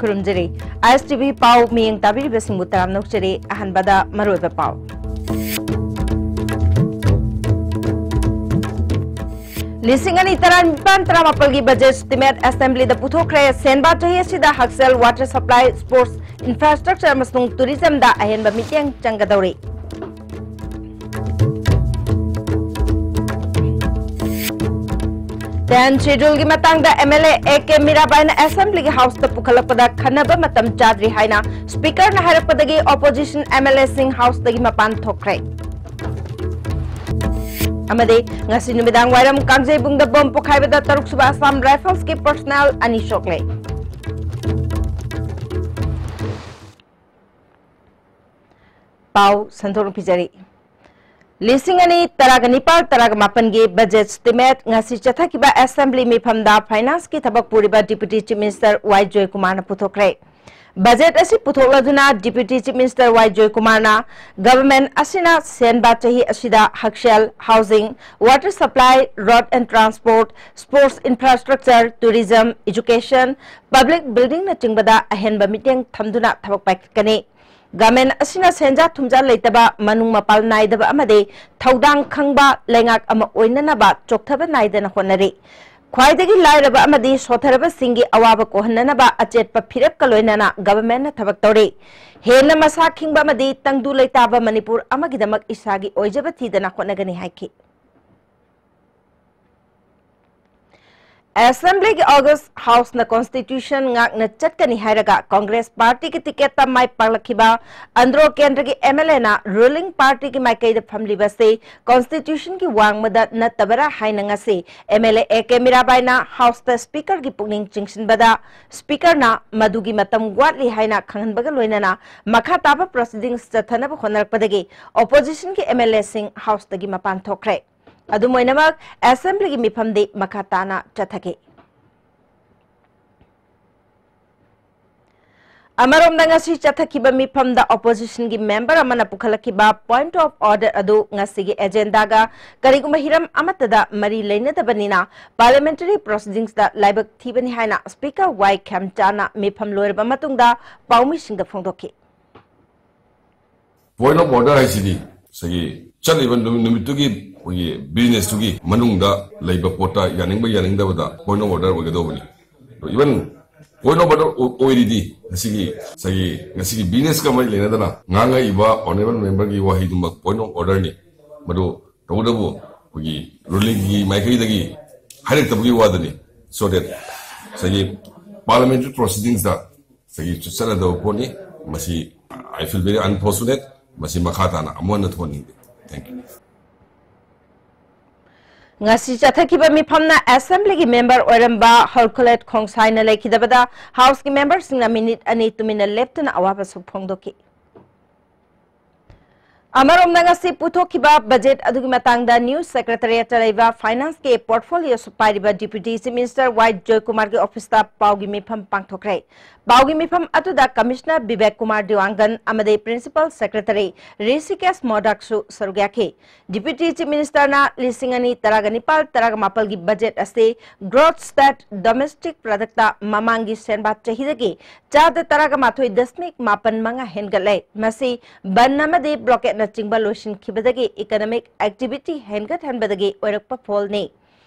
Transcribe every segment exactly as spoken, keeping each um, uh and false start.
ꯈꯨꯔꯨꯝꯖꯔꯤ꯫ ꯑꯥꯏ S T V ꯄꯥꯎ ꯃꯤꯠꯌꯦꯡ ꯇꯥꯕꯤꯔꯤꯕꯁꯤꯡꯕꯨ ꯇꯔꯥꯝꯅ ꯑꯣꯛꯆꯔꯤ꯫ ꯑꯍꯥꯟꯕꯗ ꯃꯔꯨꯑꯣꯏꯕ ꯄꯥꯎ꯫ ꯂꯤꯁꯤꯡ ꯑꯅꯤ ꯇꯔꯥꯅꯤꯄꯥꯟ ꯇꯔꯥꯃꯥꯄꯜꯒꯤ budget estimate assemblyꯗ ꯄꯨꯊꯣꯛꯈ꯭ꯔꯦ꯫ ꯁꯦꯟꯕꯥ ꯆꯍꯤ ꯑꯁꯤꯗ ꯍꯛꯁꯦꯜ, water supply, sports infrastructure ꯑꯃꯁꯨꯡ tourismꯗ ꯑꯍꯦꯟꯕ ꯃꯤꯠꯌꯦꯡ ꯆꯪꯒꯗꯧꯔꯤ꯫ Tenth scheduleꯒꯤ ꯃꯇꯥꯡꯗ M L A A K ꯃꯤꯔꯥꯕꯥꯏꯅ assemblyꯒꯤ houseꯇ ꯄꯨꯈꯠꯂꯛꯄꯗ ꯈꯟꯅꯕ ꯃꯇꯝ ꯆꯥꯗ꯭ꯔꯤ ꯍꯥꯏꯅ speakerꯅ ꯍꯥꯏꯔꯛꯄꯗꯒꯤ opposition M L Aꯁꯤꯡ houseꯇꯒꯤ ꯃꯄꯥꯟ ꯊꯣꯛꯈ꯭ꯔꯦ꯫ ꯑꯃꯗꯤ ꯉꯁꯤ ꯅꯨꯃꯤꯗꯥꯡ ꯋꯥꯏꯔꯝ ꯀꯥꯡꯖꯩꯕꯨꯡꯗ bomb ꯄꯣꯈꯥꯏꯕꯗ ꯇꯔꯨꯛꯁꯨꯕ Assam Riflesꯀꯤ personnel ꯑꯅꯤ ꯁꯣꯛꯂꯦ꯫ ꯄꯥꯎ ꯁꯟꯗꯣꯛꯅ ꯄꯤꯖꯔꯤ꯫ ꯂꯤꯁꯤꯡ ꯑꯅꯤ ꯇꯔꯥꯒ ꯅꯤꯄꯥꯜ ꯇꯔꯥꯒ ꯃꯥꯄꯜꯒꯤ budget estimate ꯉꯁꯤ ꯆꯠꯊꯈꯤꯕ assembly ꯃꯤꯐꯝꯗ financeꯀꯤ ꯊꯕꯛ ꯄꯨꯔꯤꯕ Deputy Chief Minister ꯋꯥꯏ ꯖꯣꯏꯀꯨꯃꯥꯔꯅ ꯄꯨꯊꯣꯛꯈ꯭ꯔꯦ꯫ Budget ꯑꯁꯤ ꯄꯨꯊꯣꯛꯂꯗꯨꯅ Deputy Chief Minister ꯋꯥꯏ ꯖꯣꯏꯀꯨꯃꯥꯔꯅ government ꯑꯁꯤꯅ ꯁꯦꯟꯕ ꯆꯍꯤ ꯑꯁꯤꯗ ꯍꯛꯁꯦꯜ, housing, water supply, road and transport, sports infrastructure, tourism, education, public buildingꯅꯆꯤꯡꯕꯗ ꯑꯍꯦꯟꯕ ꯃꯤꯠꯌꯦꯡ ꯊꯝꯗꯨꯅ ꯊꯕꯛ ꯄꯥꯏꯈꯠꯀꯅꯤ꯫ Government ꯑꯁꯤꯅ ꯁꯦꯟꯖꯥ ꯊꯨꯝꯖꯥ ꯂꯩꯇꯕ, ꯃꯅꯨꯡ ꯃꯄꯥꯜ ꯅꯥꯏꯗꯕ ꯑꯃꯗꯤ ꯊꯧꯗꯥꯡ ꯈꯪꯕ ꯂꯩꯉꯥꯛ ꯑꯃ ꯑꯣꯏꯅꯅꯕ ꯆꯣꯛꯊꯕ ꯅꯥꯏꯗꯅ ꯍꯣꯠꯅꯔꯤ꯫ ꯈ꯭ꯋꯥꯏꯗꯒꯤ ꯂꯥꯏꯔꯕ ꯑꯃꯗꯤ ꯁꯣꯠꯊꯔꯕꯁꯤꯡꯒꯤ ꯑꯋꯥꯕ ꯀꯣꯛꯍꯟꯅꯅꯕ ꯑꯆꯦꯠꯄ ꯐꯤꯔꯦꯞꯀ ꯂꯣꯏꯅꯅ governmentꯅ ꯊꯕꯛ ꯇꯧꯔꯤ꯫ ꯍꯦꯟꯅ ꯃꯁꯥ ꯈꯤꯡꯕ ꯑꯃꯗꯤ ꯇꯪꯗꯨ ꯂꯩꯇꯥꯕ ꯃꯅꯤꯄꯨꯔ ꯑꯃꯒꯤꯗꯃꯛ ꯏꯁꯥꯒꯤ ꯑꯣꯏꯖꯕ ꯊꯤꯗꯅ ꯍꯣꯠꯅꯒꯅꯤ ꯍꯥꯏꯈꯤ꯫ Assemblyꯒꯤ August houseꯅ constitution ꯉꯥꯛꯅ ꯆꯠꯀꯅꯤ ꯍꯥꯏꯔꯒ Congress partyꯒꯤ ticketꯇ ꯃꯥꯏ ꯄꯥꯛꯂꯛꯈꯤꯕ ꯑꯟꯗ꯭ꯔꯣ ꯀꯦꯟꯗ꯭ꯔꯒꯤ M L Aꯅ ruling partyꯒꯤ ꯃꯥꯏꯀꯩꯗ ꯐꯝꯂꯤꯕꯁꯤ constitutionꯒꯤ ꯋꯥꯡꯃꯗ ꯅꯠꯇꯕꯔꯥ ꯍꯥꯏꯅ ꯉꯁꯤ M L A A K ꯃꯤꯔꯥꯕꯥꯏꯅ houseꯇ speakerꯒꯤ ꯄꯨꯛꯅꯤꯡ ꯆꯤꯡꯁꯤꯟꯕꯗ speakerꯅ ꯃꯗꯨꯒꯤ ꯃꯇꯝ ꯋꯥꯠꯂꯤ ꯍꯥꯏꯅ ꯈꯪꯍꯟꯕꯒ ꯂꯣꯏꯅꯅ ꯃꯈꯥ ꯇꯥꯕ proceedings ꯆꯠꯊꯅꯕ ꯍꯣꯠꯅꯔꯛꯄꯗꯒꯤ oppositionꯒꯤ M L Aꯁꯤꯡ houseꯇꯒꯤ ꯃꯄꯥꯟ ꯊꯣꯛꯈ꯭ꯔꯦ꯫ ꯑꯗꯨꯝ ꯑꯣꯏꯅꯃꯛ, assemblyꯒꯤ ꯃꯤꯐꯝꯗꯤ ꯃꯈꯥ ꯇꯥꯅ ꯆꯠꯊꯈꯤ꯫ ꯑꯃꯔꯣꯝꯗ, ꯉꯁꯤ ꯆꯠꯊꯈꯤꯕ ꯃꯤꯐꯝꯗ oppositionꯒꯤ member ꯑꯃꯅ ꯄꯨꯈꯠꯂꯛꯈꯤꯕ point of order ꯑꯗꯨ ꯉꯁꯤꯒꯤ agendaꯒ ꯀꯔꯤꯒꯨꯝꯕ ꯍꯤꯔꯝ ꯑꯃꯠꯇꯗ ꯃꯔꯤ ꯂꯩꯅꯗꯕꯅꯤꯅ parliamentary proceedingsꯇ ꯂꯥꯏꯕꯛ ꯊꯤꯕꯅꯤ ꯍꯥꯏꯅ Speaker ꯋꯥꯏ ꯈꯦꯝꯆꯥꯅ ꯃꯤꯐꯝ ꯂꯣꯏꯔꯕ ꯃꯇꯨꯡꯗ ꯄꯥꯎꯃꯤꯁꯤꯡꯗ ꯐꯣꯡꯗꯣꯛꯈꯤ꯫ Point of order ꯍꯥꯏꯁꯤꯗꯤ ꯉꯁꯥꯏꯒꯤ ꯆꯠꯂꯤꯕ ꯅꯨꯃꯤꯠ, ꯅꯨꯃꯤꯠꯇꯨꯒꯤ ꯑꯩꯈꯣꯏꯒꯤ businessꯇꯨꯒꯤ ꯃꯅꯨꯡꯗ ꯂꯩꯕ ꯄꯣꯠꯇ ꯌꯥꯅꯤꯡꯕ ꯌꯥꯅꯤꯡꯗꯕꯗ point of order ꯑꯣꯏꯒꯗꯧꯕꯅꯤ꯫ Even point of order ꯑꯣꯏꯔꯤꯗꯤ ꯉꯁꯤꯒꯤ ꯉꯁꯥꯏꯒꯤ ꯉꯁꯤꯒꯤ businessꯀ ꯃꯔꯤ ꯂꯩꯅꯗꯅ ꯉꯥꯡꯉꯛꯏꯕ honourable memberꯒꯤ ꯋꯥꯍꯩꯗꯨꯃꯛ point of orderꯅꯤ꯫ ꯃꯗꯨ ꯇꯧꯕꯇꯕꯨ ꯑꯩꯈꯣꯏꯒꯤ rulingꯒꯤ ꯃꯥꯏꯀꯩꯗꯒꯤ ꯍꯥꯏꯔꯛꯇꯕꯒꯤ ꯋꯥꯗꯅꯤ꯫ So that ꯉꯁꯥꯏꯒꯤ parliamentary proceedingsꯇ ꯉꯁꯥꯏꯒꯤ ꯆꯠꯅꯗꯕ ꯄꯣꯠꯅꯤ꯫ ꯃꯁꯤ I feel very unfortunate꯫ ꯃꯁꯤ ꯃꯈꯥ ꯇꯥꯅ ꯑꯃꯨꯛ ꯍꯟꯅ ꯊꯣꯛꯍꯟꯅꯤꯡꯗꯦ꯫ Thank you꯫ ꯉꯁꯤ ꯆꯠꯊꯈꯤꯕ ꯃꯤꯐꯝꯅ Assemblyꯒꯤ member ꯑꯣꯏꯔꯝꯕ ꯍꯔꯀꯨꯂꯦꯠ ꯈꯣꯡꯁꯥꯏꯅ ꯂꯩꯈꯤꯗꯕꯗ Houseꯀꯤ memberꯁꯤꯡꯅ minute ꯑꯅꯤ ꯇꯨꯃꯤꯟꯅ ꯂꯦꯞꯇꯨꯅ ꯑꯋꯥꯕꯁꯨ ꯐꯣꯡꯗꯣꯛꯈꯤ꯫ ꯑꯃꯔꯣꯝꯗ, ꯉꯁꯤ ꯄꯨꯊꯣꯛꯈꯤꯕ budget ꯑꯗꯨꯒꯤ ꯃꯇꯥꯡꯗ New Secretariatꯇ ꯂꯩꯕ Financeꯀꯤ portfolioꯁꯨ ꯄꯥꯏꯔꯤꯕ Deputy Chief Minister ꯋꯥꯏ ꯖꯣꯏꯀꯨꯃꯥꯔꯒꯤ officeꯇ ꯄꯥꯎꯒꯤ ꯃꯤꯐꯝ ꯄꯥꯡꯊꯣꯛꯈ꯭ꯔꯦ꯫ ꯄꯥꯎꯒꯤ ꯃꯤꯐꯝ ꯑꯗꯨꯗ Commissioner ꯕꯤꯕꯦꯛ ꯀꯨꯃꯥꯔ ꯗꯤꯋꯥꯡꯒꯟ ꯑꯃꯗꯤ Principal Secretary ꯔꯤꯁꯤꯀꯦꯁ ꯃꯣꯗꯛꯁꯨ ꯁꯔꯨꯛ ꯌꯥꯈꯤ꯫ Deputy Chief Ministerꯅ ꯂꯤꯁꯤꯡ ꯑꯅꯤ ꯇꯔꯥꯒ ꯅꯤꯄꯥꯜ ꯇꯔꯥꯒ ꯃꯥꯄꯜꯒꯤ budget ꯑꯁꯤ gross state domestic productꯇ ꯃꯃꯥꯡꯒꯤ ꯁꯦꯟꯕꯥ ꯆꯍꯤꯗꯒꯤ ꯆꯥꯗ ꯇꯔꯥꯒ ꯃꯥꯊꯣꯏ ꯗꯁꯃꯤꯛ ꯃꯥꯄꯟ ꯃꯉꯥ ꯍꯦꯟꯒꯠꯂꯦ꯫ ꯃꯁꯤ ꯕꯟ ꯑꯃꯗꯤ blockadeꯅꯆꯤꯡꯕ ꯂꯣꯏꯁꯤꯟꯈꯤꯕꯗꯒꯤ economic activity ꯍꯦꯟꯒꯠꯍꯟꯕꯗꯒꯤ ꯑꯣꯏꯔꯛꯄ ꯐꯜꯅꯤ꯫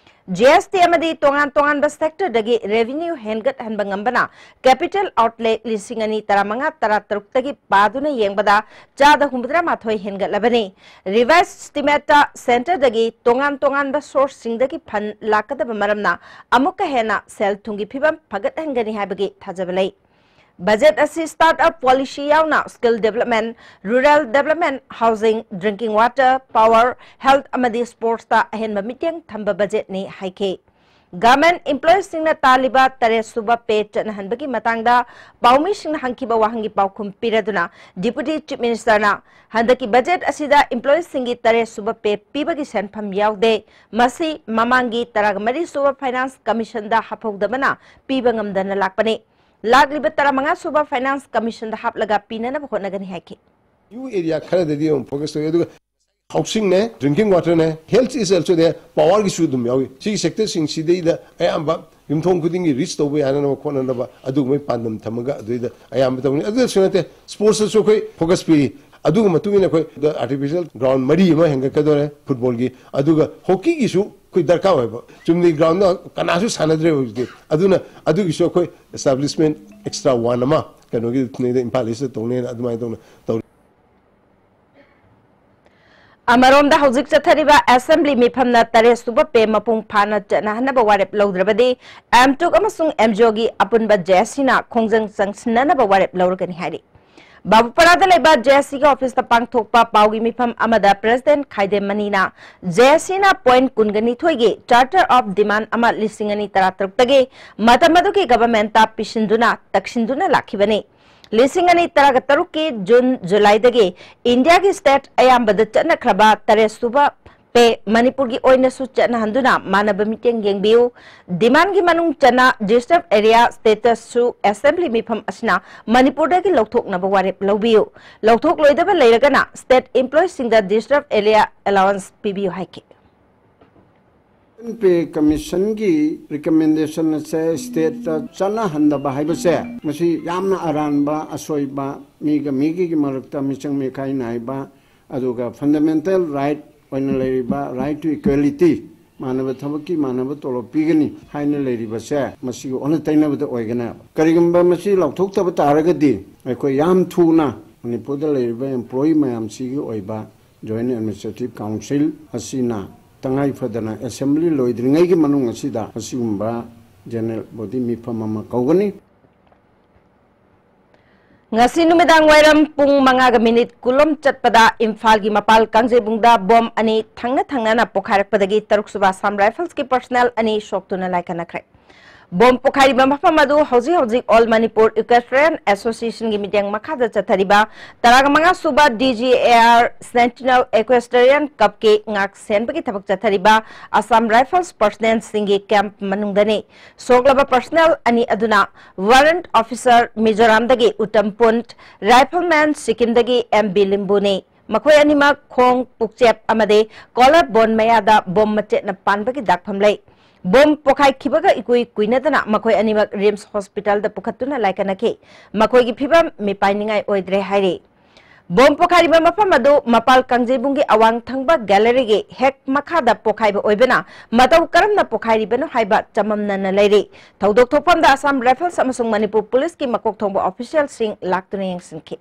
GST ꯑꯃꯗꯤ ꯇꯣꯉꯥꯟ ꯇꯣꯉꯥꯟꯕ sectorꯗꯒꯤ revenue ꯍꯦꯟꯒꯠꯍꯟꯕ ꯉꯝꯕꯅ capital outlay ꯂꯤꯁꯤꯡ ꯑꯅꯤ ꯇꯔꯥꯃꯉꯥ ꯇꯔꯥꯇꯔꯨꯛꯇꯒꯤ ꯄꯥꯗꯨꯅ ꯌꯦꯡꯕꯗ ꯆꯥꯗ ꯍꯨꯝꯐꯨꯇꯔꯥ ꯃꯥꯊꯣꯏ ꯍꯦꯟꯒꯠꯂꯕꯅꯤ꯫ Revised estimateꯇ centreꯗꯒꯤ ꯇꯣꯉꯥꯟ ꯇꯣꯉꯥꯟꯕ sourceꯁꯤꯡꯗꯒꯤ fund ꯂꯥꯛꯀꯗꯕ ꯃꯔꯝꯅ ꯑꯃꯨꯛꯀ ꯍꯦꯟꯅ ꯁꯦꯜ ꯊꯨꯝꯒꯤ ꯐꯤꯕꯝ ꯐꯒꯠꯍꯟꯒꯅꯤ ꯍꯥꯏꯕꯒꯤ ꯊꯥꯖꯕ ꯂꯩ꯫ Budget ꯑꯁꯤ start-up policy ꯌꯥꯎꯅ skill development, rural development, housing, drinking water, power, health ꯑꯃꯗꯤ sportsꯇ ꯑꯍꯦꯟꯕ ꯃꯤꯠꯌꯦꯡ ꯊꯝꯕ budgetꯅꯤ ꯍꯥꯏꯈꯤ꯫ Government employeesꯁꯤꯡꯅ ꯇꯥꯜꯂꯤꯕ ꯇꯔꯦꯠ ꯁꯨꯕ pay ꯆꯠꯅꯍꯟꯕꯒꯤ ꯃꯇꯥꯡꯗ ꯄꯥꯎꯃꯤꯁꯤꯡꯅ ꯍꯪꯈꯤꯕ ꯋꯥꯍꯪꯒꯤ ꯄꯥꯎꯈꯨꯝ ꯄꯤꯔꯗꯨꯅ Deputy Chief Ministerꯅ ꯍꯟꯗꯛꯀꯤ budget ꯑꯁꯤꯗ employeesꯁꯤꯡꯒꯤ ꯇꯔꯦꯠ ꯁꯨꯕ pay ꯄꯤꯕꯒꯤ ꯁꯦꯟꯐꯝ ꯌꯥꯎꯗꯦ꯫ ꯃꯁꯤ ꯃꯃꯥꯡꯒꯤ ꯇꯔꯥꯃꯔꯤ ꯁꯨꯕ Finance Commissionꯗ ꯍꯥꯞꯍꯧꯗꯕꯅ ꯄꯤꯕ ꯉꯝꯗꯅ ꯂꯥꯛꯄꯅꯤ꯫ ꯂꯥꯛꯂꯤꯕ ꯇꯔꯥꯃꯉꯥ ꯁꯨꯕ Finance Commission ꯗ ꯍꯥꯞꯂꯒ ꯄꯤꯅꯅꯕ ꯍꯣꯠꯅꯒꯅꯤ ꯍꯥꯏꯈꯤ꯫ New area ꯈꯔꯗꯗꯤ ꯑꯃꯨꯛ focus ꯇꯧꯏ, ꯑꯗꯨꯒ housing ꯅꯦ, drinking water ꯅꯦ, health is also there, power ꯒꯤꯁꯨ ꯑꯗꯨꯝ ꯌꯥꯎꯏ꯫ ꯁꯤꯒꯤ sector ꯁꯤꯡꯁꯤꯗꯩꯗ ꯑꯌꯥꯝꯕ ꯌꯨꯝꯊꯣꯡ ꯈꯨꯗꯤꯡꯒꯤ reach ꯇꯧꯕ ꯌꯥꯅꯅꯕ ꯈꯣꯠꯅꯅꯕ ꯑꯗꯨꯒꯨꯝꯕꯒꯤ ꯄꯥꯟꯗꯝ ꯊꯝꯃꯒ ꯑꯗꯨꯏꯗ ꯑꯌꯥꯝꯕ ꯇꯧꯅꯤ꯫ ꯑꯗꯨꯗꯁꯨ ꯅꯠꯇꯦ, sports ꯇꯁꯨ ꯑꯩꯈꯣꯏ focus ꯄꯤꯔꯤ꯫ ꯑꯗꯨꯒ ꯃꯇꯨꯡ ꯏꯟꯅ ꯑꯩꯈꯣꯏ artificial ground ꯃꯔꯤ ꯑꯃ ꯍꯦꯟꯒꯠꯀꯗꯧꯔꯦ football ꯒꯤ, ꯑꯗꯨꯒ hockey ꯒꯤꯁꯨ ꯑꯩꯈꯣꯏ ꯗꯔꯀꯥꯔ ꯑꯣꯏꯕ꯫ ꯆꯨꯝꯅꯒꯤ ground ꯗ ꯀꯅꯥꯁꯨ ꯁꯥꯟꯅꯗ꯭ꯔꯦ ꯍꯧꯖꯤꯛꯇꯤ꯫ ꯑꯗꯨꯅ ꯑꯗꯨꯒꯤꯁꯨ ꯑꯩꯈꯣꯏ establishment extra one ꯑꯃ ꯀꯩꯅꯣꯒꯤ ꯏꯝꯐꯥꯜ ꯏꯁꯇ ꯇꯧꯅꯦꯅ ꯑꯗꯨꯃꯥꯏꯅ ꯇꯧꯅ ꯇꯧꯔꯤ꯫ ꯑꯃꯔꯣꯝꯗ, ꯍꯧꯖꯤꯛ ꯆꯠꯊꯔꯤꯕ assembly ꯃꯤꯐꯝꯅ ꯇꯔꯦꯠ ꯁꯨꯕ pay ꯃꯄꯨꯡ ꯐꯥꯅ ꯆꯠꯅꯍꯟꯅꯕ ꯋꯥꯔꯦꯞ ꯂꯧꯗ꯭ꯔꯕꯗꯤ, ꯑꯦꯝꯇꯨꯛ ꯑꯃꯁꯨꯡ ꯑꯦꯝꯖꯤꯑꯣꯒꯤ ꯑꯄꯨꯟꯕ ꯖꯦꯑꯦꯁꯁꯤꯅ ꯈꯣꯡꯖꯪ ꯆꯪꯁꯤꯟꯅꯅꯕ ꯋꯥꯔꯦꯞ ꯂꯧꯔꯒꯅꯤ ꯍꯥꯏꯔꯤ꯫ ꯕꯥꯕꯨꯄꯔꯥꯗ ꯂꯩꯕ ꯖꯦꯑꯦꯁꯁꯤꯒꯤ office ꯇ ꯄꯥꯡꯊꯣꯛꯄ ꯄꯥꯎꯒꯤ ꯃꯤꯐꯝ ꯑꯃꯗ President ꯈꯥꯏꯗꯦꯝ ꯃꯅꯤꯅ ꯖꯦꯑꯦꯁꯁꯤꯅ point ꯀꯨꯟꯒ ꯅꯤꯊꯣꯏꯒꯤ Charter of Demand ꯑꯃ ꯂꯤꯁꯤꯡ ꯑꯅꯤ ꯇꯔꯥꯇꯔꯨꯛꯇꯒꯤ ꯃꯇꯝ ꯑꯗꯨꯒꯤ government ꯇ ꯄꯤꯁꯤꯟꯗꯨꯅ ꯇꯛꯁꯤꯟꯗꯨꯅ ꯂꯥꯛꯈꯤꯕꯅꯤ꯫ ꯂꯤꯁꯤꯡ ꯑꯅꯤ ꯇꯔꯥꯒ ꯇꯔꯨꯛꯀꯤ ꯖꯨꯟ, ꯖꯨꯂꯥꯏꯗꯒꯤ ꯏꯟꯗꯤꯌꯥꯒꯤ state ꯑꯌꯥꯝꯕꯗ ꯆꯠꯅꯈ꯭ꯔꯕ ꯇꯔꯦꯠ ꯁꯨꯕ pay ꯃꯅꯤꯄꯨꯔꯒꯤ ꯑꯣꯏꯅꯁꯨ ꯆꯠꯅꯍꯟꯗꯨꯅ ꯃꯥꯟꯅꯕ ꯃꯤꯠꯌꯦꯡ ꯌꯦꯡꯕꯤꯌꯨ꯫ Demand ꯒꯤ ꯃꯅꯨꯡ ꯆꯟꯅ disturbed area status ꯁꯨ assembly ꯃꯤꯐꯝ ꯑꯁꯤꯅ ꯃꯅꯤꯄꯨꯔꯗꯒꯤ ꯂꯧꯊꯣꯛꯅꯕ ꯋꯥꯔꯦꯞ ꯂꯧꯕꯤꯌꯨ꯫ ꯂꯧꯊꯣꯛꯂꯣꯏꯗꯕ ꯂꯩꯔꯒꯅ state employee ꯁꯤꯡꯗ disturbed area allowance ꯄꯤꯕꯤꯌꯨ ꯍꯥꯏꯈꯤ꯫ Pay Commission ꯒꯤ recommendation ꯑꯁꯦ state ꯇ ꯆꯠꯅꯍꯟꯗꯕ ꯍꯥꯏꯕꯁꯦ, ꯃꯁꯤ ꯌꯥꯝꯅ ꯑꯔꯥꯟꯕ, ꯑꯁꯣꯏꯕ, ꯃꯤꯒ ꯃꯤꯒꯤ ꯃꯔꯛꯇ ꯃꯤꯆꯪ ꯃꯤꯈꯥꯏ ꯅꯥꯏꯕ, ꯑꯗꯨꯒ fundamental right ꯑꯣꯏꯅ ꯂꯩꯔꯤꯕ right to equality, ꯃꯥꯟꯅꯕ ꯊꯕꯛꯀꯤ ꯃꯥꯟꯅꯕ ꯇꯣꯂꯣꯞ ꯄꯤꯒꯅꯤ ꯍꯥꯏꯅ ꯂꯩꯔꯤꯕꯁꯦ, ꯃꯁꯤꯒꯤ ꯑꯣꯟꯅ ꯇꯩꯅꯕꯗ ꯑꯣꯏꯒꯅꯦꯕ꯫ ꯀꯔꯤꯒꯨꯝꯕ ꯃꯁꯤ ꯂꯧꯊꯣꯛꯇꯕ ꯇꯥꯔꯒꯗꯤ, ꯑꯩꯈꯣꯏ ꯌꯥꯝ ꯊꯨꯅ ꯃꯅꯤꯄꯨꯔꯗ ꯂꯩꯔꯤꯕ employee ꯃꯌꯥꯝꯁꯤꯒꯤ ꯑꯣꯏꯕ Joint Administrative Council ꯑꯁꯤꯅ ꯇꯉꯥꯏ ꯐꯗꯅ assembly ꯂꯣꯏꯗ꯭ꯔꯤꯉꯩꯒꯤ ꯃꯅꯨꯡ ꯑꯁꯤꯗ ꯑꯁꯤꯒꯨꯝꯕ general body ꯃꯤꯐꯝ ꯑꯃ ꯀꯧꯒꯅꯤ꯫ ꯉꯁꯤ ꯅꯨꯃꯤꯗꯥꯡ ꯋꯥꯏꯔꯝ ꯄꯨꯡ ꯃꯉꯥꯒ minute ꯀꯨꯟꯂꯣꯝ ꯆꯠꯄꯗ ꯏꯝꯐꯥꯜꯒꯤ ꯃꯄꯥꯜ ꯀꯥꯡꯖꯩꯕꯨꯡꯗ bomb ꯑꯅꯤ ꯊꯪꯅ ꯊꯪꯅꯅ ꯄꯣꯈꯥꯏꯔꯛꯄꯗꯒꯤ ꯇꯔꯨꯛ ꯁꯨꯕ Assam Rifles ꯀꯤ personnel ꯑꯅꯤ ꯁꯣꯛꯇꯨꯅ ꯂꯥꯏꯀꯠꯅꯈ꯭ꯔꯦ꯫ ꯕꯣꯝ ꯄꯣꯈꯥꯏꯔꯤꯕ ꯃꯐꯝ ꯑꯗꯨ ꯍꯧꯖꯤꯛ ꯍꯧꯖꯤꯛ All Manipur Equestrian Association ꯒꯤ ꯃꯤꯠꯌꯦꯡ ꯃꯈꯥꯗ ꯆꯠꯊꯔꯤꯕ ꯇꯔꯥꯃꯉꯥ ꯁꯨꯕ D G A R Centennial Equestrian Cup ꯀꯤ ꯉꯥꯛ ꯁꯦꯟꯕꯒꯤ ꯊꯕꯛ ꯆꯠꯊꯔꯤꯕ Assam Rifles personnel ꯁꯤꯡꯒꯤ camp ꯃꯅꯨꯡꯗꯅꯤ꯫ ꯁꯣꯛꯂꯕ personnel ꯑꯅꯤ ꯑꯗꯨꯅ Warrant Officer ꯃꯤꯖꯣꯔꯥꯝꯗꯒꯤ ꯎꯠꯇꯝ ꯄꯨꯟ, Rifleman ꯁꯤꯛꯀꯤꯝꯗꯒꯤ M B ꯂꯤꯝꯕꯨꯅꯤ꯫ ꯃꯈꯣꯏ ꯑꯅꯤꯃꯛ ꯈꯣꯡ, ꯄꯨꯛꯆꯦꯞ ꯑꯃꯗꯤ collar bone ꯃꯌꯥꯗ ꯕꯣꯝ ꯃꯆꯦꯠꯅ ꯄꯥꯟꯕꯒꯤ ꯗꯥꯛꯐꯝ ꯂꯩ꯫ ꯕꯣꯝ ꯄꯣꯈꯥꯏꯈꯤꯕꯒ ꯏꯀꯨꯏ ꯀꯨꯏꯅꯗꯅ ꯃꯈꯣꯏ ꯑꯅꯤꯃꯛ RIMS Hospital ꯗ ꯄꯨꯈꯠꯇꯨꯅ ꯂꯥꯏꯀꯠꯅꯈꯤ꯫ ꯃꯈꯣꯏꯒꯤ ꯐꯤꯚꯝ ꯃꯤꯄꯥꯏꯅꯤꯡꯉꯥꯏ ꯑꯣꯏꯗ꯭ꯔꯦ ꯍꯥꯏꯔꯤ꯫ ꯕꯣꯝ ꯄꯣꯈꯥꯏꯔꯤꯕ ꯃꯐꯝ ꯑꯗꯨ ꯃꯄꯥꯜ ꯀꯥꯡꯖꯩꯕꯨꯡꯒꯤ ꯑꯋꯥꯡ ꯊꯪꯕ gallery ꯒꯤ ꯍꯦꯛ ꯃꯈꯥꯗ ꯄꯣꯈꯥꯏꯕ ꯑꯣꯏꯕꯅ ꯃꯇꯧ ꯀꯔꯝꯅ ꯄꯣꯈꯥꯏꯔꯤꯕꯅꯣ ꯍꯥꯏꯕ ꯆꯃꯝꯅꯅ ꯂꯩꯔꯤ꯫ ꯊꯧꯗꯣꯛ ꯊꯣꯛꯐꯝꯗ Assam Rifles ꯑꯃꯁꯨꯡ ꯃꯅꯤꯄꯨꯔ ꯄꯨꯂꯤꯁꯀꯤ ꯃꯀꯣꯛ ꯊꯣꯡꯕ official ꯁꯤꯡ ꯂꯥꯛꯇꯨꯅ ꯌꯦꯡꯁꯤꯟꯈꯤ꯫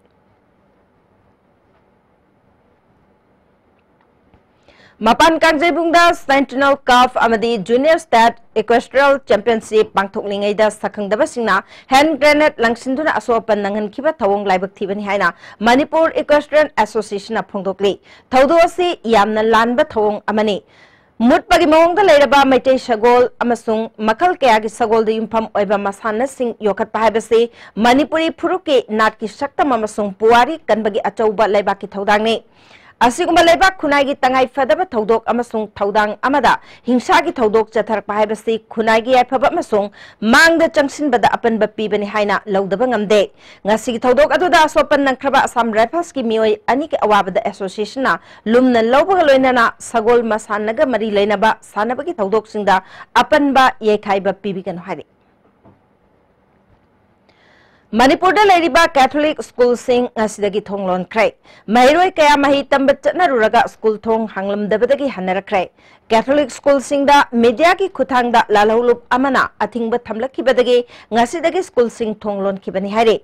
ꯃꯄꯥꯟ ꯀꯥꯡꯖꯩꯕꯨꯡꯗ Centennial Cup ꯑꯃꯗꯤ Junior State Equestrian Championship ꯄꯥꯡꯊꯣꯛꯂꯤꯉꯩꯗ ꯁꯛꯈꯪꯗꯕꯁꯤꯡꯅ hand grenade ꯂꯪꯁꯤꯟꯗꯨꯅ ꯑꯁꯣꯛ ꯑꯄꯟ ꯅꯪꯍꯟꯈꯤꯕ ꯊꯧꯑꯣꯡ ꯂꯥꯏꯕꯛ ꯊꯤꯕꯅꯤ ꯍꯥꯏꯅ ꯃꯅꯤꯄꯨꯔ Equestrian Association ꯅ ꯐꯣꯡꯗꯣꯛꯂꯤ꯫ ꯊꯧꯗꯣꯛ ꯑꯁꯤ ꯌꯥꯝꯅ ꯂꯥꯟꯕ ꯊꯧꯑꯣꯡ ꯑꯃꯅꯤ꯫ ꯃꯨꯠꯄꯒꯤ ꯃꯑꯣꯡꯗ ꯂꯩꯔꯕ ꯃꯩꯇꯩ ꯁꯒꯣꯜ ꯑꯃꯁꯨꯡ ꯃꯈꯜ ꯀꯌꯥꯒꯤ ꯁꯒꯣꯜꯗ ꯌꯨꯝꯐꯝ ꯑꯣꯏꯕ ꯃꯁꯥꯟꯅꯁꯤꯡ ꯌꯣꯛꯈꯠꯄ ꯍꯥꯏꯕꯁꯤ ꯃꯅꯤꯄꯨꯔꯤ ꯐꯨꯔꯨꯞꯀꯤ ꯅꯥꯠꯀꯤ ꯁꯛꯇꯝ ꯑꯃꯁꯨꯡ ꯄꯨꯋꯥꯔꯤ ꯀꯟꯕꯒꯤ ꯑꯆꯧꯕ ꯂꯩꯕꯥꯛꯀꯤ ꯊꯧꯗꯥꯡꯅꯤ꯫ ꯑꯁꯤꯒꯨꯝꯕ ꯂꯩꯕꯥꯛ ꯈꯨꯟꯅꯥꯏꯒꯤ ꯇꯉꯥꯏ ꯐꯗꯕ ꯊꯧꯗꯣꯛ ꯑꯃꯁꯨꯡ ꯊꯧꯗꯥꯡ ꯑꯃꯗ ꯍꯤꯡꯁꯥꯒꯤ ꯊꯧꯗꯣꯛ ꯆꯠꯊꯔꯛꯄ ꯍꯥꯏꯕꯁꯤ ꯈꯨꯟꯅꯥꯏꯒꯤ ꯌꯥꯏꯐꯕ ꯑꯃꯁꯨꯡ ꯃꯥꯡꯗ ꯆꯪꯁꯤꯟꯕꯗ ꯑꯄꯟꯕ ꯄꯤꯕꯅꯤ ꯍꯥꯏꯅ ꯂꯧꯗꯕ ꯉꯝꯗꯦ꯫ ꯉꯁꯤꯒꯤ ꯊꯧꯗꯣꯛ ꯑꯗꯨꯗ ꯑꯁꯣꯛ ꯑꯄꯟ ꯅꯪꯈ꯭ꯔꯕ Assam Rifles ꯀꯤ ꯃꯤꯑꯣꯏ ꯑꯅꯤꯒꯤ ꯑꯋꯥꯕꯗ association ꯅ ꯂꯨꯝꯅ ꯂꯧꯕꯒ ꯂꯣꯏꯅꯅ ꯁꯒꯣꯜ ꯃꯁꯥꯟꯅꯒ ꯃꯔꯤ ꯂꯩꯅꯕ ꯁꯥꯟꯅꯕꯒꯤ ꯊꯧꯗꯣꯛꯁꯤꯡꯗ ꯑꯄꯟꯕ ꯌꯩꯈꯥꯏꯕ ꯄꯤꯕꯤꯒꯅꯨ ꯍꯥꯏꯔꯤ꯫ ꯃꯅꯤꯄꯨꯔꯗ ꯂꯩꯔꯤꯕ Catholic school ꯁꯤꯡ ꯉꯁꯤꯗꯒꯤ ꯊꯣꯡ ꯂꯣꯟꯈ꯭ꯔꯦ꯫ ꯃꯍꯩꯔꯣꯏ ꯀꯌꯥ ꯃꯍꯩ ꯇꯝꯕ ꯆꯠꯅꯔꯨꯔꯒ school ꯊꯣꯡ ꯍꯥꯡꯂꯝꯗꯕꯗꯒꯤ ꯍꯟꯅꯔꯛꯈ꯭ꯔꯦ꯫ Catholic school ꯁꯤꯡꯗ media ꯒꯤ ꯈꯨꯠꯊꯥꯡꯗ ꯂꯥꯜꯍꯧꯂꯨꯞ ꯑꯃꯅ ꯑꯊꯤꯡꯕ ꯊꯝꯂꯛꯈꯤꯕꯗꯒꯤ ꯉꯁꯤꯗꯒꯤ school ꯁꯤꯡ ꯊꯣꯡ ꯂꯣꯟꯈꯤꯕꯅꯤ ꯍꯥꯏꯔꯤ꯫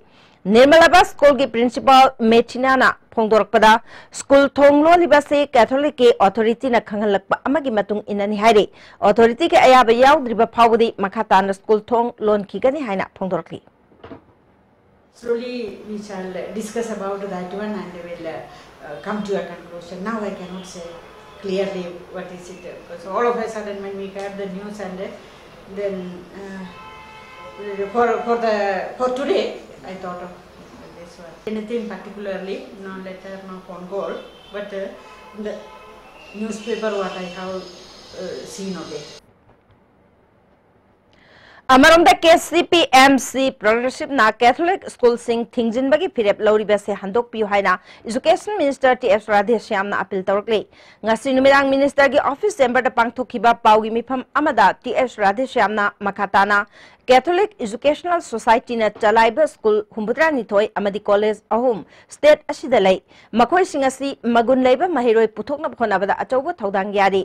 ꯅꯤꯔꯃꯂꯥꯕꯥ school ꯒꯤ principal ꯃꯦꯊꯤꯅꯥꯅ ꯐꯣꯡꯗꯣꯔꯛꯄꯗ, school ꯊꯣꯡ ꯂꯣꯜꯂꯤꯕ ꯑꯁꯤ Catholic ꯀꯤ authority ꯅ ꯈꯪꯍꯜꯂꯛꯄ ꯑꯃꯒꯤ ꯃꯇꯨꯡ ꯏꯟꯅꯅꯤ ꯍꯥꯏꯔꯤ꯫ Authority ꯒꯤ ꯑꯌꯥꯕ ꯌꯥꯎꯗ꯭ꯔꯤꯕ ꯐꯥꯎꯕꯗꯤ ꯃꯈꯥ ꯇꯥꯅ school ꯊꯣꯡ ꯂꯣꯟꯈꯤꯒꯅꯤ ꯍꯥꯏꯅ ꯐꯣꯡꯗꯣꯔꯛꯂꯤ꯫ Slowly we shall discuss about that one and will, uh, uh, come to a conclusion. Now I cannot say clearly what is it, uh, because all of a sudden when we heard the news and, uh, Then uh, for for the for today, I thought of this one. Anything particularly, no letter, no phone call, but uh, the newspaper what I have uh, seen of it. ꯑꯃꯔꯣꯝꯗ, K C P M C ꯄ꯭ꯔꯣꯒ꯭ꯔꯦꯁꯤꯞꯅ Catholic ꯁ꯭ꯀꯨꯜꯁꯤꯡ ꯊꯤꯡꯖꯤꯟꯕꯒꯤ ꯐꯤꯔꯦꯞ ꯂꯧꯔꯤꯕꯁꯦ ꯍꯟꯗꯣꯛꯄꯤꯌꯨ ꯍꯥꯏꯅ education minister T ꯑꯦꯁ ꯔꯥꯙꯦꯁ꯭ꯌꯥꯝꯅ appeal ꯇꯧꯔꯛꯂꯤ꯫ ꯉꯁꯤ ꯅꯨꯃꯤꯗꯥꯡ ꯃꯤꯅꯤꯁꯇꯔꯒꯤ office ꯆꯦꯝꯕꯔꯗ ꯄꯥꯡꯊꯣꯛꯈꯤꯕ ꯄꯥꯎꯒꯤ ꯃꯤꯐꯝ ꯑꯃꯗ ꯇꯤ ꯑꯦꯁ ꯔꯥꯙꯦꯁ꯭ꯌꯥꯝꯅ ꯃꯈꯥ ꯇꯥꯅ, ꯀꯦꯊꯣꯂꯤꯛ ꯏꯖꯨꯀꯦꯁꯅꯦꯜ ꯁꯣꯁꯥꯏꯇꯤꯅ ꯆꯂꯥꯏꯕ ꯁ꯭ꯀꯨꯜ ꯍꯨꯝꯐꯨꯇꯔꯥꯅꯤꯊꯣꯏ ꯑꯃꯗꯤ ꯀꯣꯂꯦꯖ ꯑꯍꯨꯝ ꯁ꯭ꯇꯦꯠ ꯑꯁꯤꯗ ꯂꯩ꯫ ꯃꯈꯣꯏꯁꯤꯡ ꯑꯁꯤ ꯃꯒꯨꯟ ꯂꯩꯕ ꯃꯍꯩꯔꯣꯏ ꯄꯨꯊꯣꯛꯅꯕ ꯍꯣꯠꯅꯕꯗ ꯑꯆꯧꯕ ꯊꯧꯗꯥꯡ ꯌꯥꯔꯤ꯫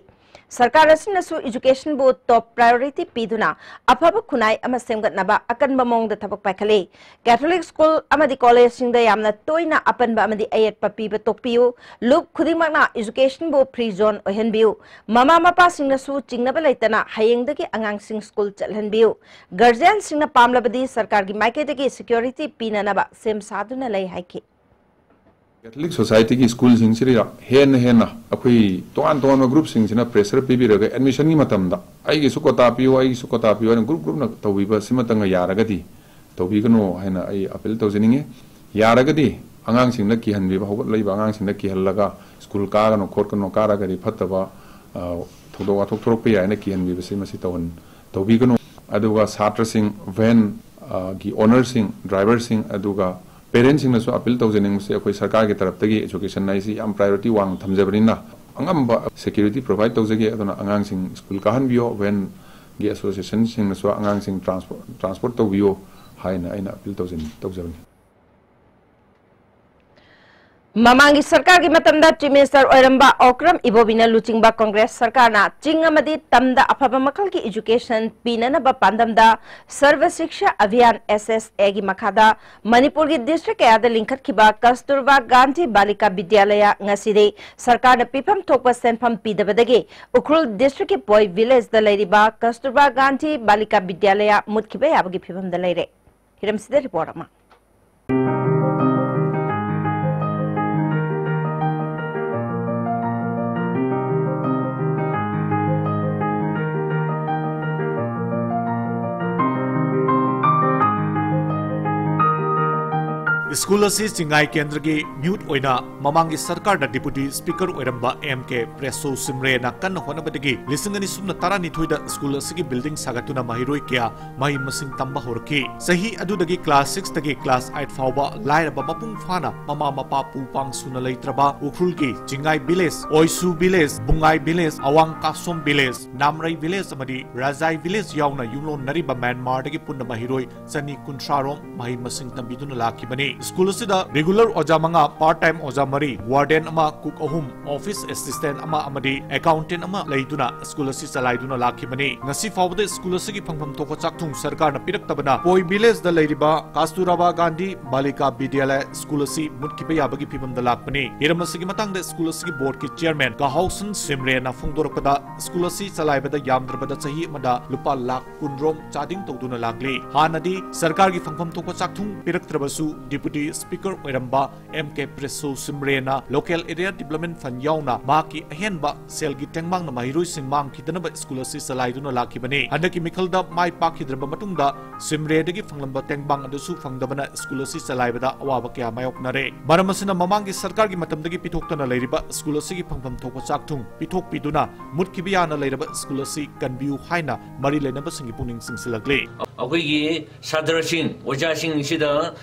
ꯁꯔꯀꯥꯔ ꯑꯁꯤꯅꯁꯨ ꯏꯖꯨꯀꯦꯁꯟꯕꯨ ꯇꯣꯞ ꯄ꯭ꯔꯥꯏꯌꯣꯔꯤꯇꯤ ꯄꯤꯗꯨꯅ ꯑꯐꯕ ꯈꯨꯟꯅꯥꯏ ꯑꯃ ꯁꯦꯝꯒꯠꯅꯕ ꯑꯀꯟꯕ ꯃꯑꯣꯡꯗ ꯊꯕꯛ ꯄꯥꯏꯈꯠꯂꯤ꯫ ꯀꯦꯊꯣꯂꯤꯛ ꯁ꯭ꯀꯨꯜ ꯑꯃꯗꯤ ꯀꯣꯂꯦꯖꯁꯤꯡꯗ ꯌꯥꯝꯅ ꯇꯣꯏꯅ ꯑꯄꯟꯕ ꯑꯃꯗꯤ ꯑꯌꯦꯠꯄ ꯄꯤꯕ ꯇꯣꯛꯄꯤꯌꯨ꯫ ꯂꯨꯞ ꯈꯨꯗꯤꯡꯃꯛꯅ ꯏꯖꯨꯀꯦꯁꯟꯕꯨ ꯐ꯭ꯔꯤ ꯖꯣꯟ ꯑꯣꯏꯍꯟꯕꯤꯌꯨ꯫ ꯃꯃꯥ ꯃꯄꯥꯁꯤꯡꯅꯁꯨ ꯆꯤꯡꯅꯕ ꯂꯩꯇꯅ ꯍꯌꯦꯡꯗꯒꯤ ꯑꯉꯥꯡꯁꯤꯡ ꯁ꯭ꯀꯨꯜ ꯆꯠꯍꯟꯕꯤꯌꯨ꯫ ꯒꯥꯔꯖꯤꯌꯥꯟꯁꯤꯡꯅ ꯄꯥꯝꯂꯕꯗꯤ ꯁꯔꯀꯥꯔꯒꯤ ꯃꯥꯏꯀꯩꯗꯒꯤ ꯁꯦꯀ꯭ꯌꯨꯔꯤꯇꯤ ꯄꯤꯅꯅꯕ ꯁꯦꯝ ꯁꯥꯗꯨꯅ ꯂꯩ ꯍꯥꯏꯈꯤ꯫ ꯀꯦꯊꯣꯂꯤꯛ ꯁꯣꯁꯥꯏꯇꯤꯒꯤ ꯁ꯭ꯀꯨꯜꯁꯤꯡꯁꯤꯗ ꯍꯦꯟꯅ ꯍꯦꯟꯅ ꯑꯩꯈꯣꯏ ꯇꯣꯉꯥꯟ ꯇꯣꯉꯥꯟꯕ ꯒ꯭ꯔꯨꯞꯁꯤꯡꯁꯤꯅ ꯄ꯭ꯔꯦꯁꯔ ꯄꯤꯕꯤꯔꯒ ꯑꯦꯗꯃꯤꯁꯟꯒꯤ ꯃꯇꯝꯗ ꯑꯩꯒꯤꯁꯨ ꯀꯣꯇꯥ ꯄꯤꯌꯨ, ꯑꯩꯒꯤꯁꯨ ꯀꯣꯇꯥ ꯄꯤꯌꯨ ꯍꯥꯏꯅ ꯒ꯭ꯔꯨꯞ ꯒ꯭ꯔꯨꯞꯅ ꯇꯧꯕꯤꯕ ꯁꯤꯃꯇꯪꯒ ꯌꯥꯔꯒꯗꯤ ꯇꯧꯕꯤꯒꯅꯨ ꯍꯥꯏꯅ ꯑꯩ ꯑꯄꯤꯜ ꯇꯧꯖꯅꯤꯡꯉꯤ꯫ ꯌꯥꯔꯒꯗꯤ ꯑꯉꯥꯡꯁꯤꯡꯗ ꯀꯤꯍꯟꯕꯤꯕ, ꯍꯧꯒꯠꯂꯛꯏꯕ ꯑꯉꯥꯡꯁꯤꯡꯗ ꯀꯤꯍꯜꯂꯒ ꯁ꯭ꯀꯨꯜ ꯀꯥꯒꯅꯨ ꯈꯣꯠꯀꯅꯨ, ꯀꯥꯔꯒꯗꯤ ꯐꯠꯇꯕ ꯊꯧꯗꯣꯛ ꯋꯥꯊꯣꯛ ꯊꯣꯔꯛꯄ ꯌꯥꯏꯅ ꯀꯤꯍꯟꯕꯤꯕꯁꯤ ꯃꯁꯤ ꯇꯧꯍꯟ ꯇꯧꯕꯤꯒꯅꯨ꯫ ꯑꯗꯨꯒ ꯁꯥꯇ꯭ꯔꯁꯤꯡ, ꯚꯦꯟ ꯒꯤ ꯑꯣꯅꯔꯁꯤꯡ, ꯗ꯭ꯔꯥꯏꯚꯔꯁꯤꯡ, ꯑꯗꯨꯒ ꯄꯦꯔꯦꯟꯁꯤꯡꯅꯁꯨ ꯑꯄꯤꯜ ꯇꯧꯖꯅꯤꯡꯕꯁꯦ, ꯑꯩꯈꯣꯏ ꯁꯔꯀꯥꯔꯒꯤ ꯇꯔꯞꯇꯒꯤ ꯏꯖꯨꯀꯦꯁꯟ ꯍꯥꯏꯁꯤ ꯌꯥꯝ ꯄ꯭ꯔꯥꯏꯌꯣꯔꯤꯇꯤ ꯋꯥꯡꯅ ꯊꯝꯖꯕꯅꯤꯅ ꯑꯉꯝꯕ ꯁꯦꯀ꯭ꯌꯨꯔꯤꯇꯤ ꯄ꯭ꯔꯣꯚꯥꯏꯗ ꯇꯧꯖꯒꯦ꯫ ꯑꯗꯨꯅ ꯑꯉꯥꯡꯁꯤꯡ ꯁ꯭ꯀꯨꯜ ꯀꯥꯍꯟꯕꯤꯌꯣ, ꯚꯦꯟꯒꯤ ꯑꯦꯁꯣꯁꯤꯌꯦꯁꯟꯁꯤꯡꯅꯁꯨ ꯑꯉꯥꯡꯁꯤꯡ ꯇ꯭ꯔꯥꯟꯁꯄꯣꯔꯠ ꯇ꯭ꯔꯥꯟꯁꯄꯣꯔꯠ ꯇꯧꯕꯤꯌꯣ ꯍꯥꯏꯅ ꯑꯩꯅ ꯑꯄꯤꯜ ꯇꯧꯖꯅꯤꯡ ꯇꯧꯖꯕꯅꯤ꯫ ꯃꯃꯥꯡꯒꯤ ꯁꯔꯀꯥꯔꯒꯤ ꯃꯇꯝꯗ ꯆꯤꯐ ꯃꯤꯅꯤꯁꯇꯔ ꯑꯣꯏꯔꯝꯕ ꯑꯣꯀ꯭ꯔꯝ ꯏꯕꯣꯕꯤꯅ ꯂꯨꯆꯤꯡꯕ ꯀꯣꯡꯒ꯭ꯔꯦꯁ ꯁꯔꯀꯥꯔꯅ ꯆꯤꯡ ꯑꯃꯗꯤ ꯇꯝꯗ ꯑꯐꯕ ꯃꯈꯜꯒꯤ ꯏꯖꯨꯀꯦꯁꯟ ꯄꯤꯅꯅꯕ ꯄꯥꯟꯗꯝꯗ ꯁꯔꯕ ꯁꯤꯛꯁꯥ ꯑꯚꯤꯌꯥꯟ, ꯑꯦꯁ ꯑꯦꯁ ꯑꯦꯒꯤ ꯃꯈꯥꯗ ꯃꯅꯤꯄꯨꯔꯒꯤ ꯗꯤꯁꯇ꯭ꯔꯤꯛ ꯀꯌꯥꯗ ꯂꯤꯡꯈꯠꯈꯤꯕ ꯀꯁꯇꯨꯔꯕꯥ ꯒꯥꯟꯙꯤ ꯕꯥꯂꯤꯀꯥ ꯕꯤꯗ꯭ꯌꯥꯂꯌ ꯉꯁꯤꯗꯤ ꯁꯔꯀꯥꯔꯅ ꯄꯤꯐꯝ ꯊꯣꯛꯄ ꯁꯦꯟꯐꯝ ꯄꯤꯗꯕꯗꯒꯤ ꯎꯈ꯭ꯔꯨꯜ ꯗꯤꯁꯇ꯭ꯔꯤꯛꯀꯤ ꯄꯣꯏ ꯚꯤꯂꯦꯖꯇ ꯂꯩꯔꯤꯕ ꯀꯁꯇꯨꯔꯕꯥ ꯒꯥꯟꯙꯤ ꯕꯥꯂꯤꯀꯥ ꯕꯤꯗ꯭ꯌꯥꯂꯌ ꯃꯨꯠꯈꯤꯕ ꯌꯥꯕꯒꯤ ꯐꯤꯚꯝꯗ ꯂꯩꯔꯦ꯫ ꯍꯤꯔꯝꯁꯤꯗ ꯔꯤꯄꯣꯔꯠ ꯑꯃ꯫ ꯁ꯭ꯀꯨꯜ ꯑꯁꯤ ꯆꯤꯡꯉꯥꯏ ꯀꯦꯟꯗ꯭ꯔꯒꯤ ꯃꯤꯍꯨꯠ ꯑꯣꯏꯅ ꯃꯃꯥꯡꯒꯤ ꯁꯔꯀꯥꯔꯗ ꯗꯤꯄꯨꯇꯤ ꯁ꯭ꯄꯤꯀꯔ ꯑꯣꯏꯔꯝꯕ ꯑꯦꯝ ꯀꯦ ꯄ꯭ꯔꯦꯁꯣ ꯁꯤꯝꯔꯦꯅ ꯀꯟꯅ ꯍꯣꯠꯅꯕꯗꯒꯤ ꯂꯤꯁꯤꯡ ꯑꯅꯤ ꯁꯨꯞꯅ ꯇꯔꯥꯅꯤꯊꯣꯏꯗ ꯁ꯭ꯀꯨꯜ ꯑꯁꯤꯒꯤ ꯕꯤꯜꯗꯤꯡ ꯁꯥꯒꯠꯇꯨꯅ ꯃꯍꯩꯔꯣꯏ ꯀꯌꯥ ꯃꯍꯩ ꯃꯁꯤꯡ ꯇꯝꯕ ꯍꯧꯔꯛꯈꯤ꯫ ꯆꯍꯤ ꯑꯗꯨꯗꯒꯤ ꯀ꯭ꯂꯥꯁ ꯁꯤꯛꯁꯇꯒꯤ ꯀ꯭ꯂꯥꯁ ꯑꯩꯠ ꯐꯥꯎꯕ ꯂꯥꯏꯔꯕ ꯃꯄꯨꯡ ꯐꯥꯅ ꯃꯃꯥ ꯃꯄꯥ ꯄꯨ ꯄꯥꯡ ꯁꯨꯅ ꯂꯩꯇ꯭ꯔꯕ ꯎꯈ꯭ꯔꯨꯜꯒꯤ ꯆꯤꯡꯉꯥꯏ ꯚꯤꯂꯦꯖ, ꯑꯣꯏꯁꯨ ꯚꯤꯂꯦꯖ, ꯕꯨꯡꯉꯥꯏ ꯚꯤꯂꯦꯖ, ꯑꯋꯥꯡ ꯀꯥꯁꯣꯝ ꯚꯤꯂꯦꯖ, ꯅꯥꯝꯔꯩ ꯚꯤꯂꯦꯖ ꯑꯃꯗꯤ ꯔꯥꯖꯥꯏ ꯚꯤꯂꯦꯖ ꯌꯥꯎꯅ ꯌꯨꯝꯂꯣꯟꯅꯔꯤꯕ ꯃ꯭ꯌꯥꯟꯃꯥꯔꯗꯒꯤ ꯄꯨꯟꯅ ꯃꯍꯩꯔꯣꯏ ꯆꯅꯤ ꯀꯨꯟꯊ꯭ꯔꯥ ꯔꯣꯝ ꯃꯍꯩ ꯃꯁꯤꯡ ꯇꯝꯕꯤꯗꯨꯅ ꯂꯥꯛꯈꯤꯕꯅꯤ꯫ ꯁ꯭ꯀꯨꯜ ꯑꯁꯤꯗ ꯔꯤꯒꯨꯂꯔ ꯑꯣꯖꯥ ꯃꯉꯥ, ꯄꯥꯔꯠ ꯇꯥꯏꯝ ꯑꯣꯖꯥ ꯃꯔꯤ, ꯋꯥꯔꯗꯦꯟ ꯑꯃ, ꯀꯨꯛ ꯑꯍꯨꯝ, ꯑꯣꯐꯤꯁ ꯑꯦꯁꯤꯁꯇꯦꯟꯠ ꯑꯃ ꯑꯃꯗꯤ ꯑꯦꯀꯥꯎꯟꯇꯦꯟꯠ ꯑꯃ ꯂꯩꯗꯨꯅ ꯁ꯭ꯀꯨꯜ ꯑꯁꯤ ꯆꯂꯥꯏꯗꯨꯅ ꯂꯥꯛꯈꯤꯕꯅꯤ꯫ ꯉꯁꯤ ꯐꯥꯎꯕꯗ ꯁ꯭ꯀꯨꯜ ꯑꯁꯤꯒꯤ ꯐꯪꯐꯝ ꯊꯣꯛꯄ ꯆꯥꯛꯊꯨꯡ ꯁꯔꯀꯥꯔꯅ ꯄꯤꯔꯛꯇꯕꯅ ꯄꯣꯏ ꯚꯤꯂꯦꯖꯗ ꯂꯩꯔꯤꯕ ꯀꯥꯁꯇꯨꯔꯥꯕꯥ ꯒꯥꯟꯙꯤ ꯕꯥꯂꯤꯀꯥ ꯕꯤꯗ꯭ꯌꯥꯂꯌ ꯁ꯭ꯀꯨꯜ ꯑꯁꯤ ꯃꯨꯠꯈꯤꯕ ꯌꯥꯕꯒꯤ ꯐꯤꯕꯝꯗ ꯂꯥꯛꯄꯅꯤ꯫ ꯍꯤꯔꯝ ꯑꯁꯤꯒꯤ ꯃꯇꯥꯡꯗ ꯁ꯭ꯀꯨꯜ ꯑꯁꯤꯒꯤ ꯕꯣꯔꯗꯀꯤ ꯆꯤꯌꯔꯃꯦꯟ ꯀꯍꯥꯎꯁꯟ ꯁꯤꯝꯔꯦꯅ ꯐꯣꯡꯗꯣꯔꯛꯄꯗ, ꯁ꯭ꯀꯨꯜ ꯑꯁꯤ ꯆꯂꯥꯏꯕꯗ ꯌꯥꯝꯗ꯭ꯔꯕꯗ ꯆꯍꯤ ꯑꯃꯗ ꯂꯨꯄꯥ ꯂꯥꯈ ꯀꯨꯟ ꯔꯣꯝ ꯆꯥꯗꯤꯡ ꯇꯧꯗꯨꯅ ꯂꯥꯛꯂꯤ꯫ ꯍꯥꯟꯅꯗꯤ ꯁꯔꯀꯥꯔꯒꯤ ꯐꯪꯐꯝ ꯊꯣꯛꯄ ꯆꯥꯛꯊꯨꯡ ꯄꯤꯔꯛꯇ꯭ꯔꯕꯁꯨ, ꯗꯤꯄꯨꯇꯤ ꯁ꯭ꯄꯤꯀꯔ ꯑꯣꯏꯔꯝꯕ ꯑꯦꯝ ꯀꯦ ꯄ꯭ꯔꯦꯁꯣ ꯁꯤꯝꯔꯦꯅ ꯂꯣꯀꯦꯜ ꯑꯦꯔꯤꯌꯥ ꯗꯤꯕ꯭ꯂꯞꯃꯦꯟꯠ ꯐꯟꯗ ꯌꯥꯎꯅ ꯃꯍꯥꯛꯀꯤ ꯑꯍꯦꯟꯕ ꯁꯦꯜꯒꯤ ꯇꯦꯡꯕꯥꯡꯅ ꯃꯍꯩꯔꯣꯏꯁꯤꯡ ꯃꯥꯡꯈꯤꯗꯅꯕ ꯁ꯭ꯀꯨꯜ ꯑꯁꯤ ꯆꯂꯥꯏꯗꯨꯅ ꯂꯥꯛꯈꯤꯕꯅꯤ꯫ ꯍꯟꯗꯛꯀꯤ ꯃꯤꯈꯜꯗ ꯃꯥꯏ ꯄꯥꯛꯈꯤꯗ꯭ꯔꯕ ꯃꯇꯨꯡꯗ ꯁꯤꯝꯔꯦꯗꯒꯤ ꯐꯪꯂꯝꯕ ꯇꯦꯡꯕꯥꯡ ꯑꯗꯨꯁꯨ ꯐꯪꯗꯕꯅ ꯁ꯭ꯀꯨꯜ ꯑꯁꯤ ꯆꯂꯥꯏꯕꯗ ꯑꯋꯥꯕ ꯀꯌꯥ ꯃꯥꯌꯣꯛꯅꯔꯦ꯫ ꯃꯔꯝ ꯑꯁꯤꯅ ꯃꯃꯥꯡꯒꯤ ꯁꯔꯀꯥꯔꯒꯤ ꯃꯇꯝꯗꯒꯤ ꯄꯤꯊꯣꯛꯇꯅ ꯂꯩꯔꯤꯕ ꯁ꯭ꯀꯨꯜ ꯑꯁꯤꯒꯤ ꯐꯪꯐꯝ ꯊꯣꯛꯄ ꯆꯥꯛꯊꯨꯡ ꯄꯤꯊꯣꯛꯄꯤꯗꯨꯅ ꯃꯨꯠꯈꯤꯕ ꯌꯥꯅ ꯂꯩꯔꯕ ꯁ꯭ꯀꯨꯜ ꯑꯁꯤ ꯀꯟꯕꯤꯌꯨ ꯍꯥꯏꯅ ꯃꯔꯤ ꯂꯩꯅꯕꯁꯤꯡꯒꯤ ꯄꯨꯛꯅꯤꯡ ꯆꯤꯡꯁꯤꯜꯂꯛꯂꯤ꯫ ꯑꯩꯈꯣꯏꯒꯤ ꯁꯥꯇ꯭ꯔꯁꯤꯡ, ꯑꯣꯖꯥꯁꯤꯡꯁꯤꯗ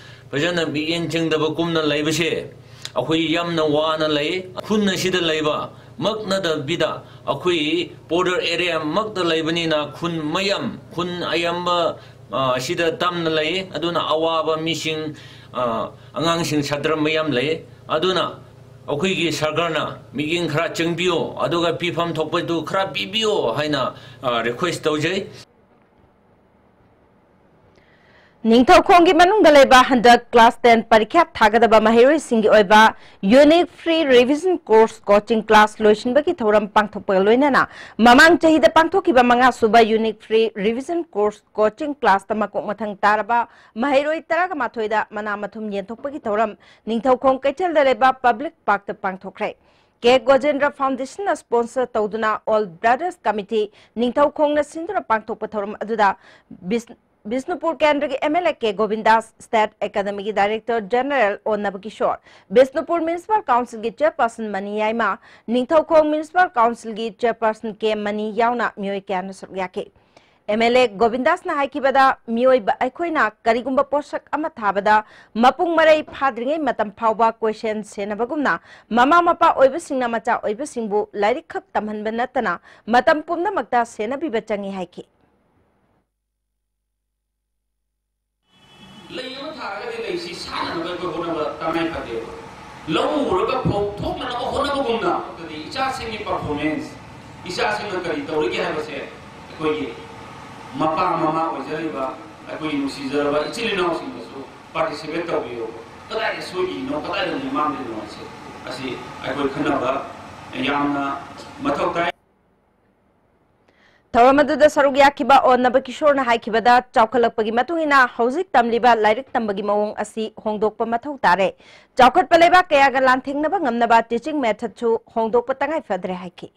ꯐꯖꯅ ꯃꯤꯠꯌꯦꯡ ꯆꯪꯗꯕ ꯀꯨꯝꯅ ꯂꯩꯕꯁꯦ ꯑꯩꯈꯣꯏ ꯌꯥꯝꯅ ꯋꯥꯅ ꯂꯩ꯫ ꯈꯨꯟ ꯑꯁꯤꯗ ꯂꯩꯕ ꯃꯛ ꯅꯠꯇꯕꯤꯗ ꯑꯩꯈꯣꯏ ꯕꯣꯔꯗꯔ ꯑꯦꯔꯤꯌꯥ ꯃꯛꯇ ꯂꯩꯕꯅꯤꯅ ꯈꯨꯟ ꯃꯌꯥꯝ, ꯈꯨꯟ ꯑꯌꯥꯝꯕ, ꯑ, ꯑꯁꯤꯗ ꯇꯝꯅ ꯂꯩ꯫ ꯑꯗꯨꯅ ꯑꯋꯥꯕ ꯃꯤꯁꯤꯡ, ꯑ, ꯑꯉꯥꯡꯁꯤꯡ, ꯁꯥꯇ꯭ꯔ ꯃꯌꯥꯝ ꯂꯩ꯫ ꯑꯗꯨꯅ ꯑꯩꯈꯣꯏꯒꯤ ꯁꯔꯀꯥꯔꯅ ꯃꯤꯠꯌꯦꯡ ꯈꯔ ꯆꯪꯕꯤꯌꯣ, ꯑꯗꯨꯒ ꯄꯤꯐꯝ ꯊꯣꯛꯄꯗꯨ ꯈꯔ ꯄꯤꯕꯤꯌꯣ ꯍꯥꯏꯅ, ꯑ, ꯔꯤꯀ꯭ꯋꯦꯁ ꯇꯧꯖꯩ꯫ ꯅꯤꯡꯊꯧꯈꯣꯡꯒꯤ ꯃꯅꯨꯡꯗ ꯂꯩꯕ ꯍꯟꯗꯛ ꯀ꯭ꯂꯥꯁ ꯇꯦꯟ ꯄꯔꯤꯈ꯭ꯌꯥ ꯊꯥꯒꯗꯕ ꯃꯍꯩꯔꯣꯏꯁꯤꯡꯒꯤ ꯑꯣꯏꯕ Unique Free Revision Course Coaching Class ꯂꯣꯏꯁꯤꯟꯕꯒꯤ ꯊꯧꯔꯝ ꯄꯥꯡꯊꯣꯛꯄꯒ ꯂꯣꯏꯅꯅ ꯃꯃꯥꯡ ꯆꯍꯤꯗ ꯄꯥꯡꯊꯣꯛꯈꯤꯕ ꯃꯉꯥ ꯁꯨꯕ Unique Free Revision Course Coaching Classꯇ ꯃꯀꯣꯛ ꯃꯊꯪ ꯇꯥꯔꯕ ꯃꯍꯩꯔꯣꯏ ꯇꯔꯥꯒ ꯃꯥꯊꯣꯏꯗ ꯃꯅꯥ ꯃꯊꯨꯝ ꯌꯦꯟꯊꯣꯛꯄꯒꯤ ꯊꯧꯔꯝ ꯅꯤꯡꯊꯧꯈꯣꯡ ꯀꯩꯊꯦꯜꯗ ꯂꯩꯕ Public Parkꯇ ꯄꯥꯡꯊꯣꯛꯈ꯭ꯔꯦ꯫ ꯀꯦ ꯒꯣꯖꯦꯟꯗ꯭ꯔ Foundationꯅ sponsor ꯇꯧꯗꯨꯅ All Brothers Committee ꯅꯤꯡꯊꯧꯈꯣꯡꯅ ꯁꯤꯟꯗꯨꯅ ꯄꯥꯡꯊꯣꯛꯄ ꯊꯧꯔꯝ ꯑꯗꯨꯗ ꯕꯤꯁ-, ꯕꯤꯁꯅꯨꯄꯨꯔ ꯀꯦꯟꯗ꯭ꯔꯒꯤ M L A K Govindas, state ꯑꯦꯀꯥꯗꯃꯤꯒꯤ director general O Nabakishore, Bishnupur municipal ꯀꯥꯎꯟꯁꯤꯜꯒꯤ ꯆꯦꯌꯔꯄꯔꯁꯟ ꯃꯅꯤ ꯌꯥꯏꯃ, ꯅꯤꯡꯊꯧꯈꯣꯡ ꯃ꯭ꯌꯨꯅꯤꯁꯤꯄꯥꯜ ꯀꯥꯎꯟꯁꯤꯜꯒꯤ ꯆꯦꯌꯔꯄꯔꯁꯟ ꯀꯦ ꯃꯅꯤ ꯌꯥꯎꯅ ꯃꯤꯑꯣꯏ ꯀꯌꯥꯅ ꯁꯔꯨꯛ ꯌꯥꯈꯤ꯫ ꯑꯦꯝ ꯑꯦꯜ ꯑꯦ ꯒꯣꯕꯤꯟꯗꯥꯁꯅ ꯍꯥꯏꯈꯤꯕꯗ, ꯃꯤꯑꯣꯏꯕ ꯑꯩꯈꯣꯏꯅ ꯀꯔꯤꯒꯨꯝꯕ ꯄꯣꯠꯁꯛ ꯑꯃ ꯊꯥꯕꯗ ꯃꯄꯨꯡ ꯃꯔꯩ ꯐꯥꯗ꯭ꯔꯤꯉꯩ ꯃꯇꯝ ꯐꯥꯎꯕ ꯀꯣꯏꯁꯦꯟ ꯁꯦꯟꯅꯕꯒꯨꯝꯅ, ꯃꯃꯥ ꯃꯄꯥ ꯑꯣꯏꯕꯁꯤꯡꯅ ꯃꯆꯥ ꯑꯣꯏꯕꯁꯤꯡꯕꯨ ꯂꯥꯏꯔꯤꯛ ꯈꯛ ꯇꯝꯍꯟꯕ ꯅꯠꯇꯅ ꯃꯇꯝ ꯄꯨꯝꯅꯃꯛꯇ ꯁꯦꯟꯅꯕꯤꯕ ꯆꯪꯏ ꯍꯥꯏꯈꯤ꯫ ꯂꯩ ꯑꯃ ꯊꯥꯔꯒꯗꯤ ꯂꯩꯁꯤ ꯁꯥꯟꯅꯅꯕ ꯑꯩꯈꯣꯏ ꯍꯣꯠꯅꯕ ꯇꯉꯥꯏ ꯐꯗꯦꯕ꯫ ꯂꯧ ꯎꯔꯒ ꯐꯧ ꯊꯣꯛꯅꯅꯕ ꯍꯣꯠꯅꯕꯒꯨꯝꯅ, ꯑꯗꯨꯗꯤ ꯏꯆꯥꯁꯤꯡꯒꯤ performance, ꯏꯆꯥꯁꯤꯡꯅ ꯀꯔꯤ ꯇꯧꯔꯤꯒꯦ ꯍꯥꯏꯕꯁꯦ ꯑꯩꯈꯣꯏꯒꯤ ꯃꯄꯥ ꯃꯃꯥ ꯑꯣꯏꯖꯔꯤꯕ ꯑꯩꯈꯣꯏꯒꯤ ꯅꯨꯡꯁꯤꯖꯔꯕ ꯏꯆꯤꯜ ꯏꯅꯥꯎꯁꯤꯡꯗꯁꯨ participate ꯇꯧꯕꯤꯌꯨ꯫ ꯀꯗꯥꯏꯗ ꯁꯣꯏꯈꯤꯅꯣ, ꯀꯗꯥꯏꯗ ꯃꯤꯃꯥꯡꯗ ꯅꯨꯡꯉꯥꯏꯁꯦ, ꯑꯁꯤ ꯑꯩꯈꯣꯏ ꯈꯟꯅꯕ ꯌꯥꯝꯅ ꯃꯊꯧ ꯇꯥꯏ꯫ ꯊꯧꯔꯝ ꯑꯗꯨꯗ ꯁꯔꯨꯛ ꯌꯥꯈꯤꯕ ꯑꯣ ꯅꯕꯀꯤꯁꯣꯔꯅ ꯍꯥꯏꯈꯤꯕꯗ, ꯆꯥꯎꯈꯠꯂꯛꯄꯒꯤ ꯃꯇꯨꯡ ꯏꯟꯅ ꯍꯧꯖꯤꯛ ꯇꯝꯂꯤꯕ ꯂꯥꯏꯔꯤꯛ ꯇꯝꯕꯒꯤ ꯃꯑꯣꯡ ꯑꯁꯤ ꯍꯣꯡꯗꯣꯛꯄ ꯃꯊꯧ ꯇꯥꯔꯦ꯫ ꯆꯥꯎꯈꯠꯄ ꯂꯩꯕꯥꯛ ꯀꯌꯥꯒ ꯂꯥꯟꯊꯦꯡꯅꯕ ꯉꯝꯅꯕ teaching methodꯁꯨ ꯍꯣꯡꯗꯣꯛꯄ ꯇꯉꯥꯏ ꯐꯗ꯭ꯔꯦ ꯍꯥꯏꯈꯤ꯫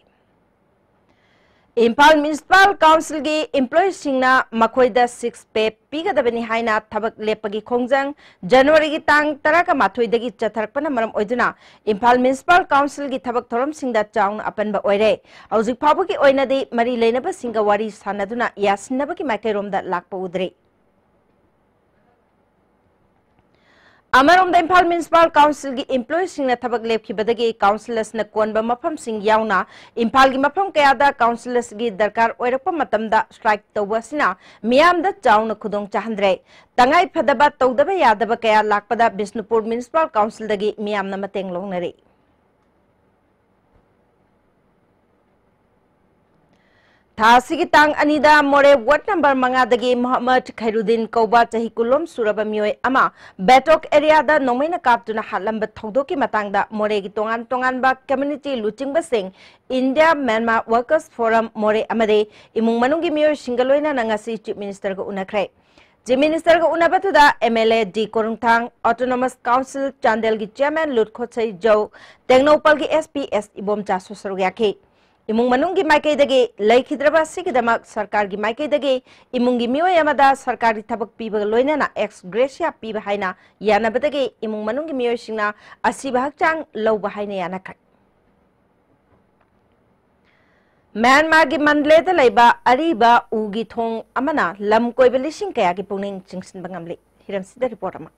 ꯏꯝꯐꯥꯜ ꯃ꯭ꯌꯨꯅꯤꯁꯤꯄꯥꯜ ꯀꯥꯎꯟꯁꯤꯜꯒꯤ employeeꯁꯤꯡꯅ ꯃꯈꯣꯏꯗ six pay ꯄꯤꯒꯗꯕꯅꯤ ꯍꯥꯏꯅ ꯊꯕꯛ ꯂꯦꯞꯄꯒꯤ ꯈꯣꯡꯖꯪ ꯖꯅꯋꯥꯔꯤꯒꯤ ꯇꯥꯡ ꯇꯔꯥꯒ ꯃꯥꯊꯣꯏꯗꯒꯤ ꯆꯠꯊꯔꯛꯄꯅ ꯃꯔꯝ ꯑꯣꯏꯗꯨꯅ ꯏꯝꯐꯥꯜ ꯃ꯭ꯌꯨꯅꯤꯁꯤꯄꯥꯜ ꯀꯥꯎꯟꯁꯤꯜꯒꯤ ꯊꯕꯛ ꯊꯧꯔꯝꯁꯤꯡꯗ ꯆꯥꯎꯅ ꯑꯄꯟꯕ ꯑꯣꯏꯔꯦ꯫ ꯍꯧꯖꯤꯛ ꯐꯥꯎꯕꯒꯤ ꯑꯣꯏꯅꯗꯤ ꯃꯔꯤ ꯂꯩꯅꯕꯁꯤꯡꯒ ꯋꯥꯔꯤ ꯁꯥꯟꯅꯗꯨꯅ ꯌꯥꯁꯤꯟꯅꯕꯒꯤ ꯃꯥꯏꯀꯩꯔꯣꯝꯗ ꯂꯥꯛꯄ ꯎꯗ꯭ꯔꯤ꯫ ꯑꯃꯔꯣꯝꯗ ꯏꯝꯐꯥꯜ ꯃ꯭ꯌꯨꯅꯤꯁꯤꯄꯥꯜ ꯀꯥꯎꯟꯁꯤꯜꯒꯤ employeeꯁꯤꯡꯅ ꯊꯕꯛ ꯂꯦꯞꯈꯤꯕꯗꯒꯤ ꯀꯥꯎꯟꯁꯤꯜ ꯑꯁꯤꯅ ꯀꯣꯟꯕ ꯃꯐꯝꯁꯤꯡ ꯌꯥꯎꯅ ꯏꯝꯐꯥꯜꯒꯤ ꯃꯐꯝ ꯀꯌꯥꯗ ꯀꯥꯎꯟꯁꯤꯜ ꯑꯁꯤꯒꯤ ꯗꯔꯀꯥꯔ ꯑꯣꯏꯔꯛꯄ ꯃꯇꯝꯗ strike ꯇꯧꯕ ꯑꯁꯤꯅ ꯃꯤꯌꯥꯝꯗ ꯆꯥꯎꯅ ꯈꯨꯗꯣꯡ ꯆꯥꯍꯟꯗ꯭ꯔꯦ꯫ ꯇꯉꯥꯏ ꯐꯗꯕ ꯇꯧꯗꯕ ꯌꯥꯗꯕ ꯀꯌꯥ ꯂꯥꯛꯄꯗ ꯕꯤꯁꯅꯨꯄꯨꯔ ꯃ꯭ꯌꯨꯅꯤꯁꯤꯄꯥꯜ ꯀꯥꯎꯟꯁꯤꯜꯗꯒꯤ ꯃꯤꯌꯥꯝꯅ ꯃꯇꯦꯡ ꯂꯧꯅꯔꯤ꯫ ꯊꯥ ꯑꯁꯤꯒꯤ ꯇꯥꯡ ꯑꯅꯤꯗ ꯃꯣꯔꯦ ꯋꯥꯔꯗ ꯅꯝꯕꯔ ꯃꯉꯥꯗꯒꯤ ꯃꯣꯍꯝꯃꯗ ꯈꯩꯔꯨꯗꯤꯟ ꯀꯧꯕ ꯆꯍꯤ ꯀꯨꯟꯂꯣꯝ ꯁꯨꯔꯕ ꯃꯤꯑꯣꯏ ꯑꯃ ꯕꯦꯇꯣꯛ ꯑꯦꯔꯤꯌꯥꯗ ꯅꯣꯡꯃꯩꯅ ꯀꯥꯞꯇꯨꯅ ꯍꯥꯠꯂꯝꯕ ꯊꯧꯗꯣꯛꯀꯤ ꯃꯇꯥꯡꯗ ꯃꯣꯔꯦꯒꯤ ꯇꯣꯉꯥꯟ ꯇꯣꯉꯥꯟꯕ community ꯂꯨꯆꯤꯡꯕꯁꯤꯡ, India Myanmar workers forum Moreh ꯑꯃꯗꯤ ꯏꯃꯨꯡ ꯃꯅꯨꯡꯒꯤ ꯃꯤꯑꯣꯏꯁꯤꯡꯒ ꯂꯣꯏꯅꯅ ꯉꯁꯤ ꯆꯤꯐ ꯃꯤꯅꯤꯁꯇꯔꯒ ꯎꯅꯈ꯭ꯔꯦ꯫ ꯆꯤꯐ ꯃꯤꯅꯤꯁꯇꯔꯒ ꯎꯅꯕꯗꯨꯗ M L A D Korungthang, autonomous council ꯆꯥꯟꯗꯦꯜꯒꯤ ꯆꯤꯌꯔꯃꯦꯟ ꯂꯨꯠꯈꯣꯠꯁꯩ ꯖꯧ, ꯇꯦꯡꯅꯧꯄꯜꯒꯤ ꯑꯦꯁ ꯄꯤ ꯑꯦꯁ ꯏꯕꯣꯝꯆꯥꯁꯨ ꯁꯔꯨꯛ ꯌꯥꯈꯤ꯫ ꯏꯃꯨꯡ ꯃꯅꯨꯡꯒꯤ ꯃꯥꯏꯀꯩꯗꯒꯤ ꯂꯩꯈꯤꯗ꯭ꯔꯕ ꯑꯁꯤꯒꯤꯗꯃꯛ ꯁꯔꯀꯥꯔꯒꯤ ꯃꯥꯏꯀꯩꯗꯒꯤ ꯏꯃꯨꯡꯒꯤ ꯃꯤꯑꯣꯏ ꯑꯃꯗ ꯁꯔꯀꯥꯔꯒꯤ ꯊꯕꯛ ꯄꯤꯕꯒ ꯂꯣꯏꯅꯅ ex gratia ꯄꯤꯕ ꯍꯥꯏꯅ ꯌꯥꯅꯕꯗꯒꯤ ꯏꯃꯨꯡ ꯃꯅꯨꯡꯒꯤ ꯃꯤꯑꯣꯏꯁꯤꯡꯅ ꯑꯁꯤꯕ ꯍꯛꯆꯥꯡ ꯂꯧꯕ ꯍꯥꯏꯅ ꯌꯥꯅꯈ꯭ꯔꯦ꯫ ꯃ꯭ꯌꯥꯟꯃꯥꯔꯒꯤ ꯃꯟꯗꯂꯦꯗ ꯂꯩꯕ ꯑꯔꯤꯕ ꯎꯒꯤ ꯊꯣꯡ ꯑꯃꯅ ꯂꯝ ꯀꯣꯏꯕ ꯂꯤꯁꯤꯡ ꯀꯌꯥꯒꯤ ꯄꯨꯛꯅꯤꯡ ꯆꯤꯡꯁꯤꯟꯕ ꯉꯝꯂꯤ꯫ ꯍꯤꯔꯝꯁꯤꯗ ꯔꯤꯄꯣꯔꯠ ꯑꯃ꯫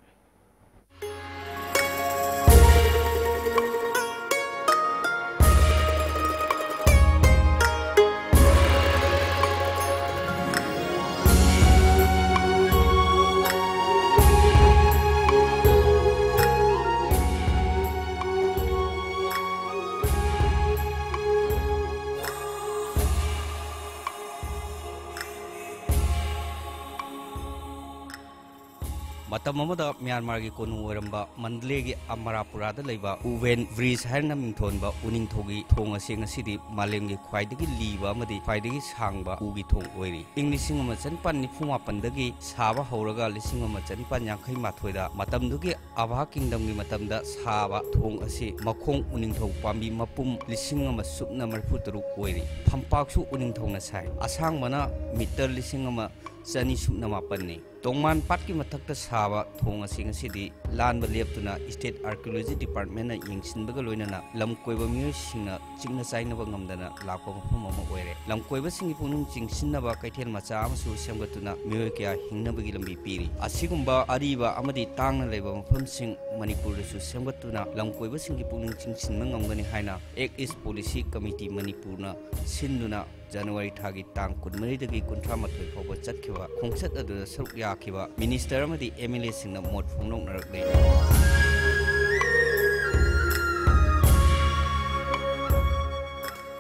ꯃꯇꯝ ꯑꯃꯗ ꯃ꯭ꯌꯥꯟꯃꯥꯔꯒꯤ ꯀꯣꯅꯨꯡ ꯑꯣꯏꯔꯝꯕ ꯃꯟꯗꯂꯦꯒꯤ ꯑꯃꯔꯥꯄꯨꯔꯥꯗ ꯂꯩꯕ ꯎꯕꯦꯟ ꯕ꯭ꯔꯤꯖ ꯍꯥꯏꯅ ꯃꯤꯡꯊꯣꯟꯕ ꯎꯅꯤꯡꯊꯧꯒꯤ ꯊꯣꯡ ꯑꯁꯤ ꯉꯁꯤꯗꯤ ꯃꯥꯂꯦꯝꯒꯤ ꯈ꯭ꯋꯥꯏꯗꯒꯤ ꯂꯤꯕ ꯑꯃꯗꯤ ꯈ꯭ꯋꯥꯏꯗꯒꯤ ꯁꯥꯡꯕ ꯎꯒꯤ ꯊꯣꯡ ꯑꯣꯏꯔꯤ꯫ ꯏꯪ ꯂꯤꯁꯤꯡ ꯑꯃ ꯆꯅꯤꯄꯥꯟ ꯅꯤꯐꯨ ꯃꯥꯄꯟꯗꯒꯤ ꯁꯥꯕ ꯍꯧꯔꯒ ꯂꯤꯁꯤꯡ ꯑꯃ ꯆꯅꯤꯄꯥꯟ ꯌꯥꯡꯈꯩ ꯃꯥꯊꯣꯏꯗ ꯃꯇꯝꯗꯨꯒꯤ ꯑꯕꯥ ꯀꯤꯡꯗꯝꯒꯤ ꯃꯇꯝꯗ ꯁꯥꯕ ꯊꯣꯡ ꯑꯁꯤ ꯃꯈꯣꯡ ꯎꯅꯤꯡꯊꯧ ꯄꯥꯝꯕꯤ ꯃꯄꯨꯝ ꯂꯤꯁꯤꯡ ꯑꯃ ꯁꯨꯞꯅ ꯃꯔꯤꯐꯨ ꯇꯔꯨꯛ ꯑꯣꯏꯔꯤ꯫ ꯐꯝꯄꯥꯛꯁꯨ ꯎꯅꯤꯡꯊꯧꯅ ꯁꯥꯏ꯫ ꯑꯁꯥꯡꯕꯅ ꯃꯤꯇꯔ ꯂꯤꯁꯤꯡ ꯑꯃ ꯆꯅꯤ ꯁꯨꯞꯅ ꯃꯥꯄꯟꯅꯤ꯫ ꯇꯣꯡꯃꯥꯟ ꯄꯥꯠꯀꯤ ꯃꯊꯛꯇ ꯁꯥꯕ ꯊꯣꯡ ꯑꯁꯤ ꯉꯁꯤꯗꯤ ꯂꯥꯟꯕ ꯂꯦꯞꯇꯨꯅ State Archaeology Departmentꯅ ꯌꯦꯡꯁꯤꯟꯕꯒ ꯂꯣꯏꯅꯅ ꯂꯝ ꯀꯣꯏꯕ ꯃꯤꯑꯣꯏꯁꯤꯡꯅ ꯆꯤꯛꯅ ꯆꯥꯏꯅꯕ ꯉꯝꯗꯅ ꯂꯥꯛꯄ ꯃꯐꯝ ꯑꯃ ꯑꯣꯏꯔꯦ꯫ ꯂꯝ ꯀꯣꯏꯕꯁꯤꯡꯒꯤ ꯄꯨꯛꯅꯤꯡ ꯆꯤꯡꯁꯤꯟꯅꯕ ꯀꯩꯊꯦꯜ ꯃꯆꯥ ꯑꯃꯁꯨ ꯁꯦꯝꯒꯠꯇꯨꯅ ꯃꯤꯑꯣꯏ ꯀꯌꯥ ꯍꯤꯡꯅꯕꯒꯤ ꯂꯝꯕꯤ ꯄꯤꯔꯤ꯫ ꯑꯁꯤꯒꯨꯝꯕ ꯑꯔꯤꯕ ꯑꯃꯗꯤ ꯇꯥꯡꯅ ꯂꯩꯕ ꯃꯐꯝꯁꯤꯡ ꯃꯅꯤꯄꯨꯔꯗꯁꯨ ꯁꯦꯝꯒꯠꯇꯨꯅ ꯂꯝ ꯀꯣꯏꯕꯁꯤꯡꯒꯤ ꯄꯨꯛꯅꯤꯡ ꯆꯤꯡꯁꯤꯟꯕ ꯉꯝꯒꯅꯤ ꯍꯥꯏꯅ Act East Policy Committee ꯃꯅꯤꯄꯨꯔꯅ ꯁꯤꯟꯗꯨꯅ ꯖꯅꯋꯥꯔꯤ ꯊꯥꯒꯤ ꯇꯥꯡ ꯀꯨꯟꯃꯔꯤꯗꯒꯤ ꯀꯨꯟꯊ꯭ꯔꯥ ꯃꯥꯊꯣꯏ ꯐꯥꯎꯕ ꯆꯠꯈꯤꯕ ꯈꯣꯡꯆꯠ ꯑꯗꯨꯗ ꯁꯔꯨꯛ ꯌꯥꯈꯤꯕ ꯃꯤꯅꯤꯁꯇꯔ ꯑꯃꯗꯤ MLAꯁꯤꯡꯅ ꯃꯣꯠ ꯐꯣꯡꯗꯣꯛꯅꯔꯛꯂꯤ꯫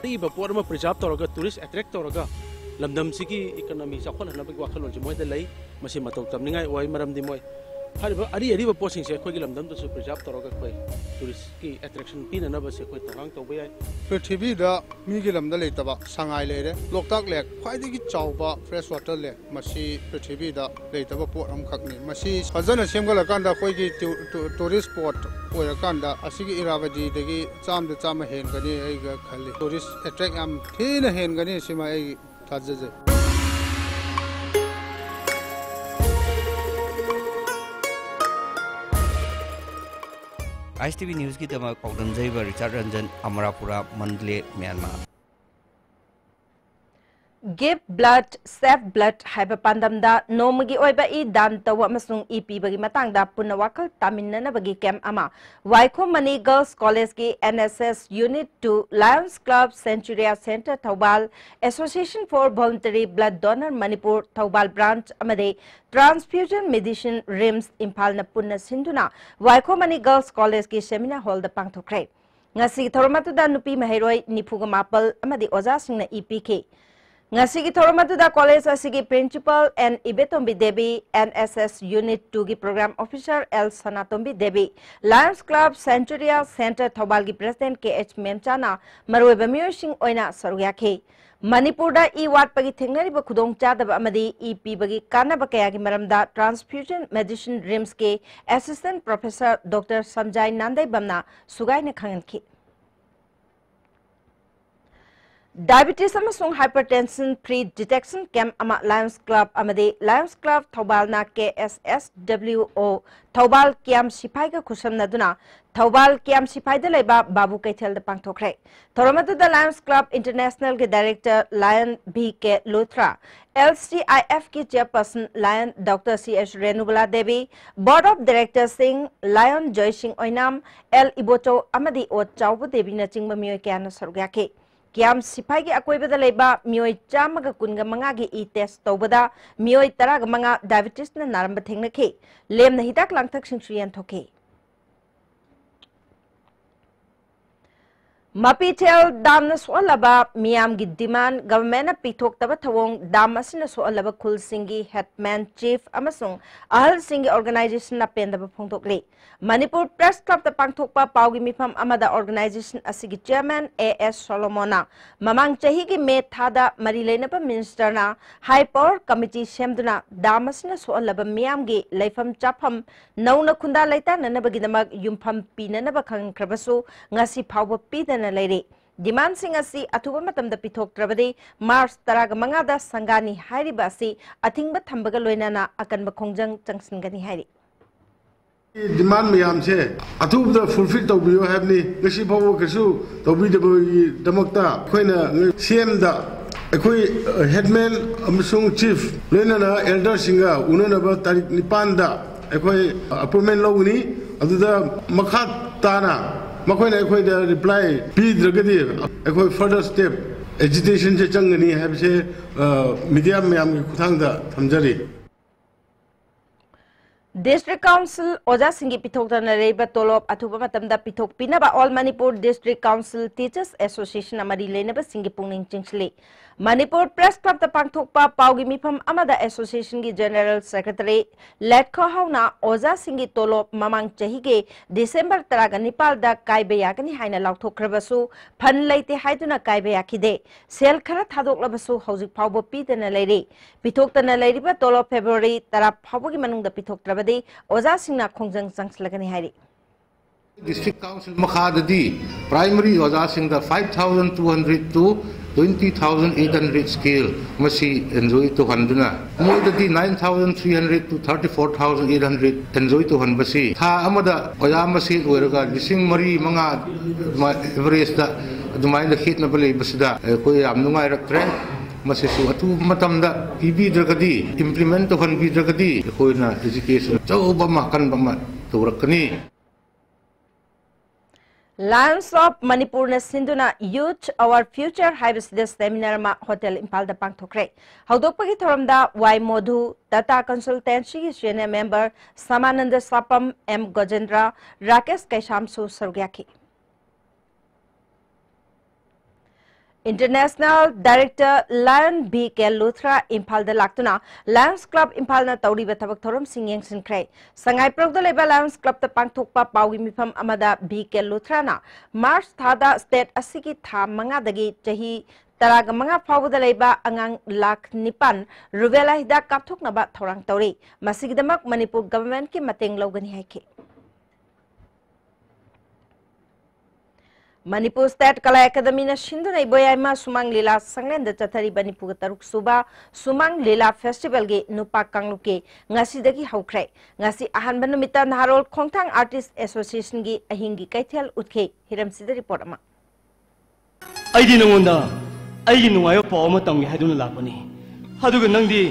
ꯑꯔꯤꯕ ꯄꯣꯠ ꯑꯃ preserve ꯇꯧꯔꯒ, tourist attract ꯇꯧꯔꯒ, ꯂꯝꯗꯝꯁꯤꯒꯤ economy ꯆꯥꯎꯈꯠꯍꯟꯅꯕꯒꯤ ꯋꯥꯈꯜꯂꯣꯟꯁꯤ ꯃꯣꯏꯗ ꯂꯩ꯫ ꯃꯁꯤ ꯃꯇꯧ ꯇꯝꯅꯤꯡꯉꯥꯏ ꯑꯣꯏ, ꯃꯔꯝꯗꯤ ꯃꯣꯏ ꯍꯥꯏꯔꯤꯕ ꯑꯔꯤ ꯑꯔꯤꯕ ꯄꯣꯠꯁꯤꯡꯁꯦ ꯑꯩꯈꯣꯏꯒꯤ ꯂꯝꯗꯝꯗꯁꯨ ꯄ꯭ꯔꯤꯖꯥꯔꯕ ꯇꯧꯔꯒ ꯑꯩꯈꯣꯏ ꯇꯨꯔꯤꯁꯀꯤ ꯑꯦꯇ꯭ꯔꯦꯛꯁꯟ ꯄꯤꯅꯅꯕꯁꯦ ꯑꯩꯈꯣꯏ ꯊꯧꯔꯥꯡ ꯇꯧꯕ ꯌꯥꯏ꯫ ꯄ꯭ꯔꯤꯊꯤꯕꯤꯗ ꯃꯤꯒꯤ ꯂꯝꯗ ꯂꯩꯇꯕ ꯁꯉꯥꯏ ꯂꯩꯔꯦ, ꯂꯣꯛꯇꯥꯛ ꯂꯦꯛ ꯈ꯭ꯋꯥꯏꯗꯒꯤ ꯆꯥꯎꯕ ꯐ꯭ꯔꯦꯁ ꯋꯥꯇꯔ ꯂꯦꯛ, ꯃꯁꯤ ꯄ꯭ꯔꯤꯊꯤꯕꯤꯗ ꯂꯩꯇꯕ ꯄꯣꯠ ꯑꯃꯈꯛꯅꯤ꯫ ꯃꯁꯤ ꯐꯖꯅ ꯁꯦꯝꯒꯠꯂꯀꯥꯟꯗ ꯑꯩꯈꯣꯏꯒꯤ ꯇꯨ-, ꯇꯨ-, ꯇꯨꯔꯤꯁ ꯁ꯭ꯄꯣꯠ ꯑꯣꯏꯔꯀꯥꯟꯗ ꯑꯁꯤꯒꯤ ꯏꯔꯥꯕꯗꯤꯗꯒꯤ ꯆꯥꯝꯗ ꯆꯥꯝꯃ ꯍꯦꯟꯒꯅꯤ ꯑꯩꯒ ꯈꯜꯂꯤ꯫ ꯇꯨꯔꯤꯁ ꯑꯦꯇ꯭ꯔꯦꯛ ꯌꯥꯝ ꯊꯤꯅ ꯍꯦꯟꯒꯅꯤ ꯁꯤꯃ ꯑꯩ ꯊꯥꯖꯖꯩ꯫ ꯑꯥꯏ ꯑꯦꯁ ꯇꯤ ꯚꯤ ꯅ꯭ꯌꯨꯁꯀꯤꯗꯃꯛ ꯄꯥꯎꯗꯝꯖꯔꯤꯕ Richard Ranjan, Amarapura, Mandalay, Myanmar. Give Blood, Save Blood ꯍꯥꯏꯕ ꯄꯥꯟꯗꯝꯗ ꯅꯣꯡꯃꯒꯤ ꯑꯣꯏꯕ ꯏ ꯗꯥꯟ ꯇꯧꯕ ꯑꯃꯁꯨꯡ ꯏ ꯄꯤꯕꯒꯤ ꯃꯇꯥꯡꯗ ꯄꯨꯟꯅ ꯋꯥꯈꯜ ꯇꯥꯃꯤꯟꯅꯅꯕꯒꯤ ꯀꯦꯝꯞ ꯑꯃ ꯋꯥꯏꯈꯣꯝ ꯃꯅꯤ ꯒꯔꯜꯁ ꯀꯣꯂꯦꯖꯀꯤ N S S Unit two, Lions Club Centuria Centre Thoubal, Association for Voluntary Blood Donor Manipur Thoubal branch ꯑꯃꯗꯤ Transfusion Medicine ꯔꯤꯝꯁ ꯏꯝꯐꯥꯜꯅ ꯄꯨꯟꯅ ꯁꯤꯟꯗꯨꯅ ꯋꯥꯏꯈꯣꯝ ꯃꯅꯤ ꯒꯔꯜꯁ ꯀꯣꯂꯦꯖꯀꯤ ꯁꯦꯃꯤꯅꯥꯔ ꯍꯣꯜꯗ ꯄꯥꯡꯊꯣꯛꯈ꯭ꯔꯦ꯫ ꯉꯁꯤꯒꯤ ꯊꯧꯔꯝ ꯑꯗꯨꯗ ꯅꯨꯄꯤ ꯃꯍꯩꯔꯣꯏ ꯅꯤꯐꯨꯒ ꯃꯥꯄꯜ ꯑꯃꯗꯤ ꯑꯣꯖꯥꯁꯤꯡꯅ ꯏ ꯄꯤꯈꯤ꯫ ꯉꯁꯤꯒꯤ ꯊꯧꯔꯝ ꯑꯗꯨꯗ ꯀꯣꯂꯦꯖ ꯑꯁꯤꯒꯤ Principal N Ibetombi Devi, N S S Unit two ꯒꯤ Program Officer L Sanatombi Devi, Lions Club Centuria Centre ꯊꯧꯕꯥꯜꯒꯤ President ꯀꯦ ꯑꯩꯆ ꯃꯦꯝꯆꯥꯅ ꯃꯔꯨꯑꯣꯏꯕ ꯃꯤꯑꯣꯏꯁꯤꯡ ꯑꯣꯏꯅ ꯁꯔꯨꯛ ꯌꯥꯈꯤ꯫ ꯃꯅꯤꯄꯨꯔꯗ ꯏ ꯋꯥꯠꯄꯒꯤ ꯊꯦꯡꯅꯔꯤꯕ ꯈꯨꯗꯣꯡꯆꯥꯗꯕ ꯑꯃꯗꯤ ꯏ ꯄꯤꯕꯒꯤ ꯀꯥꯟꯅꯕ ꯀꯌꯥꯒꯤ ꯃꯔꯝꯗ Transfusion Medicine ꯔꯤꯝꯁꯀꯤ Assistant Professor Doctor ꯁꯝꯖꯥꯏ ꯅꯥꯟꯗꯩꯕꯝꯅ ꯁꯨꯒꯥꯏꯅ ꯈꯪꯍꯟꯈꯤ꯫ Diabetes ꯑꯃꯁꯨꯡ Hypertension Free Detection Camp ꯑꯃ Lions Club ꯑꯃꯗꯤ Lions Club ꯊꯧꯕꯥꯜꯅ ꯀꯦ ꯑꯦꯁ ꯑꯦꯁ ꯗꯕ꯭ꯂꯤꯎ ꯑꯣ ꯊꯧꯕꯥꯜ ꯀꯤꯌꯥꯝ ꯁꯤꯐꯥꯏꯒ ꯈꯨꯠꯁꯝꯅꯗꯨꯅ ꯊꯧꯕꯥꯜ ꯀꯤꯌꯥꯝ ꯁꯤꯐꯥꯏꯗ ꯂꯩꯕ ꯕꯥꯕꯨ ꯀꯩꯊꯦꯜꯗ ꯄꯥꯡꯊꯣꯛꯈ꯭ꯔꯦ꯫ ꯊꯧꯔꯝ ꯑꯗꯨꯗ Lions Club International ꯒꯤ Director Lion V K Luthra, L C I F ꯀꯤ Chairperson Lion Doctor C S Renubala Devi, Board of Director ꯁꯤꯡ Lion ꯖꯣꯏꯁꯤꯡ ꯑꯣꯏꯅꯥꯝ, ꯑꯦꯜ ꯏꯕꯣꯆꯧ ꯑꯃꯗꯤ ꯑꯣ ꯆꯥꯎꯕ ꯗꯦꯕꯤꯅꯆꯤꯡꯕ ꯃꯤꯑꯣꯏ ꯀꯌꯥꯅ ꯁꯔꯨꯛ ꯌꯥꯈꯤ꯫ ꯀꯤꯌꯥꯝ ꯁꯤꯐꯥꯏꯒꯤ ꯑꯀꯣꯏꯕꯗ ꯂꯩꯕ ꯃꯤꯑꯣꯏ ꯆꯥꯝꯃꯒ ꯀꯨꯟꯒ ꯃꯉꯥꯒꯤ ꯏ ꯇꯦꯁ ꯇꯧꯕꯗ ꯃꯤꯑꯣꯏ ꯇꯔꯥꯒ ꯃꯉꯥ diabetes ꯅ ꯅꯥꯔꯝꯕ ꯊꯦꯡꯅꯈꯤ꯫ ꯂꯦꯝꯅ ꯍꯤꯗꯥꯛ ꯂꯥꯡꯊꯛꯁꯤꯡꯁꯨ ꯌꯦꯟꯊꯣꯛꯈꯤ꯫ ꯃꯄꯤꯊꯦꯜ ꯗꯥꯝꯅ ꯁꯣꯛꯍꯜꯂꯕ ꯃꯤꯌꯥꯝꯒꯤ demand, governmentꯅ ꯄꯤꯊꯣꯛꯇꯕ ꯊꯧꯑꯣꯡ, ꯗꯥꯝ ꯑꯁꯤꯅ ꯁꯣꯛꯍꯜꯂꯕ ꯈꯨꯜꯁꯤꯡꯒꯤ headman, chief ꯑꯃꯁꯨꯡ ꯑꯍꯜꯁꯤꯡꯒꯤ organizationꯅ ꯄꯦꯟꯗꯕ ꯐꯣꯡꯗꯣꯛꯂꯤ꯫ ꯃꯅꯤꯄꯨꯔ Press Clubꯇ ꯄꯥꯡꯊꯣꯛꯄ ꯄꯥꯎꯒꯤ ꯃꯤꯐꯝ ꯑꯃꯗ organization ꯑꯁꯤꯒꯤ chairman ꯑꯦ ꯑꯦꯁ ꯁꯣꯂꯣꯃꯣꯟꯅ ꯃꯃꯥꯡ ꯆꯍꯤꯒꯤ ꯃꯦ ꯊꯥꯗ ꯃꯔꯤ ꯂꯩꯅꯕ ministerꯅ high power committee ꯁꯦꯝꯗꯨꯅ ꯗꯥꯝ ꯑꯁꯤꯅ ꯁꯣꯛꯍꯜꯂꯕ ꯃꯤꯌꯥꯝꯒꯤ ꯂꯩꯐꯝ ꯆꯥꯐꯝ ꯅꯧꯅ ꯈꯨꯟꯗꯥ ꯂꯩꯇꯥꯅꯅꯕꯒꯤꯗꯃꯛ ꯌꯨꯝꯐꯝ ꯄꯤꯅꯅꯕ ꯈꯪꯈ꯭ꯔꯕꯁꯨ ꯉꯁꯤ ꯐꯥꯎꯕ ꯄꯤꯗꯅ ꯂꯩꯔꯤ꯫ Demandꯁꯤꯡ ꯑꯁꯤ ꯑꯊꯨꯕ ꯃꯇꯝꯗ ꯄꯤꯊꯣꯛꯇ꯭ꯔꯕꯗꯤ ꯃꯥꯔꯆ ꯇꯔꯥꯃꯉꯥꯗ ꯁꯪꯒꯥꯅꯤ ꯍꯥꯏꯔꯤꯕ ꯑꯁꯤ ꯑꯊꯤꯡꯕ ꯊꯝꯕꯒ ꯂꯣꯏꯅꯅ ꯑꯀꯟꯕ ꯈꯣꯡꯖꯪ ꯆꯪꯁꯤꯟꯒꯅꯤ ꯍꯥꯏꯔꯤ꯫ Demand ꯃꯌꯥꯝꯁꯦ ꯑꯊꯨꯕꯗ fulfil ꯇꯧꯕꯤꯌꯨ ꯍꯥꯏꯕꯅꯤ꯫ ꯉꯁꯤ ꯐꯥꯎꯕ ꯀꯩꯁꯨ ꯇꯧꯕꯤꯗꯕꯒꯤꯗꯃꯛꯇ ꯑꯩꯈꯣꯏꯅ CMꯗ ꯑꯩꯈꯣꯏ headman ꯑꯃꯁꯨꯡ chief ꯂꯣꯏꯅꯅ elderꯁꯤꯡꯒ ꯎꯅꯅꯕ ꯇꯥꯔꯤꯛ ꯅꯤꯄꯥꯟꯗ ꯑꯩꯈꯣꯏ appointment ꯂꯧꯒꯅꯤ꯫ ꯑꯗꯨꯗ ꯃꯈꯥ ꯇꯥꯅ ꯃꯈꯣꯏꯅ ꯑꯩꯈꯣꯏꯗ reply ꯄꯤꯗ꯭ꯔꯒꯗꯤ ꯑꯩꯈꯣꯏ further step agitationꯁꯦ ꯆꯪꯒꯅꯤ ꯍꯥꯏꯕꯁꯦ, ꯑ, media ꯃꯌꯥꯝꯒꯤ ꯈꯨꯠꯊꯥꯡꯗ ꯊꯝꯖꯔꯤ꯫ District Council ꯑꯣꯖꯥꯁꯤꯡꯒꯤ ꯄꯤꯊꯣꯛꯇꯅ ꯂꯩꯔꯤꯕ ꯇꯣꯂꯣꯞ ꯑꯊꯨꯕ ꯃꯇꯝꯗ ꯄꯤꯊꯣꯛꯄꯤꯅꯕ All Manipur District Council Teachers Associationꯅ ꯃꯔꯤ ꯂꯩꯅꯕꯁꯤꯡꯒꯤ ꯄꯨꯛꯅꯤꯡ ꯆꯤꯡꯁꯤꯜꯂꯤ꯫ ꯃꯅꯤꯄꯨꯔ Press Clubꯇ ꯄꯥꯡꯊꯣꯛꯄ ꯄꯥꯎꯒꯤ ꯃꯤꯐꯝ ꯑꯃꯗ associationꯒꯤ general secretary ꯂꯦꯠꯈꯣ ꯍꯥꯎꯅ ꯑꯣꯖꯥꯁꯤꯡꯒꯤ ꯇꯣꯂꯣꯞ ꯃꯃꯥꯡ ꯆꯍꯤꯒꯤ ꯗꯤꯁꯦꯝꯕꯔ ꯇꯔꯥꯒ ꯅꯤꯄꯥꯜꯗ ꯀꯥꯏꯕ ꯌꯥꯒꯅꯤ ꯍꯥꯏꯅ ꯂꯥꯎꯊꯣꯛꯈ꯭ꯔꯕꯁꯨ fund ꯂꯩꯇꯦ ꯍꯥꯏꯗꯨꯅ ꯀꯥꯏꯕ ꯌꯥꯈꯤꯗꯦ꯫ ꯁꯦꯜ ꯈꯔ ꯊꯥꯗꯣꯛꯂꯕꯁꯨ ꯍꯧꯖꯤꯛ ꯐꯥꯎꯕ ꯄꯤꯗꯅ ꯂꯩꯔꯤ꯫ ꯄꯤꯊꯣꯛꯇꯅ ꯂꯩꯔꯤꯕ ꯇꯣꯂꯣꯞ ꯐꯦꯕ꯭ꯔꯨꯋꯥꯔꯤ ꯇꯔꯥ ꯐꯥꯎꯕꯒꯤ ꯃꯅꯨꯡꯗ ꯄꯤꯊꯣꯛꯇ꯭ꯔꯕꯗꯤ ꯑꯣꯖꯥꯁꯤꯡꯅ ꯈꯣꯡꯖꯪ ꯆꯪꯁꯤꯜꯂꯒꯅꯤ ꯍꯥꯏꯔꯤ꯫ District Council ꯃꯈꯥꯗꯗꯤ primary ꯑꯣꯖꯥꯁꯤꯡꯗ five thousand two hundred to twenty thousand eight hundred scale ꯃꯁꯤ enjoy ꯇꯧꯍꯟꯗꯨꯅ, ꯃꯣꯏꯗꯗꯤ nine thousand three hundred to thirty-four thousand eight hundred enjoy ꯇꯧꯍꯟꯕꯁꯤ ꯊꯥ ꯑꯃꯗ ꯑꯣꯖꯥ ꯃꯁꯤꯡ ꯑꯣꯏꯔꯒ ꯂꯤꯁꯤꯡ ꯃꯔꯤ ꯃꯉꯥ averageꯇ ꯑꯗꯨꯃꯥꯏꯅ ꯈꯦꯠꯅꯕ ꯂꯩꯕꯁꯤꯗ ꯑꯩꯈꯣꯏ ꯌꯥꯝ ꯅꯨꯡꯉꯥꯏꯔꯛꯇ꯭ꯔꯦ꯫ ꯃꯁꯤꯁꯨ ꯑꯊꯨꯕ ꯃꯇꯝꯗ ꯄꯤꯕꯤꯗ꯭ꯔꯒꯗꯤ, implement ꯇꯧꯍꯟꯕꯤꯗ꯭ꯔꯒꯗꯤ ꯑꯩꯈꯣꯏꯅ education ꯑꯆꯧꯕ ꯑꯃ, ꯑꯀꯟꯕ ꯑꯃ ꯇꯧꯔꯛꯀꯅꯤ꯫ Lions of Manipurꯅ ꯁꯤꯟꯗꯨꯅ Youth Our Future ꯍꯥꯏꯕꯁꯤꯗ seminar ꯑꯃ Hotel ꯏꯝꯐꯥꯜꯗ ꯄꯥꯡꯊꯣꯛꯈ꯭ꯔꯦ꯫ ꯍꯧꯗꯣꯛꯄꯒꯤ ꯊꯧꯔꯝꯗ ꯋꯥꯏ ꯃꯣꯙꯨ, Tata Consultancyꯒꯤ senior member Samananda Sapam, M Gojendra, Rakesh ꯀꯩꯁꯥꯝꯁꯨ ꯁꯔꯨꯛ ꯌꯥꯈꯤ꯫ International Director Lion B K Luthra ꯏꯝꯐꯥꯜꯗ ꯂꯥꯛꯇꯨꯅ Lions Club ꯏꯝꯐꯥꯜꯅ ꯇꯧꯔꯤꯕ ꯊꯕꯛ ꯊꯧꯔꯝꯁꯤꯡ ꯌꯦꯡꯁꯤꯟꯈ꯭ꯔꯦ꯫ ꯁꯉꯥꯏ ꯄ꯭ꯔꯧꯗ ꯂꯩꯕ Lions Clubꯇ ꯄꯥꯡꯊꯣꯛꯄ ꯄꯥꯎꯒꯤ ꯃꯤꯐꯝ ꯑꯃꯗ B K Luthraꯅ March ꯊꯥꯗ state ꯑꯁꯤꯒꯤ ꯊꯥ ꯃꯉꯥꯗꯒꯤ ꯆꯍꯤ ꯇꯔꯥꯒ ꯃꯉꯥ ꯐꯥꯎꯕꯗ ꯂꯩꯕ ꯑꯉꯥꯡ ꯂꯥꯈ ꯅꯤꯄꯥꯟ rubella ꯍꯤꯗꯥꯛ ꯀꯥꯞꯊꯣꯛꯅꯕ ꯊꯧꯔꯥꯡ ꯇꯧꯔꯤ꯫ ꯃꯁꯤꯒꯤꯗꯃꯛ ꯃꯅꯤꯄꯨꯔ governmentꯀꯤ ꯃꯇꯦꯡ ꯂꯧꯒꯅꯤ ꯍꯥꯏꯈꯤ꯫ ꯃꯅꯤꯄꯨꯔ State Kala Academyꯅ ꯁꯤꯟꯗꯨꯅ ꯏꯕꯣꯌꯥꯏꯃ ꯁꯨꯃꯥꯡ ꯂꯤꯂꯥ ꯁꯪꯂꯦꯟꯗ ꯆꯠꯊꯔꯤꯕ ꯅꯤꯐꯨꯒ ꯇꯔꯨꯛ ꯁꯨꯕ ꯁꯨꯃꯥꯡ ꯂꯤꯂꯥ festivalꯒꯤ ꯅꯨꯄꯥ ꯀꯥꯡꯂꯨꯞꯀꯤ ꯉꯁꯤꯗꯒꯤ ꯍꯧꯈ꯭ꯔꯦ꯫ ꯉꯁꯤ ꯑꯍꯥꯟꯕ ꯅꯨꯃꯤꯠꯇ ꯅꯍꯥꯔꯣꯜ ꯈꯣꯡꯊꯥꯡ Artist Associationꯒꯤ ꯑꯍꯤꯡꯒꯤ ꯀꯩꯊꯦꯜ ꯎꯠꯈꯤ꯫ ꯍꯤꯔꯝꯁꯤꯗ report ꯑꯃ꯫ ꯑꯩꯗꯤ ꯅꯉꯣꯟꯗ ꯑꯩꯒꯤ ꯅꯨꯡꯉꯥꯏꯕ ꯄꯥꯎ ꯑꯃ ꯇꯝꯒꯦ ꯍꯥꯏꯗꯨꯅ ꯂꯥꯛꯄꯅꯤ꯫ ꯑꯗꯨꯒ ꯅꯪꯗꯤ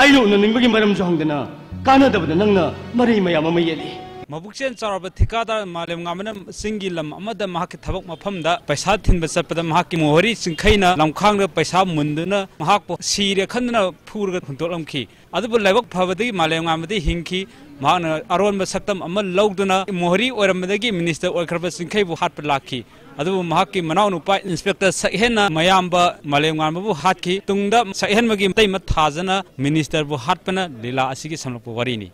ꯑꯩꯅ ꯎꯅꯅꯤꯡꯕꯒꯤ ꯃꯔꯝꯁꯨ ꯍꯪꯗꯅ, ꯀꯥꯟꯅꯗꯕꯗ ꯅꯪꯅ ꯃꯔꯩ ꯃꯌꯥꯝ ꯑꯃ ꯌꯦꯠꯂꯤ꯫ ꯃꯕꯨꯛꯆꯦꯜ ꯆꯥꯎꯔꯕ ꯊꯤꯀꯥꯗꯥꯔ ꯃꯥꯂꯦꯝꯉꯥꯟꯕꯅ ꯆꯤꯡꯒꯤ ꯂꯝ ꯑꯃꯗ ꯃꯍꯥꯛꯀꯤ ꯊꯕꯛ ꯃꯐꯝꯗ ꯄꯩꯁꯥ ꯊꯤꯟꯕ ꯆꯠꯄꯗ ꯃꯍꯥꯛꯀꯤ ꯃꯣꯍꯣꯔꯤ ꯆꯤꯡꯈꯩꯅ ꯂꯝꯈꯥꯡꯗ ꯄꯩꯁꯥ ꯃꯨꯟꯗꯨꯅ ꯃꯍꯥꯛꯄꯨ ꯁꯤꯔꯦ ꯈꯟꯗꯨꯅ ꯐꯨꯔꯒ ꯍꯨꯟꯗꯣꯛꯂꯝꯈꯤ꯫ ꯑꯗꯨꯕꯨ ꯂꯥꯏꯕꯛ ꯐꯕꯗꯒꯤ ꯃꯥꯂꯦꯝꯉꯥꯟꯕꯗꯤ ꯍꯤꯡꯈꯤ꯫ ꯃꯍꯥꯛꯅ ꯑꯔꯣꯟꯕ ꯁꯛꯇꯝ ꯑꯃ ꯂꯧꯗꯨꯅ ꯃꯣꯍꯣꯔꯤ ꯑꯣꯏꯔꯝꯕꯗꯒꯤ minister ꯑꯣꯏꯈ꯭ꯔꯕ ꯆꯤꯡꯈꯩꯕꯨ ꯍꯥꯠꯄ ꯂꯥꯛꯈꯤ꯫ ꯑꯗꯨꯕꯨ ꯃꯍꯥꯛꯀꯤ ꯃꯅꯥꯎꯅꯨꯄꯥ Inspector ꯁꯛꯍꯦꯟꯅ ꯃꯌꯥꯝꯕ ꯃꯥꯂꯦꯝꯉꯥꯟꯕꯕꯨ ꯍꯥꯠꯈꯤ꯫ ꯇꯨꯡꯗ ꯁꯛꯍꯦꯟꯕꯒꯤ ꯃꯇꯩ ꯃꯊꯥꯖꯅ ministerꯕꯨ ꯍꯥꯠꯄꯅ ꯂꯤꯂꯥ ꯑꯁꯤꯒꯤ ꯁꯝꯂꯞꯄ ꯋꯥꯔꯤꯅꯤ꯫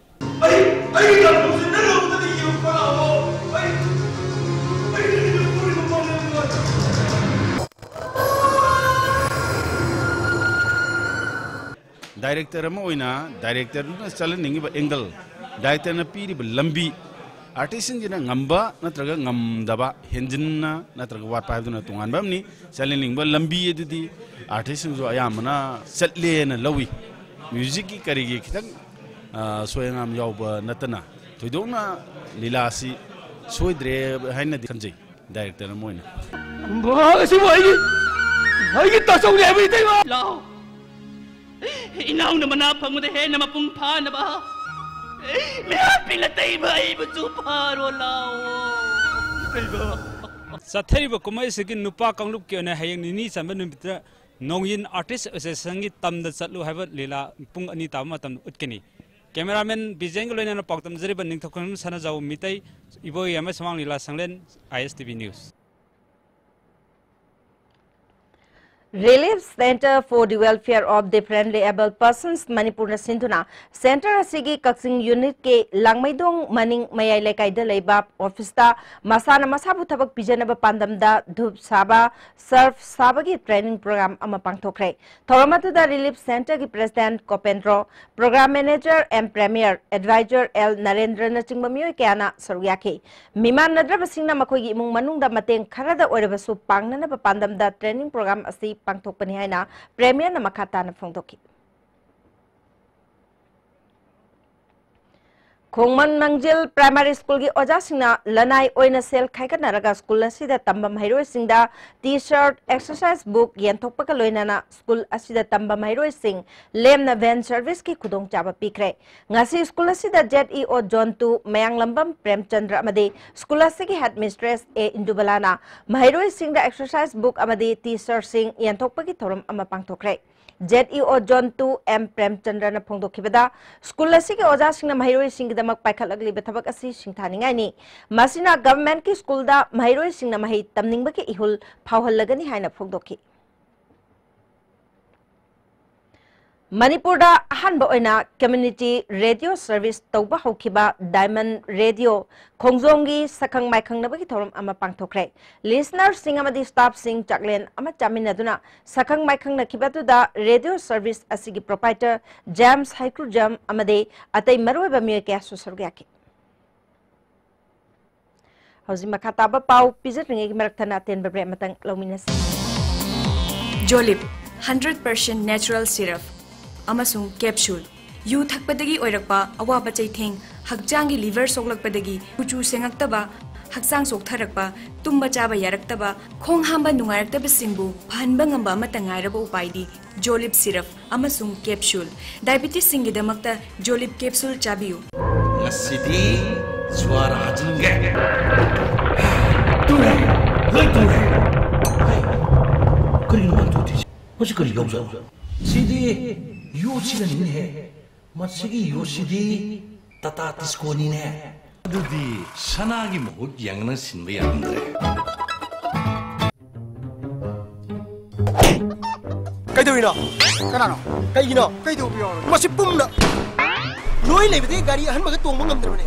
ꯑꯩ ꯑꯩꯒꯤ ꯂꯝꯗꯝꯁꯤ ꯅꯪꯅ ꯎꯕꯗ ꯌꯦꯡꯉꯨ ꯀꯅꯥꯅꯣ? ꯑꯩ ꯑꯩ ꯅꯪꯒꯤ ꯂꯝꯗꯝ ꯄꯨꯔꯤꯕ ꯃꯥꯂꯦꯝꯉꯥꯟꯕ꯫ Director ꯑꯃ ꯑꯣꯏꯅ directorꯗꯨꯅ ꯆꯠꯍꯟꯅꯤꯡꯉꯤꯕ angle, directorꯅ ꯄꯤꯔꯤꯕ ꯂꯝꯕꯤ, artistꯁꯤꯡꯁꯤꯅ ꯉꯝꯕ ꯅꯠꯇ꯭ꯔꯒ ꯉꯝꯗꯕ, ꯍꯦꯟꯖꯤꯟꯅ ꯅꯠꯇ꯭ꯔꯒ ꯋꯥꯠꯄ ꯍꯥꯏꯕꯗꯨꯅ ꯇꯣꯉꯥꯟꯕ ꯑꯃꯅꯤ꯫ ꯆꯠꯍꯟꯅꯤꯡꯕ ꯂꯝꯕꯤ ꯑꯗꯨꯗꯤ artistꯁꯤꯡꯁꯨ ꯑꯌꯥꯝꯕꯅ ꯆꯠꯂꯦꯅ ꯂꯧꯏ꯫ Musicꯀꯤ ꯀꯔꯤꯒꯤ ꯈꯤꯇꯪ, ꯑ, ꯑꯁꯣꯏ ꯑꯉꯥꯝ ꯌꯥꯎꯕ ꯅꯠꯇꯅ ꯊꯣꯏꯗꯣꯛꯅ ꯂꯤꯂꯥꯁꯤ ꯁꯣꯏꯗ꯭ꯔꯦ ꯍꯥꯏꯅꯗꯤ ꯈꯟꯖꯩ꯫ Director ꯑꯃ ꯑꯣꯏꯅ꯫ ꯚꯥ, ꯑꯁꯤꯕꯨ ꯑꯩꯒꯤ, ꯑꯩꯒꯤ ꯇꯥꯆꯧꯅꯦ ꯍꯥꯏꯕ ꯏꯇꯩꯃ! ꯂꯥꯎ꯫ ꯏꯅꯥꯎꯅ ꯃꯅꯥ ꯐꯪꯕꯗ ꯍꯦꯟꯅ ꯃꯄꯨꯡ ꯐꯥꯅꯕ ꯃꯤꯍꯥꯠꯄꯤ ꯅꯇꯩꯃ ꯑꯩꯕꯨꯁꯨ ꯐꯥꯔꯣ ꯂꯥꯎ꯫ ꯏꯇꯩꯃ꯫ ꯆꯠꯊꯔꯤꯕ ꯀꯨꯝꯍꯩꯁꯤꯒꯤ ꯅꯨꯄꯥ ꯀꯥꯡꯂꯨꯞꯀꯤ ꯑꯣꯏꯅ ꯍꯌꯦꯡ ꯅꯤꯅꯤ ꯆꯟꯕ ꯅꯨꯃꯤꯠꯇ ꯅꯣꯡꯌꯤꯟ Artist Associationꯒꯤ ꯇꯝꯗ ꯆꯠꯂꯨ ꯍꯥꯏꯕ ꯂꯤꯂꯥ ꯄꯨꯡ ꯑꯅꯤ ꯇꯥꯕ ꯃꯇꯝꯗ ꯎꯠꯀꯅꯤ꯫ Cameraman ꯕꯤꯖꯦꯟꯒ ꯂꯣꯏꯅꯅ ꯄꯥꯎꯗꯝꯖꯔꯤꯕ ꯅꯤꯡꯊꯧꯈꯣꯡꯕꯝ ꯁꯅꯥꯖꯥꯎꯕ ꯃꯤꯇꯩ, ꯏꯕꯣꯌꯥꯏꯃ ꯁꯨꯃꯥꯡ ꯂꯤꯂꯥ ꯁꯪꯂꯦꯟ, I S T V News꯫ Relief Centre for the Welfare of Differently Abled Persons ꯃꯅꯤꯄꯨꯔꯅ ꯁꯤꯟꯗꯨꯅ ꯁꯦꯟꯇꯔ ꯑꯁꯤꯒꯤ ꯀꯛꯆꯤꯡ ꯌꯨꯅꯤꯠꯀꯤ ꯂꯥꯡꯃꯩꯗꯣꯡ ꯃꯅꯤꯡ ꯃꯌꯥꯏ ꯂꯩꯀꯥꯏꯗ ꯂꯩꯕ ꯑꯣꯐꯤꯁꯇ ꯃꯁꯥꯅ ꯃꯁꯥꯕꯨ ꯊꯕꯛ ꯄꯤꯖꯅꯕ ꯄꯥꯟꯗꯝꯗ ꯙꯨꯞ ꯁꯥꯕ, ꯁꯔꯐ ꯁꯥꯕꯒꯤ ꯇ꯭ꯔꯦꯅꯤꯡ ꯄ꯭ꯔꯣꯒ꯭ꯔꯥꯝ ꯑꯃ ꯄꯥꯡꯊꯣꯛꯈ꯭ꯔꯦ꯫ ꯊꯧꯔꯝ ꯑꯗꯨꯗ ꯔꯤꯂꯤꯐ ꯁꯦꯟꯇꯔꯒꯤ president Kopendro, program manager M Premier, advisor L ꯅꯔꯦꯟꯗ꯭ꯔꯅꯆꯤꯡꯕ ꯃꯤꯑꯣꯏ ꯀꯌꯥꯅ ꯁꯔꯨꯛ ꯌꯥꯈꯤ꯫ ꯃꯤꯃꯥꯟꯅꯗ꯭ꯔꯕꯁꯤꯡꯅ ꯃꯈꯣꯏꯒꯤ ꯏꯃꯨꯡ ꯃꯅꯨꯡꯗ ꯃꯇꯦꯡ ꯈꯔꯗ ꯑꯣꯏꯔꯕꯁꯨ ꯄꯥꯡꯅꯅꯕ ꯄꯥꯟꯗꯝꯗ ꯇ꯭ꯔꯦꯅꯤꯡ ꯄ꯭ꯔꯣꯒ꯭ꯔꯥꯝ ꯑꯁꯤ ꯄꯥꯡꯊꯣꯛꯄꯅꯤ ꯍꯥꯏꯅ ꯄ꯭ꯔꯦꯃꯤꯌꯔꯅ ꯃꯈꯥ ꯇꯥꯅ ꯐꯣꯡꯗꯣꯛꯈꯤ꯫ ꯈꯣꯡꯃꯟ ꯃꯥꯡꯖꯤꯜ ꯄ꯭ꯔꯥꯏꯃꯥꯔꯤ ꯁ꯭ꯀꯨꯜꯒꯤ ꯑꯣꯖꯥꯁꯤꯡꯅ ꯂꯅꯥꯏ ꯑꯣꯏꯅ ꯁꯦꯜ ꯈꯥꯏꯒꯠꯅꯔꯒ ꯁ꯭ꯀꯨꯜ ꯑꯁꯤꯗ ꯇꯝꯕ ꯃꯍꯩꯔꯣꯏꯁꯤꯡꯗ ꯇꯤ ꯁꯔꯠ, ꯑꯦꯛꯁꯔꯁꯥꯏꯖ ꯕꯨꯛ ꯌꯦꯟꯊꯣꯛꯄꯒ ꯂꯣꯏꯅꯅ ꯁ꯭ꯀꯨꯜ ꯑꯁꯤꯗ ꯇꯝꯕ ꯃꯍꯩꯔꯣꯏꯁꯤꯡ ꯂꯦꯝꯅ ꯚꯦꯟ ꯁꯔꯚꯤꯁꯀꯤ ꯈꯨꯗꯣꯡꯆꯥꯕ ꯄꯤꯈ꯭ꯔꯦ꯫ ꯉꯁꯤ ꯁ꯭ꯀꯨꯜ ꯑꯁꯤꯗ ꯖꯦꯠ ꯏ ꯑꯣ ꯖꯣꯟ ꯇꯨ ꯃꯌꯥꯡꯂꯝꯕꯝ ꯄ꯭ꯔꯦꯝꯆꯟꯗ꯭ꯔ ꯑꯃꯗꯤ ꯁ꯭ꯀꯨꯜ ꯑꯁꯤꯒꯤ ꯍꯦꯗ ꯃꯤꯁꯇ꯭ꯔꯦꯁ ꯑꯦ ꯏꯟꯗꯨꯕꯂꯥꯅ ꯃꯍꯩꯔꯣꯏꯁꯤꯡꯗ ꯑꯦꯛꯁꯔꯁꯥꯏꯖ ꯕꯨꯛ ꯑꯃꯗꯤ ꯇꯤ ꯁꯔꯠꯁꯤꯡ ꯌꯦꯟꯊꯣꯛꯄꯒꯤ ꯊꯧꯔꯝ ꯑꯃ ꯄꯥꯡꯊꯣꯛꯈ꯭ꯔꯦ꯫ ꯖꯦꯠ ꯏ ꯑꯣ ꯖꯣꯟ ꯇꯨ ꯑꯦꯝ ꯄ꯭ꯔꯦꯝꯆꯟꯗ꯭ꯔꯅ ꯐꯣꯡꯗꯣꯛꯈꯤꯕꯗ, ꯁ꯭ꯀꯨꯜ ꯑꯁꯤꯒꯤ ꯑꯣꯖꯥꯁꯤꯡꯅ ꯃꯍꯩꯔꯣꯏꯁꯤꯡꯒꯤꯗꯃꯛ ꯄꯥꯏꯈꯠꯂꯛꯂꯤꯕ ꯊꯕꯛ ꯑꯁꯤ ꯁꯤꯡꯊꯥꯅꯤꯡꯉꯥꯏꯅꯤ꯫ ꯃꯁꯤꯅ ꯒꯚꯔꯟꯃꯦꯟꯠꯀꯤ ꯁ꯭ꯀꯨꯜꯗ ꯃꯍꯩꯔꯣꯏꯁꯤꯡꯅ ꯃꯍꯩ ꯇꯝꯅꯤꯡꯕꯒꯤ ꯏꯍꯨꯜ ꯐꯥꯎꯍꯜꯂꯒꯅꯤ ꯍꯥꯏꯅ ꯐꯣꯡꯗꯣꯛꯈꯤ꯫ ꯃꯅꯤꯄꯨꯔꯗ ꯑꯍꯥꯟꯕ ꯑꯣꯏꯅ ꯀꯝꯃ꯭ꯌꯨꯅꯤꯇꯤ ꯔꯦꯗꯤꯑꯣ ꯁꯔꯚꯤꯁ ꯇꯧꯕ ꯍꯧꯈꯤꯕ ꯗꯥꯏꯃꯟ ꯔꯦꯗꯤꯑꯣ ꯈꯣꯡꯖꯣꯝꯒꯤ ꯁꯛꯈꯪ ꯃꯥꯏꯈꯪꯅꯕꯒꯤ ꯊꯧꯔꯝ ꯑꯃ ꯄꯥꯡꯊꯣꯛꯈ꯭ꯔꯦ꯫ ꯂꯤꯁꯅꯔꯁꯤꯡ ꯑꯃꯗꯤ ꯁ꯭ꯇꯥꯐꯁꯤꯡ ꯆꯥꯛꯂꯦꯟ ꯑꯃ ꯆꯥꯃꯤꯟꯅꯗꯨꯅ ꯁꯛꯈꯪ ꯃꯥꯏꯈꯪꯅꯈꯤꯕ ꯑꯗꯨꯗ ꯔꯦꯗꯤꯑꯣ ꯁꯔꯚꯤꯁ ꯑꯁꯤꯒꯤ ꯄ꯭ꯔꯣꯄꯥꯏꯇꯔ ꯖꯦꯝꯁ ꯍꯩꯀ꯭ꯔꯨꯖꯝ ꯑꯃꯗꯤ ꯑꯇꯩ ꯃꯔꯨꯑꯣꯏꯕ ꯃꯤꯑꯣꯏ ꯀꯌꯥꯁꯨ ꯁꯔꯨꯛ ꯌꯥꯈꯤ꯫ ꯍꯧꯖꯤꯛ ꯃꯈꯥ ꯇꯥꯕ ꯄꯥꯎ ꯄꯤꯖꯗ꯭ꯔꯤꯉꯩꯒꯤ ꯃꯔꯛꯇ ꯑꯇꯦꯟꯕ ꯕ꯭ꯔꯦꯛ ꯑꯃꯇꯪ ꯂꯧꯃꯤꯟꯅꯁꯤ꯫ ꯖꯣꯂꯤꯞ ꯍꯟꯗ꯭ꯔꯦꯠ ꯄꯥꯔꯁꯦꯟꯠ ꯅꯦꯆꯔꯦꯜ ꯁꯤꯔꯞ ꯑꯃꯁꯨꯡ ꯀꯦꯞꯁꯨꯜ꯫ ꯌꯨ ꯊꯛꯄꯗꯒꯤ ꯑꯣꯏꯔꯛꯄ ꯑꯋꯥꯕ ꯆꯩꯊꯦꯡ, ꯍꯛꯆꯥꯡꯒꯤ ꯂꯤꯚꯔ ꯁꯣꯛꯂꯛꯄꯗꯒꯤ ꯀꯨꯆꯨ ꯁꯦꯡꯉꯛꯇꯕ, ꯍꯛꯆꯥꯡ ꯆꯣꯛꯊꯔꯛꯄ, ꯇꯨꯝꯕ ꯆꯥꯕ ꯌꯥꯔꯛꯇꯕ, ꯈꯣꯡ ꯍꯥꯝꯕ ꯅꯨꯡꯉꯥꯏꯔꯛꯇꯕꯁꯤꯡꯕꯨ ꯐꯍꯟꯕ ꯉꯝꯕ ꯑꯃꯠꯇ ꯉꯥꯏꯔꯕ ꯎꯄꯥꯏꯗꯤ ꯖꯣꯂꯤꯞ ꯁꯤꯔꯞ ꯑꯃꯁꯨꯡ ꯀꯦꯞꯁꯨꯜ꯫ ꯗꯥꯏꯕꯤꯇꯤꯁꯁꯤꯡꯒꯤꯗꯃꯛꯇ ꯖꯣꯂꯤꯞ ꯀꯦꯞꯁꯨꯜ ꯆꯥꯕꯤꯌꯨ꯫ ꯉꯁꯤꯗꯤ ꯖ꯭ꯋꯥꯔ ꯍꯥꯖꯤꯟꯒꯦ꯫ ꯇꯨꯔꯦ, ꯂꯣꯏ ꯇꯨꯔꯦ꯫ ꯍꯩ, ꯀꯔꯤꯅꯣ ꯃꯥꯅ ꯇꯧꯗꯣꯏꯁꯦ? ꯃꯁꯤ ꯀꯔꯤ ꯌꯥꯎꯖꯥꯠꯅꯣ? ꯁꯤꯗꯤ ꯌꯨ ꯁꯤꯖꯤꯟꯅꯩꯅꯦꯍꯦ꯫ ꯃꯁꯤꯒꯤ ꯌꯨ ꯁꯤꯗꯤ ꯇꯥꯇꯥ ꯇꯤꯁꯀꯣꯅꯤꯅꯦ꯫ ꯑꯗꯨꯗꯤ ꯁꯅꯥꯒꯤ ꯃꯍꯨꯠ ꯌꯥꯡꯅ ꯁꯤꯟꯕ ꯌꯥꯔꯝꯗ꯭ꯔꯦ꯫ ꯀꯩꯗꯧꯔꯤꯅꯣ? ꯀꯅꯥꯅꯣ? ꯀꯩꯒꯤꯅꯣ? ꯀꯩꯗꯧꯕ ꯌꯥꯎꯔꯒꯦ? ꯃꯁꯤ ꯄꯨꯝꯅ ꯅꯣꯏ ꯂꯩꯕꯗꯒꯤ ꯒꯥꯔꯤ ꯑꯍꯟꯕꯒ ꯇꯣꯡꯕ ꯉꯝꯗ꯭ꯔꯕꯅꯦ꯫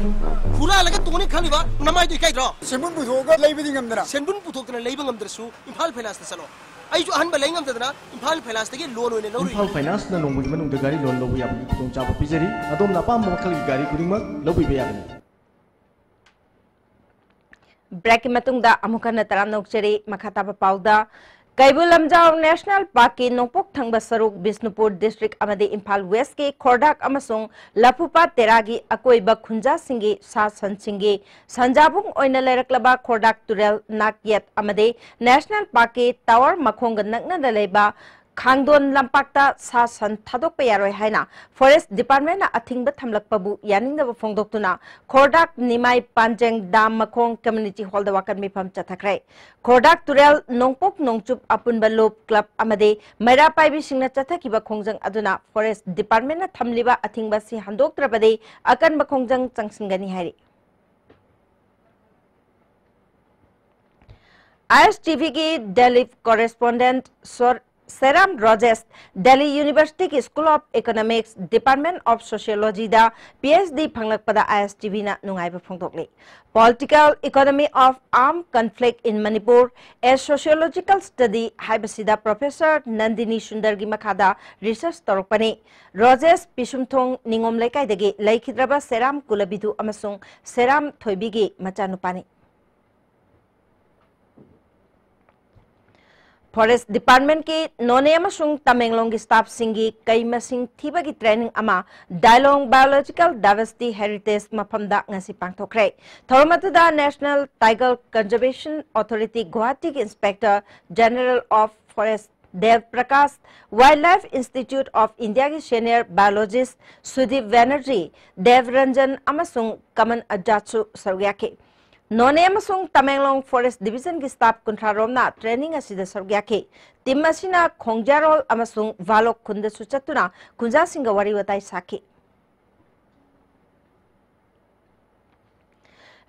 ꯍꯨꯔꯥꯜꯂꯒ ꯇꯣꯡꯅꯤ ꯈꯜꯂꯤꯕ ꯅꯃꯥꯏꯗꯣ ꯏꯀꯥꯏꯗ꯭ꯔꯣ? ꯁꯦꯟꯕꯨꯟ ꯄꯨꯊꯣꯛꯑꯒ ꯂꯩꯕꯗꯤ ꯉꯝꯗꯅ? ꯁꯦꯟꯕꯨꯟ ꯄꯨꯊꯣꯛꯇꯅ ꯂꯩꯕ ꯉꯝꯗ꯭ꯔꯁꯨ ꯏꯝꯐꯥꯜ ꯐꯥꯏꯅꯥꯟꯁꯇ ꯆꯠꯂꯣ꯫ ꯑꯩꯁꯨ ꯑꯍꯟꯕ ꯂꯩ ꯉꯝꯗꯗꯅ ꯏꯝꯐꯥꯜ ꯐꯥꯏꯅꯥꯟꯁꯇꯒꯤ ꯂꯣꯟ ꯑꯣꯏꯅ ꯂꯧꯔꯨꯏ꯫ ꯏꯝꯐꯥꯜ ꯐꯥꯏꯅꯥꯟꯁꯅ ꯅꯣꯡꯃꯒꯤ ꯃꯅꯨꯡꯗ ꯒꯥꯔꯤ ꯂꯣꯟ ꯂꯧꯕ ꯌꯥꯕꯒꯤ ꯈꯨꯗꯣꯡꯆꯥꯕ ꯄꯤꯖꯔꯤ꯫ ꯑꯗꯣꯝꯅ ꯑꯄꯥꯝꯕ ꯃꯈꯜꯒꯤ ꯒꯥꯔꯤ ꯈꯨꯗꯤꯡꯃꯛ ꯂꯧꯕꯤꯕ ꯌꯥꯒꯅꯤ꯫ ꯕ꯭ꯔꯦꯛꯀꯤ ꯃꯇꯨꯡꯗ ꯑꯃꯨꯛ ꯍꯟꯅ ꯇꯔꯥꯝꯅ ꯑꯣꯛꯆꯔꯤ꯫ ꯃꯈꯥ ꯇꯥꯕ ꯄꯥꯎꯗ, ꯀꯩꯕꯨꯜ ꯂꯝꯖꯥꯎ ꯅꯦꯁꯅꯦꯜ ꯄꯥꯔꯛꯀꯤ ꯅꯣꯡꯄꯣꯛ ꯊꯪꯕ ꯁꯔꯨꯛ ꯕꯤꯁꯅꯨꯄꯨꯔ ꯗꯤꯁꯇ꯭ꯔꯤꯛ ꯑꯃꯗꯤ ꯏꯝꯐꯥꯜ ꯋꯦꯁꯀꯤ ꯈꯣꯔꯗꯥꯛ ꯑꯃꯁꯨꯡ ꯂꯐꯨꯄꯥꯠ ꯇꯦꯔꯥꯒꯤ ꯑꯀꯣꯏꯕ ꯈꯨꯟꯖꯥꯁꯤꯡꯒꯤ ꯁꯥ ꯁꯟꯁꯤꯡꯒꯤ ꯁꯟꯖꯥꯕꯨꯡ ꯑꯣꯏꯅ ꯂꯩꯔꯛꯂꯕ ꯈꯣꯔꯗꯥꯛ ꯇꯨꯔꯦꯜ ꯅꯥꯛ ꯌꯦꯠ ꯑꯃꯗꯤ ꯅꯦꯁꯅꯦꯜ ꯄꯥꯔꯛꯀꯤ ꯇꯥꯋꯔ ꯃꯈꯣꯡꯒ ꯅꯛꯅꯅ ꯂꯩꯕ ꯈꯥꯡꯗꯣꯟ ꯂꯝꯄꯥꯛꯇ ꯁꯥ ꯁꯟ ꯊꯥꯗꯣꯛꯄ ꯌꯥꯔꯣꯏ ꯍꯥꯏꯅ ꯐꯣꯔꯦꯁ ꯗꯤꯄꯥꯔꯠꯃꯦꯟꯅ ꯑꯊꯤꯡꯕ ꯊꯝꯂꯛꯄꯕꯨ ꯌꯥꯅꯤꯡꯗꯕ ꯐꯣꯡꯗꯣꯛꯇꯨꯅ ꯈꯣꯔꯗꯥꯛ ꯅꯤꯃꯥꯏ ꯄꯥꯟꯖꯦꯡ ꯗꯥꯝ ꯃꯈꯣꯡ ꯀꯝꯃ꯭ꯌꯨꯅꯤꯇꯤ ꯍꯣꯜꯗ ꯋꯥꯀꯠ ꯃꯤꯐꯝ ꯆꯠꯊꯈ꯭ꯔꯦ꯫ ꯈꯣꯔꯗꯥꯛ ꯇꯨꯔꯦꯜ ꯅꯣꯡꯄꯣꯛ ꯅꯣꯡꯆꯨꯞ ꯑꯄꯨꯟꯕ ꯂꯣꯞ ꯀ꯭ꯂꯕ ꯑꯃꯗꯤ ꯃꯩꯔꯥ ꯄꯥꯏꯕꯤꯁꯤꯡꯅ ꯆꯠꯊꯈꯤꯕ ꯈꯣꯡꯖꯪ ꯑꯗꯨꯅ ꯐꯣꯔꯦꯁ ꯗꯤꯄꯥꯔꯠꯃꯦꯟꯅ ꯊꯝꯂꯤꯕ ꯑꯊꯤꯡꯕ ꯑꯁꯤ ꯍꯟꯗꯣꯛꯇ꯭ꯔꯕꯗꯤ ꯑꯀꯟꯕ ꯈꯣꯡꯖꯪ ꯆꯪꯁꯤꯟꯒꯅꯤ ꯍꯥꯏꯔꯤ꯫ ꯑꯥꯏ ꯑꯦꯁ ꯇꯤ ꯚꯤꯒꯤ ꯗꯦꯜꯂꯤ ꯀꯣꯔꯦꯁꯄꯣꯟꯗꯦꯟꯠ ꯁꯣꯔ-, ꯁꯦꯔꯥꯝ ꯔꯣꯖꯦꯁ ꯗꯦꯜꯂꯤ ꯌꯨꯅꯤꯚꯔꯁꯤꯇꯤꯒꯤ school of economics, department of ꯁꯣꯁꯤꯌꯣꯂꯣꯖꯤꯗ ꯄꯤ ꯑꯩꯆ ꯗꯤ ꯐꯪꯂꯛꯄꯗ ꯑꯥꯏ ꯑꯦꯁ ꯇꯤ ꯚꯤꯅ ꯅꯨꯡꯉꯥꯏꯕ ꯐꯣꯡꯗꯣꯛꯂꯤ꯫ Political Economy of Armed Conflict in Manipur, A Sociological Study ꯍꯥꯏꯕꯁꯤꯗ ꯄ꯭ꯔꯣꯐꯦꯁꯔ ꯅꯟꯗꯤꯅꯤ ꯁꯨꯟꯗꯔꯒꯤ ꯃꯈꯥꯗ ꯔꯤꯁꯔꯆ ꯇꯧꯔꯛꯄꯅꯤ꯫ ꯔꯣꯖꯦꯁ ꯄꯤꯁꯨꯝꯊꯣꯡ ꯅꯤꯉꯣꯝ ꯂꯩꯀꯥꯏꯗꯒꯤ ꯂꯩꯈꯤꯗ꯭ꯔꯕ ꯁꯦꯔꯥꯝ ꯀꯨꯂꯕꯤꯗꯨ ꯑꯃꯁꯨꯡ ꯁꯦꯔꯥꯝ ꯊꯣꯏꯕꯤꯒꯤ ꯃꯆꯥꯅꯨꯄꯥꯅꯤ꯫ ꯐꯣꯔꯦꯁ꯭ꯠ ꯗꯤꯄꯥꯔꯠꯃꯦꯟꯠꯀꯤ ꯅꯣꯅꯦ ꯑꯃꯁꯨꯡ ꯇꯃꯦꯡꯂꯣꯡꯒꯤ ꯁ꯭ꯇꯥꯐꯁꯤꯡꯒꯤ ꯀꯩ ꯃꯁꯤꯡ ꯊꯤꯕꯒꯤ ꯇ꯭ꯔꯦꯅꯤꯡ ꯑꯃ ꯗꯥꯏꯂꯣꯡ ꯕꯥꯏꯑꯣꯂꯣꯖꯤꯀꯦꯜ ꯗꯥꯏꯚꯔꯁꯤꯇꯤ ꯍꯦꯔꯤꯇꯦꯖ ꯃꯐꯝꯗ ꯉꯁꯤ ꯄꯥꯡꯊꯣꯛꯈ꯭ꯔꯦ꯫ ꯊꯧꯔꯝ ꯑꯗꯨꯗ ꯅꯦꯁꯅꯦꯜ ꯇꯥꯏꯒꯔ ꯀꯟꯖꯔꯕꯦꯁꯟ ꯑꯣꯊꯣꯔꯤꯇꯤ ꯒꯨꯋꯥꯍꯥꯇꯤꯒꯤ inspector general of forest Deb Prakash, wildlife institute of ꯏꯟꯗꯤꯌꯥꯒꯤ ꯁꯦꯅꯤꯌꯔ ꯕꯥꯏꯑꯣꯂꯣꯖꯤꯁ꯭ꯠ ꯁꯨꯗꯤꯞ ꯕꯦꯅꯔꯖꯤ, ꯗꯦꯕ ꯔꯟꯖꯟ ꯑꯃꯁꯨꯡ ꯀꯃꯟ ꯑꯖꯥꯠꯁꯨ ꯁꯔꯨꯛ ꯌꯥꯈꯤ꯫ ꯅꯣꯅꯦ ꯑꯃꯁꯨꯡ ꯇꯃꯦꯡꯂꯣꯡ ꯐꯣꯔꯦꯁ꯭ꯠ ꯗꯤꯕꯤꯖꯟꯒꯤ ꯁ꯭ꯇꯥꯐ ꯀꯨꯟꯊ꯭ꯔꯥ ꯔꯣꯝꯅ ꯇ꯭ꯔꯦꯅꯤꯡ ꯑꯁꯤꯗ ꯁꯔꯨꯛ ꯌꯥꯈꯤ꯫ ꯇꯤꯝ ꯑꯁꯤꯅ ꯈꯣꯡꯖꯥꯔꯣꯜ ꯑꯃꯁꯨꯡ ꯚꯥꯂꯣꯛ ꯈꯨꯟꯗꯁꯨ ꯆꯠꯇꯨꯅ ꯈꯨꯟꯖꯥꯁꯤꯡꯒ ꯋꯥꯔꯤ ꯋꯥꯇꯥꯏ ꯁꯥꯈꯤ꯫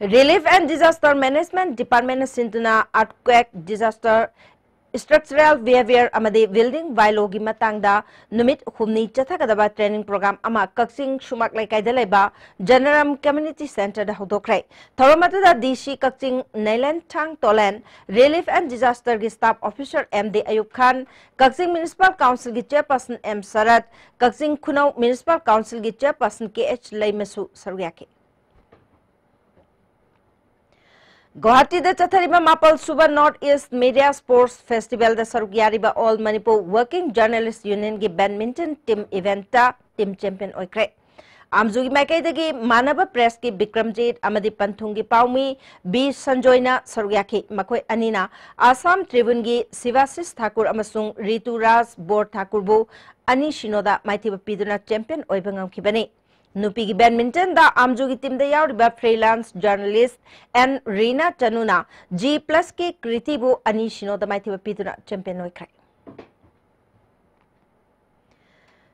Relief and Disaster Management Department ꯅ ꯁꯤꯟꯗꯨꯅ earthquake disaster Structural Behavior ꯑꯃꯗꯤ Building Bylaw ꯒꯤ ꯃꯇꯥꯡꯗ ꯅꯨꯃꯤꯠ ꯍꯨꯝꯅꯤ ꯆꯠꯊꯒꯗꯕ training program ꯑꯃ ꯀꯛꯆꯤꯡ ꯁꯨꯃꯥꯛ ꯂꯩꯀꯥꯏꯗ ꯂꯩꯕ ꯖꯅꯔꯝ Community Center ꯗ ꯍꯧꯗꯣꯛꯈ꯭ꯔꯦ꯫ ꯊꯧꯔꯝ ꯑꯗꯨꯗ D C Kakching ꯅꯩꯂꯦꯟꯊꯥꯡ ꯇꯣꯂꯦꯟ, Relief and Disaster ꯒꯤ staff officer M D ꯑꯌꯨꯕ ꯈꯥꯟ, ꯀꯛꯆꯤꯡ Municipal Council ꯒꯤ chairperson M ꯁꯔꯠ, ꯀꯛꯆꯤꯡ ꯈꯨꯅꯧ Municipal Council ꯒꯤ chairperson K H ꯂꯩꯃꯁꯨ ꯁꯔꯨꯛ ꯌꯥꯈꯤ꯫ ꯒꯨꯋꯥꯍꯥꯇꯤꯗ ꯆꯠꯊꯔꯤꯕ ꯃꯥꯄꯜ ꯁꯨꯕ North East Media Sports Festival ꯗ ꯁꯔꯨꯛ ꯌꯥꯔꯤꯕ All Manipur Working Journalist Union ꯒꯤ badminton team event ꯇ team champion ꯑꯣꯏꯈ꯭ꯔꯦ꯫ ꯑꯥꯝꯖꯨꯒꯤ ꯃꯥꯏꯀꯩꯗꯒꯤ ꯃꯥꯟꯅꯕ press ꯀꯤ ꯕꯤꯀ꯭ꯔꯝꯖꯤꯠ ꯑꯃꯗꯤ ꯄꯟꯊꯨꯡꯒꯤ ꯄꯥꯎꯃꯤ B ꯁꯟꯖꯣꯏꯅ ꯁꯔꯨꯛ ꯌꯥꯈꯤ꯫ ꯃꯈꯣꯏ ꯑꯅꯤꯅ Assam Tribune ꯒꯤ ꯁꯤꯕꯥꯁꯤꯁ ꯊꯥꯀꯨꯔ ꯑꯃꯁꯨꯡ ꯔꯤꯇꯨ ꯔꯥꯖ ꯕꯣꯔ ꯊꯥꯀꯨꯔꯕꯨ ꯑꯅꯤ ꯁꯤꯅꯣꯗ ꯃꯥꯏꯊꯤꯕ ꯄꯤꯗꯨꯅ champion ꯑꯣꯏꯕ ꯉꯝꯈꯤꯕꯅꯤ꯫ ꯅꯨꯄꯤꯒꯤ badminton ꯗ ꯑꯥꯝꯖꯨꯒꯤ team ꯗ ꯌꯥꯎꯔꯤꯕ freelance journalist N ꯔꯤꯅꯥ ꯆꯅꯨꯅ G Plus ꯀꯤ ꯀ꯭ꯔꯤꯇꯤꯕꯨ ꯑꯅꯤ ꯁꯤꯅꯣꯗ ꯃꯥꯏꯊꯤꯕ ꯄꯤꯗꯨꯅ champion ꯑꯣꯏꯈ꯭ꯔꯦ꯫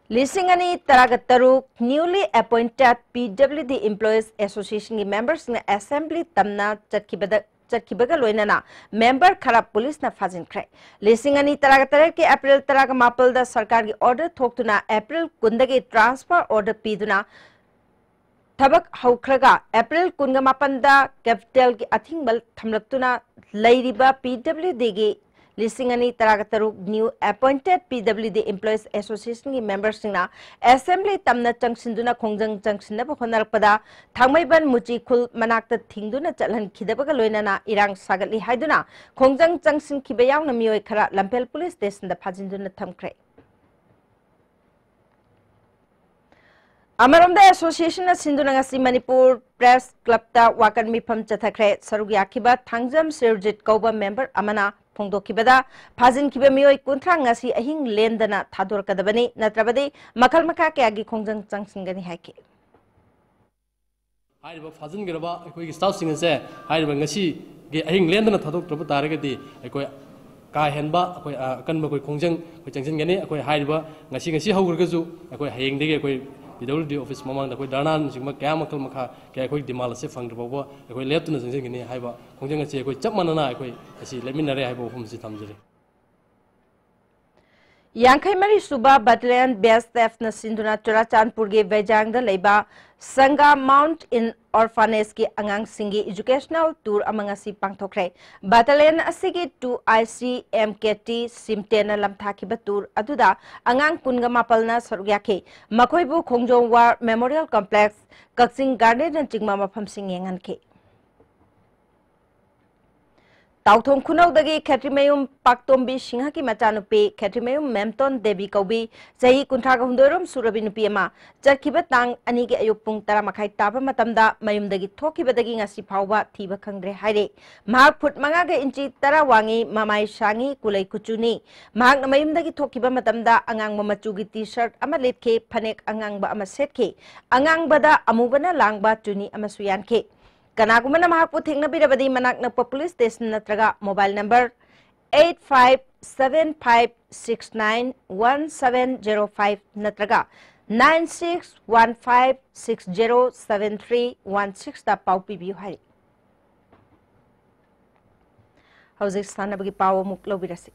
ꯂꯤꯁꯤꯡ ꯑꯅꯤ ꯇꯔꯥꯒ ꯇꯔꯨꯛ newly appointed P W D Employees Association ꯒꯤ member ꯁꯤꯡꯅ assembly ꯇꯝꯅ ꯆꯠꯈꯤꯕꯗ, ꯆꯠꯈꯤꯕꯒ ꯂꯣꯏꯅꯅ member ꯈꯔ police ꯅ ꯐꯥꯖꯤꯟꯈ꯭ꯔꯦ꯫ ꯂꯤꯁꯤꯡ ꯑꯅꯤ ꯇꯔꯥꯒ ꯇꯔꯦꯠꯀꯤ April ꯇꯔꯥꯒ ꯃꯥꯄꯜꯗ ꯁꯔꯀꯥꯔꯒꯤ order ꯊꯣꯛꯇꯨꯅ April ꯀꯨꯟꯗꯒꯤ transfer order ꯄꯤꯗꯨꯅ ꯊꯕꯛ ꯍꯧꯈ꯭ꯔꯒ April ꯀꯨꯟꯒ ꯃꯥꯄꯟꯗ capital ꯒꯤ ꯑꯊꯤꯡꯕ ꯊꯝꯂꯛꯇꯨꯅ ꯂꯩꯔꯤꯕ P W D ꯒꯤ ꯂꯤꯁꯤꯡ ꯑꯅꯤ ꯇꯔꯥꯒ ꯇꯔꯨꯛ new appointed P W D Employees Association ꯒꯤ member ꯁꯤꯡꯅ assembly ꯇꯝꯅ ꯆꯪꯁꯤꯟꯗꯨꯅ ꯈꯣꯡꯖꯪ ꯆꯪꯁꯤꯟꯅꯕ ꯍꯣꯠꯅꯔꯛꯄꯗ ꯊꯥꯡꯃꯩꯕꯟ ꯃꯨꯆꯤ ꯈꯨꯜ ꯃꯅꯥꯛꯇ ꯊꯤꯡꯗꯨꯅ ꯆꯠꯍꯟꯈꯤꯗꯕꯒ ꯂꯣꯏꯅꯅ ꯏꯔꯥꯡ ꯁꯥꯒꯠꯂꯤ ꯍꯥꯏꯗꯨꯅ ꯈꯣꯡꯖꯪ ꯆꯪꯁꯤꯟꯈꯤꯕ ꯌꯥꯎꯅ ꯃꯤꯑꯣꯏ ꯈꯔ ꯂꯝꯐꯦꯜ police station ꯗ ꯐꯥꯖꯤꯟꯗꯨꯅ ꯊꯝꯈ꯭ꯔꯦ꯫ ꯑꯃꯔꯣꯝꯗ association ꯅ ꯁꯤꯟꯗꯨꯅ ꯉꯁꯤ ꯃꯅꯤꯄꯨꯔ Press Club ꯇ ꯋꯥꯀꯠ ꯃꯤꯐꯝ ꯆꯠꯊꯈ꯭ꯔꯦ꯫ ꯁꯔꯨꯛ ꯌꯥꯈꯤꯕ ꯊꯥꯡꯖꯝ ꯁꯤꯔꯖꯤꯠ ꯀꯧꯕ member ꯑꯃꯅ ꯐꯣꯡꯗꯣꯛꯈꯤꯕꯗ, ꯐꯥꯖꯤꯟꯈꯤꯕ ꯃꯤꯑꯣꯏ ꯀꯨꯟꯊ꯭ꯔꯥ ꯉꯁꯤ ꯑꯍꯤꯡ ꯂꯦꯟꯗꯅ ꯊꯥꯗꯣꯔꯛꯀꯗꯕꯅꯤ, ꯅꯠꯇ꯭ꯔꯕꯗꯤ ꯃꯈꯜ ꯃꯈꯥ ꯀꯌꯥꯒꯤ ꯈꯣꯡꯖꯪ ꯆꯪꯁꯤꯟꯒꯅꯤ ꯍꯥꯏꯈꯤ꯫ ꯍꯥꯏꯔꯤꯕ ꯐꯥꯖꯤꯟꯈ꯭ꯔꯕ ꯑꯩꯈꯣꯏꯒꯤ staff ꯁꯤꯡ ꯑꯁꯦ ꯍꯥꯏꯔꯤꯕ ꯉꯁꯤꯒꯤ ꯑꯍꯤꯡ ꯂꯦꯟꯗꯅ ꯊꯥꯗꯣꯛꯇ꯭ꯔꯕ ꯇꯥꯔꯒꯗꯤ ꯑꯩꯈꯣꯏ ꯀꯥ ꯍꯦꯟꯕ ꯑꯩꯈꯣꯏ, ꯑ, ꯑꯀꯟꯕ ꯑꯩꯈꯣꯏ ꯈꯣꯡꯖꯪ ꯑꯩꯈꯣꯏ ꯆꯪꯁꯤꯟꯒꯅꯤ꯫ ꯑꯩꯈꯣꯏ ꯍꯥꯏꯔꯤꯕ ꯉꯁꯤ, ꯉꯁꯤ ꯍꯧꯈ꯭ꯔꯒꯁꯨ ꯑꯩꯈꯣꯏ ꯍꯌꯦꯡꯗꯒꯤ ꯑꯩꯈꯣꯏ P W D office ꯃꯃꯥꯡꯗ ꯑꯩꯈꯣꯏ ꯙꯔꯅꯥꯅꯆꯤꯡꯕ ꯀꯌꯥ ꯃꯈꯜ ꯃꯈꯥ ꯀꯌꯥ ꯑꯩꯈꯣꯏ demand ꯑꯁꯤ ꯐꯪꯗ꯭ꯔꯤ ꯐꯥꯎꯕ ꯑꯩꯈꯣꯏ ꯂꯦꯞꯇꯅ ꯆꯪꯁꯤꯟꯒꯅꯤ ꯍꯥꯏꯕ ꯈꯣꯡꯖꯪ ꯑꯁꯤ ꯑꯩꯈꯣꯏ ꯆꯞ ꯃꯥꯟꯅꯅ ꯑꯩꯈꯣꯏ ꯉꯁꯤ ꯂꯦꯞꯃꯤꯟꯅꯔꯦ ꯍꯥꯏꯕ ꯋꯥꯐꯝ ꯑꯁꯤ ꯊꯝꯖꯔꯤ꯫ ꯌꯥꯡꯈꯩ ꯃꯔꯤ ꯁꯨꯕ Battalion B S F ꯅ ꯁꯤꯟꯗꯨꯅ ꯆꯨꯔꯥꯆꯥꯟꯄꯨꯔꯒꯤ ꯕꯩꯖꯥꯡꯗ ꯂꯩꯕ ꯁꯪꯒꯥ Mount in Orphanage ꯀꯤ ꯑꯉꯥꯡꯁꯤꯡꯒꯤ educational tour ꯑꯃ ꯉꯁꯤ ꯄꯥꯡꯊꯣꯛꯈ꯭ꯔꯦ꯫ Battalion ꯑꯁꯤꯒꯤ two I C M K T ꯁꯤꯝꯇꯦꯅ ꯂꯝꯊꯥꯈꯤꯕ tour ꯑꯗꯨꯗ ꯑꯉꯥꯡ ꯀꯨꯟꯒ ꯃꯥꯄꯜꯅ ꯁꯔꯨꯛ ꯌꯥꯈꯤ꯫ ꯃꯈꯣꯏꯕꯨ ꯈꯣꯡꯖꯣꯝ War Memorial Complex, ꯀꯛꯆꯤꯡ Garden ꯅꯆꯤꯡꯕ ꯃꯐꯝꯁꯤꯡ ꯌꯦꯡꯍꯟꯈꯤ꯫ ꯇꯥꯎꯊꯣꯡ ꯈꯨꯅꯧꯗꯒꯤ ꯈꯦꯇ꯭ꯔꯤꯃꯌꯨꯝ ꯄꯥꯛꯇꯣꯝꯕꯤ ꯁꯤꯡꯍꯒꯤ ꯃꯆꯥꯅꯨꯄꯤ ꯈꯦꯇ꯭ꯔꯤꯃꯌꯨꯝ ꯃꯦꯝꯇꯣꯟ ꯗꯦꯕꯤ ꯀꯧꯕꯤ, ꯆꯍꯤ ꯀꯨꯟꯊ꯭ꯔꯥ ꯍꯨꯝꯗꯣꯏ ꯔꯣꯝ ꯁꯨꯔꯕꯤ ꯅꯨꯄꯤ ꯑꯃ, ꯆꯠꯈꯤꯕ ꯇꯥꯡ ꯑꯅꯤꯒꯤ ꯑꯌꯨꯛ ꯄꯨꯡ ꯇꯔꯥ ꯃꯈꯥꯏ ꯇꯥꯕ ꯃꯇꯝꯗ ꯃꯌꯨꯝꯗꯒꯤ ꯊꯣꯛꯈꯤꯕꯗꯒꯤ ꯉꯁꯤ ꯐꯥꯎꯕ ꯊꯤꯕ ꯈꯪꯗ꯭ꯔꯦ ꯍꯥꯏꯔꯤ꯫ ꯃꯍꯥꯛ ꯐꯨꯠ ꯃꯉꯥꯒ ꯏꯟꯆꯤ ꯇꯔꯥ ꯋꯥꯡꯉꯤ, ꯃꯃꯥꯏ ꯁꯥꯡꯉꯤ, ꯀꯨꯂꯩ ꯀꯨꯆꯨꯅꯤ꯫ ꯃꯍꯥꯛꯅ ꯃꯌꯨꯝꯗꯒꯤ ꯊꯣꯛꯈꯤꯕ ꯃꯇꯝꯗ ꯑꯉꯥꯡꯕ ꯃꯆꯨꯒꯤ T-shirt ꯑꯃ ꯂꯤꯠꯈꯤ, ꯐꯅꯦꯛ ꯑꯉꯥꯡꯕ ꯑꯃ ꯁꯦꯠꯈꯤ꯫ ꯑꯉꯥꯡꯕꯗ ꯑꯃꯨꯕꯅ ꯂꯥꯡꯕ ꯆꯨꯅꯤ ꯑꯃꯁꯨ ꯌꯥꯟꯈꯤ꯫ ꯀꯅꯥꯒꯨꯝꯕꯅ ꯃꯍꯥꯛꯄꯨ ꯊꯦꯡꯅꯕꯤꯔꯕꯗꯤ ꯃꯅꯥꯛ ꯅꯛꯄ police station ꯅꯠꯇ꯭ꯔꯒ mobile number eight five seven five six nine one seven zero five ꯅꯠꯇ꯭ꯔꯒ nine six one five six zero seven three one six ꯇ ꯄꯥꯎ ꯄꯤꯕꯤꯌꯨ ꯍꯥꯏꯔꯤ꯫ ꯍꯧꯖꯤꯛ ꯁꯥꯟꯅꯕꯒꯤ ꯄꯥꯎ ꯑꯃꯨꯛ ꯂꯧꯕꯤꯔꯁꯤ꯫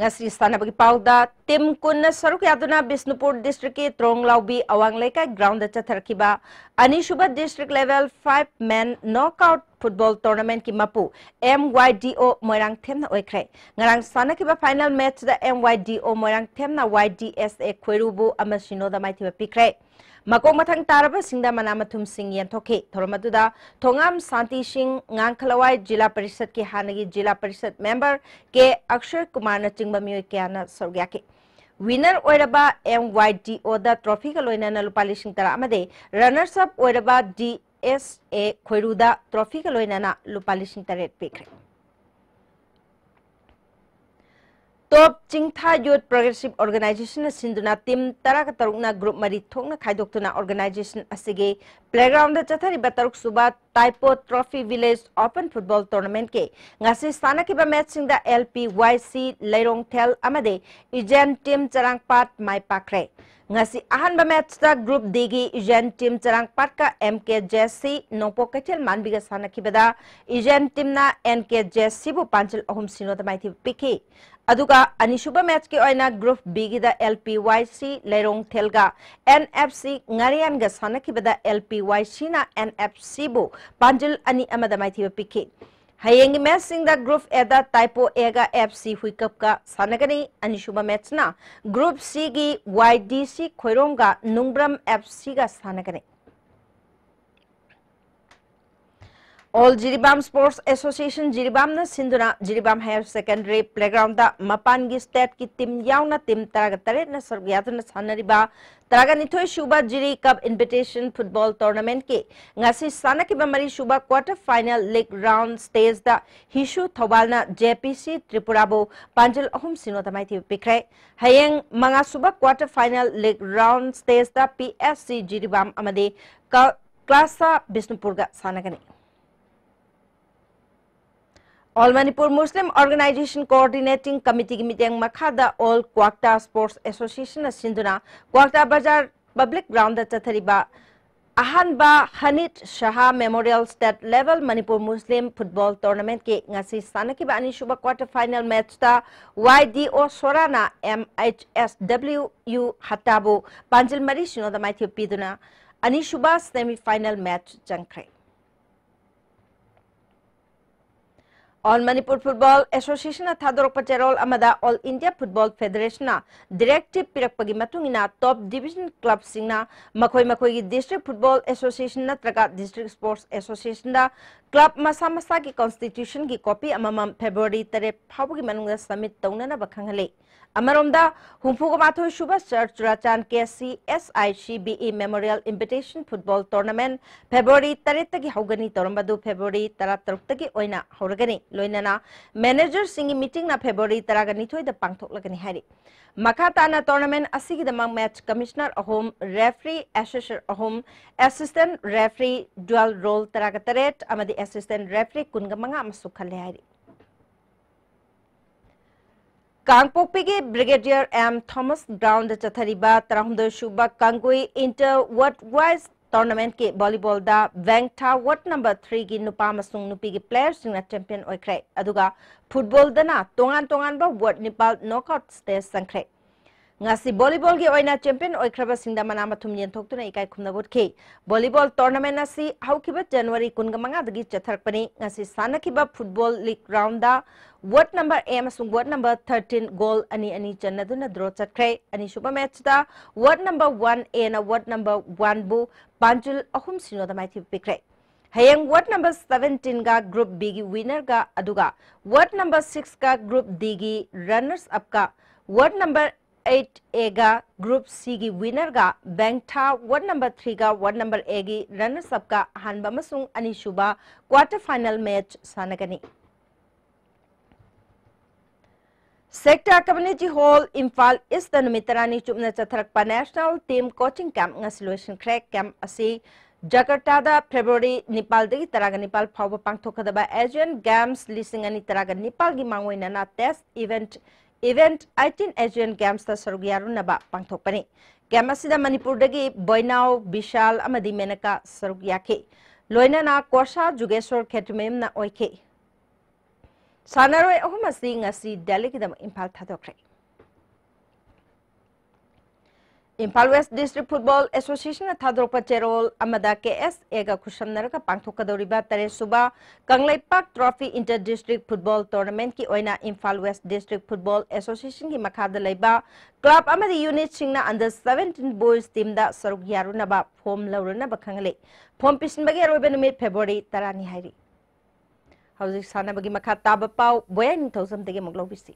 ꯉꯁꯤ ꯁꯥꯟꯅꯕꯒꯤ ꯄꯥꯎꯗ, team ꯀꯨꯟꯅ ꯁꯔꯨꯛ ꯌꯥꯗꯨꯅ ꯕꯤꯁꯅꯨꯄꯨꯔ district ꯀꯤ ꯇ꯭ꯔꯣꯡꯂꯥꯎꯕꯤ ꯑꯋꯥꯡ ꯂꯩꯀꯥꯏ ground ꯗ ꯆꯠꯊꯔꯛꯈꯤꯕ ꯑꯅꯤꯁꯨꯕ district level five man knockout football tournament ꯀꯤ ꯃꯄꯨ M Y D O ꯃꯣꯏꯔꯥꯡꯊꯦꯝꯅ ꯑꯣꯏꯈ꯭ꯔꯦ꯫ ꯉꯔꯥꯡ ꯁꯥꯟꯅꯈꯤꯕ final match ꯇ M Y D O ꯃꯣꯏꯔꯥꯡꯊꯦꯝꯅ Y D S A ꯈꯣꯏꯔꯨꯕꯨ ꯑꯃ ꯁꯤꯅꯣꯗ ꯃꯥꯏꯊꯤꯕ ꯄꯤꯈ꯭ꯔꯦ꯫ ꯃꯀꯣꯛ ꯃꯊꯪ ꯇꯥꯔꯕꯁꯤꯡꯗ ꯃꯅꯥ ꯃꯊꯨꯝꯁꯤꯡ ꯌꯦꯟꯊꯣꯛꯈꯤ꯫ ꯊꯧꯔꯝ ꯑꯗꯨꯗ ꯊꯣꯉꯥꯝ ꯁꯥꯟꯇꯤ ꯁꯤꯡ, ꯉꯥꯡꯈꯂꯋꯥꯏ ꯖꯤꯂꯥ ꯄꯔꯤꯁꯠꯀꯤ ꯍꯥꯟꯅꯒꯤ ꯖꯤꯂꯥ ꯄꯔꯤꯁꯠ member K ꯑꯛꯁꯔ ꯀꯨꯃꯥꯔꯅꯆꯤꯡꯕ ꯃꯤꯑꯣꯏ ꯀꯌꯥꯅ ꯁꯔꯨꯛ ꯌꯥꯈꯤ꯫ Winner ꯑꯣꯏꯔꯕ M Y D O ꯗ trophy ꯒ ꯂꯣꯏꯅꯅ ꯂꯨꯄꯥ ꯂꯤꯁꯤꯡ ꯇꯔꯥ ꯑꯃꯗꯤ runners up ꯑꯣꯏꯔꯕ D S A ꯈꯣꯏꯔꯨꯗ trophy ꯒ ꯂꯣꯏꯅꯅ ꯂꯨꯄꯥ ꯂꯤꯁꯤꯡ ꯇꯔꯦꯠ ꯄꯤꯈ꯭ꯔꯦ꯫ Top ꯆꯤꯡꯊꯥ Youth Progressive Organization ꯅ ꯁꯤꯟꯗꯨꯅ team ꯇꯔꯥꯒ ꯇꯔꯨꯛꯅ group ꯃꯔꯤ ꯊꯣꯛꯅ ꯈꯥꯏꯗꯣꯛꯇꯨꯅ organization ꯑꯁꯤꯒꯤ playground ꯗ ꯆꯠꯊꯔꯤꯕ ꯇꯔꯨꯛ ꯁꯨꯕ Taipo Trophy Village Open Football Tournamentꯀꯤ ꯉꯁꯤ ꯁꯥꯟꯅꯈꯤꯕ ꯃꯦꯠꯁꯁꯤꯡꯗ L P Y C ꯂꯩꯔꯣꯡꯊꯦꯜ ꯑꯃꯗꯤ ꯏꯖꯦꯟ ꯇꯤꯝ ꯆꯔꯥꯡꯄꯥꯠ ꯃꯥꯏ ꯄꯥꯛꯈ꯭ꯔꯦ꯫ ꯉꯁꯤ ꯑꯍꯥꯟꯕ ꯃꯦꯠꯁꯇ Group Dꯒꯤ ꯏꯖꯦꯟ ꯇꯤꯝ ꯆꯔꯥꯡꯄꯥꯠꯀ M K J C ꯅꯣꯡꯄꯣꯛ ꯀꯩꯊꯦꯜ ꯃꯥꯟꯕꯤꯒ ꯁꯥꯟꯅꯈꯤꯕꯗ ꯏꯖꯦꯟ ꯇꯤꯝꯅ N K J Cꯕꯨ ꯄꯥꯟꯖꯤꯜ ꯑꯍꯨꯝ ꯁꯤꯅꯣꯗ ꯃꯥꯏꯊꯤꯕ ꯄꯤꯈꯤ꯫ ꯑꯗꯨꯒ ꯑꯅꯤꯁꯨꯕ ꯃꯦꯠꯁꯀꯤ ꯑꯣꯏꯅ Group Bꯒꯤꯗ L P Y C ꯂꯩꯔꯣꯡꯊꯦꯜꯒ N F C ꯉꯥꯔꯤꯌꯥꯟꯒ ꯁꯥꯟꯅꯈꯤꯕꯗ L P Y Cꯅ N F Cꯕꯨ ꯄꯥꯟꯖꯤꯜ ꯑꯅꯤ ꯑꯃꯗ ꯃꯥꯏꯊꯤꯕ ꯄꯤꯈꯤ꯫ ꯍꯌꯦꯡꯒꯤ ꯃꯦꯠꯁꯁꯤꯡꯗ Group Aꯗ ꯇꯥꯏꯄꯣ Aꯒ F C ꯍꯨꯏꯀꯞꯀ ꯁꯥꯟꯅꯒꯅꯤ꯫ ꯑꯅꯤꯁꯨꯕ ꯃꯦꯠꯁꯅ Group Cꯒꯤ Y D C ꯈꯣꯏꯔꯣꯡꯒ ꯅꯨꯡꯕ꯭ꯔꯝ F Cꯒ ꯁꯥꯟꯅꯒꯅꯤ꯫ All Jiribam Sports Association ꯖꯤꯔꯤꯕꯥꯝꯅ ꯁꯤꯟꯗꯨꯅ ꯖꯤꯔꯤꯕꯥꯝ Higher Secondary Playgroundꯗ ꯃꯄꯥꯟꯒꯤ stateꯀꯤ team ꯌꯥꯎꯅ team ꯇꯔꯥꯒ ꯇꯔꯦꯠꯅ ꯁꯔꯨꯛ ꯌꯥꯗꯨꯅ ꯁꯥꯟꯅꯔꯤꯕ ꯇꯔꯥꯒ ꯅꯤꯊꯣꯏ ꯁꯨꯕ ꯖꯤꯔꯤ Cup Invitation Football Tournamentꯀꯤ ꯉꯁꯤ ꯁꯥꯟꯅꯈꯤꯕ ꯃꯔꯤꯁꯨꯕ quarter final league round stageꯗ ꯍꯤꯁꯨ ꯊꯧꯕꯥꯜꯅ J P C ꯇ꯭ꯔꯤꯄꯨꯔꯥꯕꯨ ꯄꯥꯟꯖꯤꯜ ꯑꯍꯨꯝ ꯁꯤꯅꯣꯗ ꯃꯥꯏꯊꯤꯕ ꯄꯤꯈ꯭ꯔꯦ꯫ ꯍꯌꯦꯡ ꯃꯉꯥꯁꯨꯕ quarter final league round stageꯗ P S C Jiribam ꯑꯃꯗꯤ ꯀ-, ꯀ꯭ꯂꯥꯁꯥ ꯕꯤꯁꯅꯨꯄꯨꯔꯒ ꯁꯥꯟꯅꯒꯅꯤ꯫ All Manipur Muslim Organization Coordinating Committeeꯒꯤ ꯃꯤꯠꯌꯦꯡ ꯃꯈꯥꯗ All Kwakta Sports Associationꯅ ꯁꯤꯟꯗꯨꯅ ꯀ꯭ꯋꯥꯛꯇꯥ ꯕꯖꯥꯔ public groundꯗ ꯆꯠꯊꯔꯤꯕ ꯑꯍꯥꯟꯕ ꯍꯅꯤꯠ ꯁꯍꯥ Memorial State Level Manipur Muslim Football Tournamentꯀꯤ ꯉꯁꯤ ꯁꯥꯟꯅꯈꯤꯕ ꯑꯅꯤꯁꯨꯕ quarter final matchꯇ Y D O ꯁꯣꯔꯥꯅ M H S W U ꯍꯠꯇꯥꯕꯨ ꯄꯥꯟꯖꯤꯜ ꯃꯔꯤ ꯁꯤꯅꯣꯗ ꯃꯥꯏꯊꯤꯕ ꯄꯤꯗꯨꯅ ꯑꯅꯤꯁꯨꯕ semi final match ꯆꯪꯈ꯭ꯔꯦ꯫ All Manipur Football Associationꯅ ꯊꯥꯗꯣꯔꯛꯄ ꯆꯦꯔꯣꯜ ꯑꯃꯗ All India Football Federationꯅ directive ꯄꯤꯔꯛꯄꯒꯤ ꯃꯇꯨꯡ ꯏꯟꯅ top division clubꯁꯤꯡꯅ ꯃꯈꯣꯏ ꯃꯈꯣꯏꯒꯤ district football association ꯅꯠꯇ꯭ꯔꯒ district sports associationꯗ club ꯃꯁꯥ ꯃꯁꯥꯒꯤ constitutionꯒꯤ copy ꯑꯃꯃꯝ February ꯇꯔꯦꯠ ꯐꯥꯎꯕꯒꯤ ꯃꯅꯨꯡꯗ submit ꯇꯧꯅꯅꯕ ꯈꯪꯍꯜꯂꯤ꯫ ꯑꯃꯔꯣꯝꯗ, ꯍꯨꯝꯐꯨꯒ ꯃꯥꯊꯣꯏ ꯁꯨꯕ sir ꯆꯨꯔꯥꯆꯥꯟ K C S I C B E memorial invitation football tournament February ꯇꯔꯦꯠꯇꯒꯤ ꯍꯧꯒꯅꯤ꯫ ꯇꯧꯔꯝꯕꯗꯨ ꯐꯦꯕ꯭ꯔꯨꯋꯥꯔꯤ ꯇꯔꯥꯇꯔꯨꯛꯇꯒꯤ ꯑꯣꯏꯅ ꯍꯧꯔꯒꯅꯤ꯫ ꯂꯣꯏꯅꯅ ꯃꯦꯅꯦꯖꯔꯁꯤꯡꯒꯤ ꯃꯤꯇꯤꯡꯅ ꯐꯦꯕ꯭ꯔꯨꯋꯥꯔꯤ ꯇꯔꯥꯒ ꯅꯤꯊꯣꯏꯗ ꯄꯥꯡꯊꯣꯛꯂꯒꯅꯤ ꯍꯥꯏꯔꯤ꯫ ꯃꯈꯥ ꯇꯥꯅ ꯇꯣꯔꯅꯥꯃꯦꯟꯠ ꯑꯁꯤꯒꯤꯗꯃꯛ ꯃꯦꯆ ꯀꯃꯤꯁꯅꯔ ꯑꯍꯨꯝ, ꯔꯦꯐ꯭ꯔꯤ, ꯑꯦꯁꯦꯁꯔ ꯑꯍꯨꯝ, ꯑꯦꯁꯤꯁꯇꯦꯟꯠ ꯔꯦꯐ꯭ꯔꯤ, ꯗ꯭ꯌꯨꯑꯦꯜ ꯔꯣꯜ ꯇꯔꯥꯒ ꯇꯔꯦꯠ ꯑꯃꯗꯤ ꯑꯦꯁꯤꯁꯇꯦꯟꯠ ꯔꯦꯐ꯭ꯔꯤ ꯀꯨꯟꯒ ꯃꯉꯥ ꯑꯃꯁꯨ ꯈꯜꯂꯦ ꯍꯥꯏꯔꯤ꯫ ꯀꯥꯡꯄꯣꯛꯄꯤꯒꯤ ꯕ꯭ꯔꯤꯒꯦꯗꯤꯌꯔ ꯑꯦꯝ ꯊꯣꯃꯁ ꯒ꯭ꯔꯥꯎꯟꯗ ꯆꯠꯊꯔꯤꯕ ꯇꯔꯥꯍꯨꯝꯗꯣꯏ ꯁꯨꯕ ꯀꯥꯡꯒꯨꯏ ꯏꯟꯇꯔ ꯋꯥꯔꯗ ꯋꯥꯏꯁ ꯇꯣꯔꯅꯥꯃꯦꯟꯠꯀꯤ ꯚꯣꯂꯤꯕꯣꯜꯗ ꯚꯦꯡꯊꯥ ꯋꯥꯔꯗ ꯅꯝꯕꯔ ꯊ꯭ꯔꯤꯒꯤ ꯅꯨꯄꯥ ꯑꯃꯁꯨꯡ ꯅꯨꯄꯤꯒꯤ ꯄ꯭ꯂꯦꯌꯔꯁꯤꯡꯅ ꯆꯦꯝꯄꯤꯌꯟ ꯑꯣꯏꯈ꯭ꯔꯦ꯫ ꯑꯗꯨꯒ ꯐꯨꯠꯕꯣꯜꯗꯅ ꯇꯣꯉꯥꯟ ꯇꯣꯉꯥꯟꯕ ꯋꯥꯔꯗ ꯅꯤꯄꯥꯜ ꯅꯣꯛꯑꯥꯎꯠ ꯁ꯭ꯇꯦꯖ ꯆꯪꯈ꯭ꯔꯦ꯫ ꯉꯁꯤ ꯚꯣꯂꯤꯕꯣꯜꯒꯤ ꯑꯣꯏꯅ ꯆꯦꯝꯄꯤꯌꯟ ꯑꯣꯏꯈ꯭ꯔꯕꯁꯤꯡꯗ ꯃꯅꯥ ꯃꯊꯨꯝ ꯌꯦꯟꯊꯣꯛꯇꯨꯅ ꯏꯀꯥꯏ ꯈꯨꯝꯅꯕ ꯎꯠꯈꯤ꯫ ꯚꯣꯂꯤꯕꯣꯜ ꯇꯣꯔꯅꯥꯃꯦꯟꯠ ꯑꯁꯤ ꯍꯧꯈꯤꯕ ꯖꯅꯋꯥꯔꯤ ꯀꯨꯟꯒ ꯃꯉꯥꯗꯒꯤ ꯆꯠꯊꯔꯛꯄꯅꯤ꯫ ꯉꯁꯤ ꯁꯥꯟꯅꯈꯤꯕ football league round ward number A ꯑꯃꯁꯨꯡ ꯋꯥꯔꯗ ꯅꯝꯕꯔ ꯊꯥꯔꯇꯤꯟ ꯒꯣꯜ ꯑꯅꯤ ꯑꯅꯤ ꯆꯟꯅꯗꯨꯅ ꯗ꯭ꯔꯣ ꯆꯠꯈ꯭ꯔꯦ꯫ ꯑꯅꯤꯁꯨꯕ ꯃꯦꯆꯇ ꯋꯥꯔꯗ ꯅꯝꯕꯔ ꯋꯥꯟ ꯑꯦꯅ ꯋꯥꯔꯗ ꯅꯝꯕꯔ ꯋꯥꯟꯕꯨ ꯄꯥꯟꯖꯤꯜ ꯑꯍꯨꯝ ꯁꯤꯅꯣꯗ ꯃꯥꯏꯊꯤꯕ ꯄꯤꯈ꯭ꯔꯦ꯫ ꯍꯌꯦꯡ ꯋꯥꯔꯗ ꯅꯝꯕꯔ ꯁꯚꯦꯟꯇꯤꯟꯒ ꯒ꯭ꯔꯨꯞ ꯕꯤꯒꯤ ꯋꯤꯅꯔꯒ, ꯑꯗꯨꯒ ꯋꯥꯔꯗ ꯅꯝꯕꯔ ꯁꯤꯛꯁꯀ ꯒ꯭ꯔꯨꯞ ꯗꯤꯒꯤ ꯔꯟꯅꯔꯁ ꯑꯞꯀ, ꯋꯥꯔꯗ ꯅꯝꯕꯔ ꯑꯩꯠ ꯑꯦꯒ ꯒ꯭ꯔꯨꯞ ꯁꯤꯒꯤ ꯋꯤꯅꯔꯒ ꯕꯦꯡꯊꯥ ꯋꯥꯔꯗ ꯅꯝꯕꯔ ꯊ꯭ꯔꯤꯒ ꯋꯥꯔꯗ ꯅꯝꯕꯔ ꯑꯦꯒꯤ ꯔꯟꯅꯔꯁ ꯑꯞꯀ ꯑꯍꯥꯟꯕ ꯑꯃꯁꯨꯡ ꯑꯅꯤꯁꯨꯕ ꯀ꯭ꯋꯥꯔꯇꯔ ꯐꯥꯏꯅꯦꯜ ꯃꯦꯆ ꯁꯥꯟꯅꯒꯅꯤ꯫ Sekta community hall, Imphal east ꯅꯨꯃꯤꯠ ꯇꯔꯥꯅꯤ ꯆꯨꯞꯅ ꯆꯠꯊꯔꯛꯄ ꯅꯦꯁꯅꯦꯜ ꯇꯤꯝ ꯀꯣꯆꯤꯡ ꯀꯦꯝꯞ ꯉꯁꯤ ꯂꯣꯏꯁꯤꯟꯈ꯭ꯔꯦ꯫ ꯀꯦꯝꯞ ꯑꯁꯤ ꯖꯀꯔꯇꯥꯗ ꯐꯦꯕ꯭ꯔꯨꯋꯥꯔꯤ ꯅꯤꯄꯥꯜꯗꯒꯤ ꯇꯔꯥꯒ ꯅꯤꯄꯥꯜ ꯐꯥꯎꯕ ꯄꯥꯡꯊꯣꯛꯀꯗꯕ ꯑꯦꯁꯤꯌꯥꯟ ꯒꯦꯝꯁ ꯂꯤꯁꯤꯡ ꯑꯅꯤ ꯇꯔꯥꯒ ꯅꯤꯄꯥꯜꯒꯤ ꯃꯥꯡꯑꯣꯏꯅꯅ test event, event eighteen Asian ꯒꯦꯝꯁꯇ ꯁꯔꯨꯛ ꯌꯥꯔꯨꯅꯕ ꯄꯥꯡꯊꯣꯛꯄꯅꯤ꯫ ꯀꯦꯝꯞ ꯑꯁꯤꯗ ꯃꯅꯤꯄꯨꯔꯗꯒꯤ ꯕꯣꯏꯅꯥꯎ, ꯕꯤꯁꯥꯜ ꯑꯃꯗꯤ ꯃꯦꯅꯀꯥ ꯁꯔꯨꯛ ꯌꯥꯈꯤ꯫ ꯂꯣꯏꯅꯅ ꯀꯣꯔꯁꯥ ꯖꯨꯒꯦꯁꯣꯔ ꯈꯦꯇ꯭ꯔꯤꯃꯌꯨꯝꯅ ꯑꯣꯏꯈꯤ꯫ ꯁꯥꯟꯅꯔꯣꯏ ꯑꯍꯨꯝ ꯑꯁꯤ ꯉꯁꯤ ꯗꯦꯜꯂꯤꯒꯤꯗꯃꯛ ꯏꯝꯐꯥꯜ ꯊꯥꯗꯣꯛꯈ꯭ꯔꯦ꯫ ꯏꯝꯐꯥꯜ ꯋꯦꯁ ꯗꯤꯁꯇ꯭ꯔꯤꯛ ꯐꯨꯠꯕꯣꯜ ꯑꯦꯁꯣꯁꯤꯌꯦꯁꯟꯅ ꯊꯥꯗꯣꯔꯛꯄ ꯆꯦꯔꯣꯜ ꯑꯃꯗ ꯀꯦ ꯑꯦꯁ ꯑꯦꯒ ꯈꯨꯠꯁꯝꯅꯔꯒ ꯄꯥꯡꯊꯣꯛꯀꯗꯧꯔꯤꯕ ꯇꯔꯦꯠ ꯁꯨꯕ Kangleipak trophy inter district football ꯇꯣꯔꯅꯥꯃꯦꯟꯠꯀꯤ ꯑꯣꯏꯅ ꯏꯝꯐꯥꯜ ꯋꯦꯁ ꯗꯤꯁꯇ꯭ꯔꯤꯛ ꯐꯨꯠꯕꯣꯜ ꯑꯦꯁꯣꯁꯤꯌꯦꯁꯟꯒꯤ ꯃꯈꯥꯗ ꯂꯩꯕ ꯀ꯭ꯂꯕ ꯑꯃꯗꯤ ꯌꯨꯅꯤꯠꯁꯤꯡꯅ ꯑꯟꯗꯔ ꯁꯚꯦꯟꯇꯤꯟ ꯕꯣꯏꯁ ꯇꯤꯝꯗ ꯁꯔꯨꯛ ꯌꯥꯔꯨꯅꯕ ꯐꯣꯝ ꯂꯧꯔꯨꯅꯕ ꯈꯪꯍꯜꯂꯤ꯫ ꯐꯣꯝ ꯄꯤꯁꯤꯟꯕꯒꯤ ꯑꯔꯣꯏꯕ ꯅꯨꯃꯤꯠ ꯐꯦꯕ꯭ꯔꯨꯋꯥꯔꯤ ꯇꯔꯥꯅꯤ ꯍꯥꯏꯔꯤ꯫ ꯍꯧꯖꯤꯛ ꯁꯥꯟꯅꯕꯒꯤ ꯃꯈꯥ ꯇꯥꯕ ꯄꯥꯎ ꯕꯣꯌꯥꯏ ꯅꯤꯡꯊꯧꯖꯝꯗꯒꯤ ꯑꯃꯨꯛ ꯂꯧꯕꯤꯁꯤ꯫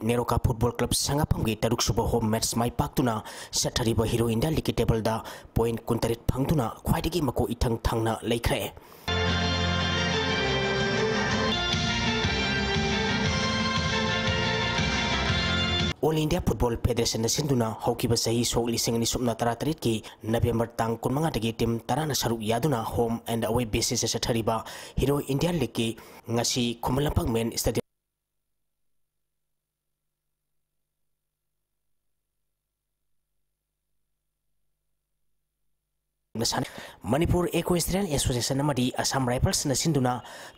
ꯅꯦꯔꯣꯀꯥ ꯐꯨꯠꯕꯣꯜ ꯀ꯭ꯂꯕ ꯁꯉꯥꯐꯝꯒꯤ ꯇꯔꯨꯛꯁꯨꯕ ꯍꯣꯝ ꯃꯦꯠꯆ ꯃꯥꯏ ꯄꯥꯛꯇꯨꯅ ꯁꯦꯠꯊꯔꯤꯕ ꯍꯤꯔꯣ ꯏꯟꯗꯤꯌꯥ ꯂꯤꯒꯀꯤ ꯇꯦꯕꯜꯗ ꯄꯣꯏꯟꯠ ꯀꯨꯟꯇꯔꯦꯠ ꯐꯪꯗꯨꯅ ꯈ꯭ꯋꯥꯏꯗꯒꯤ ꯃꯀꯣꯛ ꯏꯊꯪ ꯊꯪꯅ ꯂꯩꯈ꯭ꯔꯦ꯫ ꯑꯣꯜ ꯏꯟꯗꯤꯌꯥ ꯐꯨꯠꯕꯣꯜ ꯐꯦꯗꯔꯦꯁꯟꯅ ꯁꯤꯟꯗꯨꯅ ꯍꯧꯈꯤꯕ ꯆꯍꯤ ꯁꯣꯛ ꯂꯤꯁꯤꯡ ꯑꯅꯤ ꯁꯨꯞꯅ ꯇꯔꯥꯇꯔꯦꯠꯀꯤ ꯅꯕꯦꯝꯕꯔ ꯇꯥꯡ ꯀꯨꯟꯃꯉꯥꯗꯒꯤ ꯇꯤꯝ ꯇꯔꯥꯅ ꯁꯔꯨꯛ ꯌꯥꯗꯨꯅ ꯍꯣꯝ ꯑꯦꯟ ꯑꯋꯦ ꯕꯦꯁꯤꯁꯇ ꯆꯠꯊꯔꯤꯕ ꯍꯤꯔꯣ ꯏꯟꯗꯤꯌꯥ ꯂꯤꯒꯀꯤ ꯉꯁꯤ ꯈꯨꯃꯟ ꯂꯝꯄꯥꯛ ꯃꯦꯟ ꯁ꯭ꯇꯦꯗꯤꯌꯝ ꯃꯅꯤꯄꯨꯔ ꯑꯦꯀ꯭ꯋꯦꯁꯇ꯭ꯔꯤꯌꯟ ꯑꯦꯁꯣꯁꯤꯌꯦꯁꯟ ꯑꯃꯗꯤ ꯑꯁꯥꯝ ꯔꯥꯏꯐꯜꯁꯅ ꯁꯤꯟꯗꯨꯅ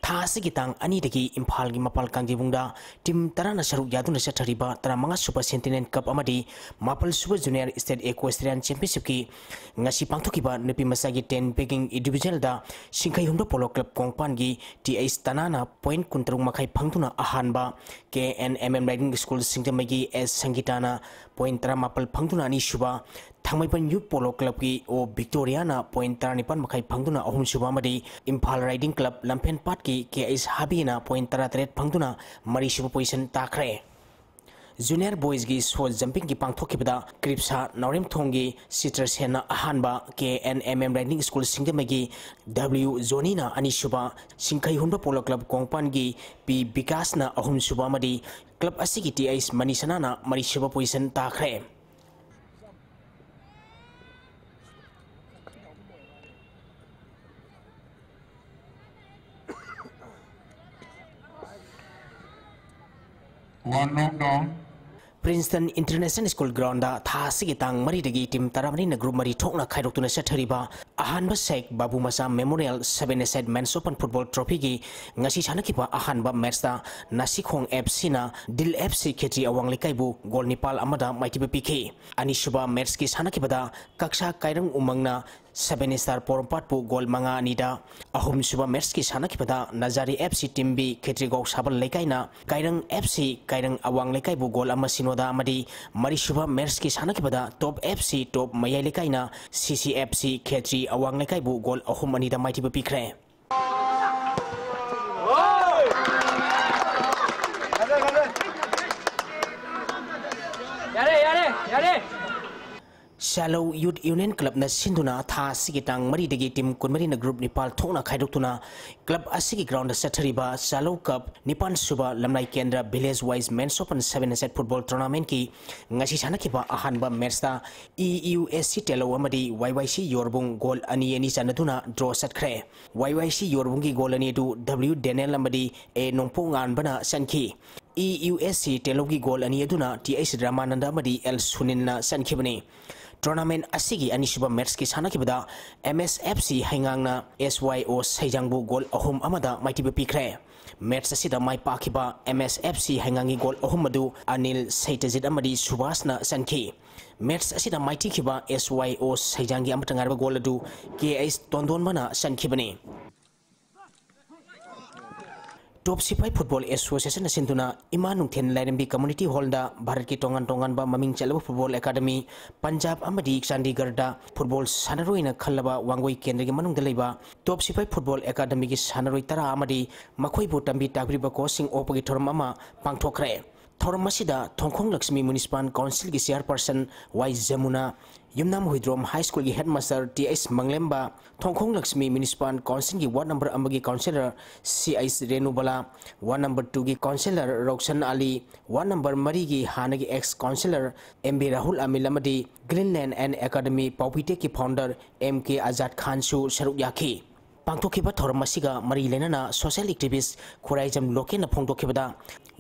ꯊꯥ ꯑꯁꯤꯒꯤ ꯇꯥꯡ ꯑꯅꯤꯗꯒꯤ ꯏꯝꯐꯥꯜꯒꯤ ꯃꯄꯥꯜ ꯀꯥꯡꯖꯩꯕꯨꯡꯗ ꯇꯤꯝ ꯇꯔꯥꯅ ꯁꯔꯨꯛ ꯌꯥꯗꯨꯅ ꯆꯠꯊꯔꯤꯕ ꯇꯔꯥꯃꯉꯥ ꯁꯨꯕ ꯁꯦꯟꯇꯤꯅꯦꯟ ꯀꯞ ꯑꯃꯗꯤ ꯃꯥꯄꯜ ꯁꯨꯕ ꯖꯨꯅꯤꯌꯔ ꯁ꯭ꯇꯦꯠ ꯑꯦꯀ꯭ꯋꯦꯁꯇ꯭ꯔꯤꯌꯟ ꯆꯦꯝꯄꯤꯌꯟꯁꯤꯞꯀꯤ ꯉꯁꯤ ꯄꯥꯡꯊꯣꯛꯈꯤꯕ ꯅꯨꯄꯤ ꯃꯆꯥꯒꯤ ꯇꯦꯟ ꯕꯦꯒꯤꯡ ꯏꯟꯗꯤꯚꯤꯖꯨꯋꯦꯜꯗ ꯁꯤꯡꯈꯩ ꯍꯨꯟꯕ ꯄꯣꯂꯣ ꯀ꯭ꯂꯕ ꯀꯣꯡꯄꯥꯟꯒꯤ ꯇꯤ ꯑꯩꯆ ꯇꯅꯥꯅ ꯄꯣꯏꯟꯠ ꯀꯨꯟꯇꯔꯨꯛ ꯃꯈꯥꯏ ꯐꯪꯗꯨꯅ ꯑꯍꯥꯟꯕ, K N M M riding school ꯁꯤꯡꯖꯃꯩꯒꯤ ꯑꯦꯁ ꯁꯪꯒꯤꯇꯥꯅ ꯄꯣꯏꯟꯠ ꯇꯔꯥꯃꯥꯄꯜ ꯐꯪꯗꯨꯅ ꯑꯅꯤꯁꯨꯕ, ꯊꯥꯡꯃꯩꯕꯟ ꯌꯨꯠ ꯄꯣꯂꯣ ꯀ꯭ꯂꯕꯀꯤ ꯑꯣ ꯚꯤꯛꯇꯣꯔꯤꯌꯥꯅ ꯄꯣꯏꯟꯠ ꯇꯔꯥꯅꯤꯄꯥꯜ ꯃꯈꯥꯏ ꯐꯪꯗꯨꯅ ꯑꯍꯨꯝꯁꯨꯕ ꯑꯃꯗꯤ ꯏꯝꯐꯥꯜ ꯔꯥꯏꯗꯤꯡ ꯀ꯭ꯂꯕ ꯂꯝꯐꯦꯟꯄꯥꯠꯀꯤ ꯀꯦ ꯑꯩꯆ ꯍꯥꯕꯤꯅ ꯄꯣꯏꯟꯠ ꯇꯔꯥꯇꯔꯦꯠ ꯐꯪꯗꯨꯅ ꯃꯔꯤꯁꯨꯕ ꯄꯣꯖꯤꯁꯟ ꯇꯥꯈ꯭ꯔꯦ꯫ ꯖꯨꯅꯤꯌꯔ ꯕꯣꯏꯁꯀꯤ ꯁꯣ ꯖꯝꯄꯤꯡꯒꯤ ꯄꯥꯡꯊꯣꯛꯈꯤꯕꯗ ꯀ꯭ꯔꯤꯞꯁꯥ ꯅꯥꯎꯔꯦꯝꯊꯣꯡꯒꯤ ꯆꯤꯇ꯭ꯔꯁꯦꯟꯅ ꯑꯍꯥꯟꯕ, K N M M riding school ꯁꯤꯡꯖꯃꯩꯒꯤ ꯗꯕ꯭ꯂꯤꯎ ꯖꯣꯅꯤꯅ ꯑꯅꯤꯁꯨꯕ, ꯁꯤꯡꯈꯩ ꯍꯨꯟꯕ ꯄꯣꯂꯣ ꯀ꯭ꯂꯕ ꯀꯣꯡꯄꯥꯟꯒꯤ ꯄꯤ ꯕꯤꯀꯥꯁꯅ ꯑꯍꯨꯝꯁꯨꯕ ꯑꯃꯗꯤ ꯀ꯭ꯂꯕ ꯑꯁꯤꯒꯤ ꯇꯤ ꯑꯩꯆ ꯃꯅꯤꯁꯅꯥꯅ ꯃꯔꯤꯁꯨꯕ ꯄꯣꯖꯤꯁꯟ ꯇꯥꯈ꯭ꯔꯦ꯫ One knock down. Princeton international school ground ꯊꯥ ꯑꯁꯤꯒꯤ ꯇꯥꯡ ꯃꯔꯤꯗꯒꯤ ꯇꯤꯝ ꯇꯔꯥꯃꯔꯤꯅ ꯒ꯭ꯔꯨꯞ ꯃꯔꯤ ꯊꯣꯛꯅ ꯈꯥꯏꯗꯣꯛꯇꯨꯅ ꯆꯠꯊꯔꯤꯕ ꯑꯍꯥꯟꯕ ꯁꯦꯛ ꯕꯥꯕꯨ ꯃꯆꯥ ꯃꯦꯃꯣꯔꯤꯌꯦꯜ ꯁꯕꯦꯟ ꯑꯦ ꯁꯥꯏꯗ ꯃꯦꯟꯁ ꯑꯣꯄꯟ ꯐꯨꯠꯕꯣꯜ ꯇ꯭ꯔꯣꯐꯤꯒꯤ ꯉꯁꯤ ꯁꯥꯟꯅꯈꯤꯕ ꯑꯍꯥꯟꯕ ꯃꯦꯠꯆꯇ ꯅꯥꯁꯤꯈꯣꯡ ꯑꯦꯐ ꯁꯤꯅ ꯗꯤꯜ ꯑꯦꯐ ꯁꯤ ꯈꯦꯇ꯭ꯔꯤ ꯑꯋꯥꯡ ꯂꯩꯀꯥꯏꯕꯨ ꯒꯣꯜ ꯅꯤꯄꯥꯜ ꯑꯃꯗ ꯃꯥꯏꯊꯤꯕ ꯄꯤꯈꯤ꯫ ꯑꯅꯤꯁꯨꯕ ꯃꯦꯠꯆꯀꯤ ꯁꯥꯟꯅꯈꯤꯕꯗ ꯀꯛꯁꯥ ꯀꯥꯏꯔꯪ ꯎꯃꯪꯅ ꯁꯕꯦꯟ ꯁ꯭ꯇꯥꯔ ꯄꯣꯔꯣꯝꯄꯥꯠꯄꯨ ꯒꯣꯜ ꯃꯉꯥ ꯑꯅꯤꯗ, ꯑꯍꯨꯝꯁꯨꯕ ꯃꯦꯠꯆꯀꯤ ꯁꯥꯟꯅꯈꯤꯕꯗ ꯅꯖꯥꯔꯤ F C team B Khetrigao ꯁꯥꯕꯜ ꯂꯩꯀꯥꯏꯅ ꯀꯥꯏꯔꯪ ꯑꯦꯐ ꯁꯤ ꯀꯥꯏꯔꯪ ꯑꯋꯥꯡ ꯂꯩꯀꯥꯏꯕꯨ ꯒꯣꯜ ꯑꯃ ꯁꯤꯅꯣꯗ ꯑꯃꯗꯤ ꯃꯔꯤꯁꯨꯕ ꯃꯦꯠꯆꯀꯤ ꯁꯥꯟꯅꯈꯤꯕꯗ ꯇꯣꯞ ꯑꯦꯐ ꯁꯤ ꯇꯣꯞ ꯃꯌꯥꯏ ꯂꯩꯀꯥꯏꯅ ꯁꯤ ꯁꯤ ꯑꯦꯐ ꯁꯤ ꯈꯦꯇ꯭ꯔꯤ ꯑꯋꯥꯡ ꯂꯩꯀꯥꯏꯕꯨ ꯒꯣꯜ ꯑꯍꯨꯝ ꯑꯅꯤꯗ ꯃꯥꯏꯊꯤꯕ ꯄꯤꯈ꯭ꯔꯦ꯫ ꯆꯥꯂꯧ ꯌꯨꯠ ꯌꯨꯅꯤꯌꯟ ꯀ꯭ꯂꯕꯅ ꯁꯤꯟꯗꯨꯅ ꯊꯥ ꯑꯁꯤꯒꯤ ꯇꯥꯡ ꯃꯔꯤꯗꯒꯤ ꯇꯤꯝ ꯀꯨꯟꯃꯔꯤꯅ ꯒ꯭ꯔꯨꯞ ꯅꯤꯄꯥꯜ ꯊꯣꯛꯅ ꯈꯥꯏꯗꯣꯛꯇꯨꯅ ꯀ꯭ꯂꯕ ꯑꯁꯤꯒꯤ ꯒ꯭ꯔꯥꯎꯟꯗ ꯆꯠꯊꯔꯤꯕ ꯆꯥꯂꯧ ꯀꯞ ꯅꯤꯄꯥꯟ ꯁꯨꯕ ꯂꯝꯂꯥꯏ ꯀꯦꯟꯗ꯭ꯔ village wise men's open seven a side football ꯇꯣꯔꯅꯥꯃꯦꯟꯠꯀꯤ ꯉꯁꯤ ꯁꯥꯟꯅꯈꯤꯕ ꯑꯍꯥꯟꯕ ꯃꯦꯠꯁꯇ ꯏ ꯌꯨ ꯑꯦꯁ ꯁꯤ ꯇꯦꯂꯧ ꯑꯃꯗꯤ ꯋꯥꯏ ꯋꯥꯏ ꯁꯤ ꯌꯣꯔꯕꯨꯡ ꯒꯣꯜ ꯑꯅꯤ ꯑꯅꯤ ꯆꯟꯅꯗꯨꯅ ꯗ꯭ꯔꯣ ꯆꯠꯈ꯭ꯔꯦ꯫ ꯋꯥꯏ ꯋꯥꯏ ꯁꯤ ꯌꯣꯔꯕꯨꯡꯒꯤ ꯒꯣꯜ ꯑꯅꯤ ꯑꯗꯨ ꯗꯕ꯭ꯂꯤꯎ ꯗꯦꯅꯦꯜ ꯑꯃꯗꯤ ꯑꯦ ꯅꯣꯡꯄꯣꯛ ꯉꯥꯟꯕꯅ ꯆꯟꯈꯤ꯫ E U S C ꯇꯦꯂꯧꯒꯤ goal ꯑꯅꯤ ꯑꯗꯨꯅ ꯇꯤ ꯑꯩꯆ ꯔꯥꯃꯥꯅꯟꯗ ꯑꯃꯗꯤ ꯑꯦꯜ ꯁꯨꯅꯤꯜꯅ ꯆꯟꯈꯤꯕꯅꯤ꯫ ꯇꯣꯔꯅꯥꯃꯦꯟ ꯑꯁꯤꯒꯤ ꯑꯅꯤꯁꯨꯕ ꯃꯦꯠꯁꯀꯤ ꯁꯥꯟꯅꯈꯤꯕꯗ ꯑꯦꯝ ꯑꯦꯁ ꯑꯦꯐ ꯁꯤ ꯍꯩꯉꯥꯡꯅ ꯑꯦꯁ ꯋꯥꯏ ꯑꯣ ꯁꯩꯖꯥꯡꯕꯨ ꯒꯣꯜ ꯑꯍꯨꯝ ꯑꯃꯗ ꯃꯥꯏꯊꯤꯕ ꯄꯤꯈ꯭ꯔꯦ꯫ ꯃꯦꯠꯁ ꯑꯁꯤꯗ ꯃꯥꯏ ꯄꯥꯛꯈꯤꯕ ꯑꯦꯝ ꯑꯦꯁ ꯑꯦꯐ ꯁꯤ ꯍꯩꯉꯥꯡꯒꯤ ꯒꯣꯜ ꯑꯍꯨꯝ ꯑꯗꯨ ꯑꯅꯤꯜ ꯁꯩꯇꯖꯤꯠ ꯑꯃꯗꯤ ꯁꯨꯕꯥꯁꯅ ꯆꯟꯈꯤ꯫ ꯃꯦꯠꯁ ꯑꯁꯤꯗ ꯃꯥꯏꯊꯤꯈꯤꯕ ꯑꯦꯁ ꯋꯥꯏ ꯑꯣ ꯁꯩꯖꯥꯡꯒꯤ ꯑꯃꯠꯇ ꯉꯥꯏꯔꯕ ꯒꯣꯜ ꯑꯗꯨ ꯀꯦ ꯑꯩꯆ ꯇꯣꯟꯗꯣꯟꯕꯅ ꯆꯟꯈꯤꯕꯅꯤ꯫ ꯇꯣꯞ ꯁꯤꯐꯥꯏ ꯐꯨꯠꯕꯣꯜ ꯑꯦꯁꯣꯁꯤꯌꯦꯁꯟꯅ ꯁꯤꯟꯗꯨꯅ ꯏꯃꯥ ꯅꯨꯡꯊꯦꯟ ꯂꯥꯏꯔꯦꯝꯕꯤ ꯀꯝꯃ꯭ꯌꯨꯅꯤꯇꯤ ꯍꯣꯜꯗ ꯚꯥꯔꯠꯀꯤ ꯇꯣꯉꯥꯟ ꯇꯣꯉꯥꯟꯕ ꯃꯃꯤꯡ ꯆꯠꯂꯕ ꯐꯨꯠꯕꯣꯜ ꯑꯦꯀꯥꯗꯃꯤ, ꯄꯟꯖꯥꯕ ꯑꯃꯗꯤ ꯆꯥꯟꯗꯤꯒꯔꯗ ꯐꯨꯠꯕꯣꯜ ꯁꯥꯟꯅꯔꯣꯏꯅ ꯈꯜꯂꯕ ꯋꯥꯡꯒꯣꯏ ꯀꯦꯟꯗ꯭ꯔꯒꯤ ꯃꯅꯨꯡꯗ ꯂꯩꯕ ꯇꯣꯞ ꯁꯤꯐꯥꯏ ꯐꯨꯠꯕꯣꯜ ꯑꯦꯀꯥꯗꯃꯤꯒꯤ ꯁꯥꯟꯅꯔꯣꯏ ꯇꯔꯥ ꯑꯃꯗꯤ ꯃꯈꯣꯏꯕꯨ ꯇꯝꯕꯤ ꯇꯥꯛꯄꯤꯔꯤꯕ ꯀꯣꯆꯁꯤꯡ ꯑꯣꯛꯄꯒꯤ ꯊꯧꯔꯝ ꯑꯃ ꯄꯥꯡꯊꯣꯛꯈ꯭ꯔꯦ꯫ ꯊꯧꯔꯝ ꯑꯁꯤꯗ ꯊꯣꯡꯈꯣꯡ ꯂꯛꯁꯃꯤ ꯃ꯭ꯌꯨꯅꯤꯁꯤꯄꯥꯜ ꯀꯥꯎꯟꯁꯤꯜꯒꯤ ꯆꯤꯌꯥꯔꯄꯔꯁꯟ ꯋꯥꯏ ꯖꯃꯨꯅꯥ, ꯌꯨꯝꯅꯥꯝ ꯍꯨꯏꯗ꯭ꯔꯣꯝ ꯍꯥꯏ ꯁ꯭ꯀꯨꯜꯒꯤ headmaster T H Manglemba, Thongkhong Lakshmi municipal ꯀꯥꯎꯟꯁꯤꯜꯒꯤ ꯋꯥꯔꯗ ꯅꯝꯕꯔ ꯑꯃꯒꯤ councillor C H Renubala, ward number ꯇꯨꯒꯤ councillor Rokson Ali, ward number ꯃꯔꯤꯒꯤ ꯍꯥꯟꯅꯒꯤ ex councillor M B Rahul Amil ꯑꯃꯗꯤ ꯒ꯭ꯔꯤꯟꯂꯦꯟ ꯑꯦꯟ ꯑꯦꯀꯥꯗꯃꯤ ꯄꯥꯎꯄꯤꯇꯦꯛꯀꯤ ꯐꯥꯎꯟꯗꯔ ꯑꯦꯝ ꯀꯦ ꯑꯖꯥꯗ ꯈꯥꯟꯁꯨ ꯁꯔꯨꯛ ꯌꯥꯈꯤ꯫ ꯄꯥꯡꯊꯣꯛꯈꯤꯕ ꯊꯧꯔꯝ ꯑꯁꯤꯒ ꯃꯔꯤ ꯂꯩꯅꯅ ꯁꯣꯁꯤꯌꯦꯜ ꯑꯦꯛꯇꯤꯚꯤꯁ ꯈꯨꯔꯥꯏꯖꯝ ꯂꯣꯀꯦꯟꯅ ꯐꯣꯡꯗꯣꯛꯈꯤꯕꯗ,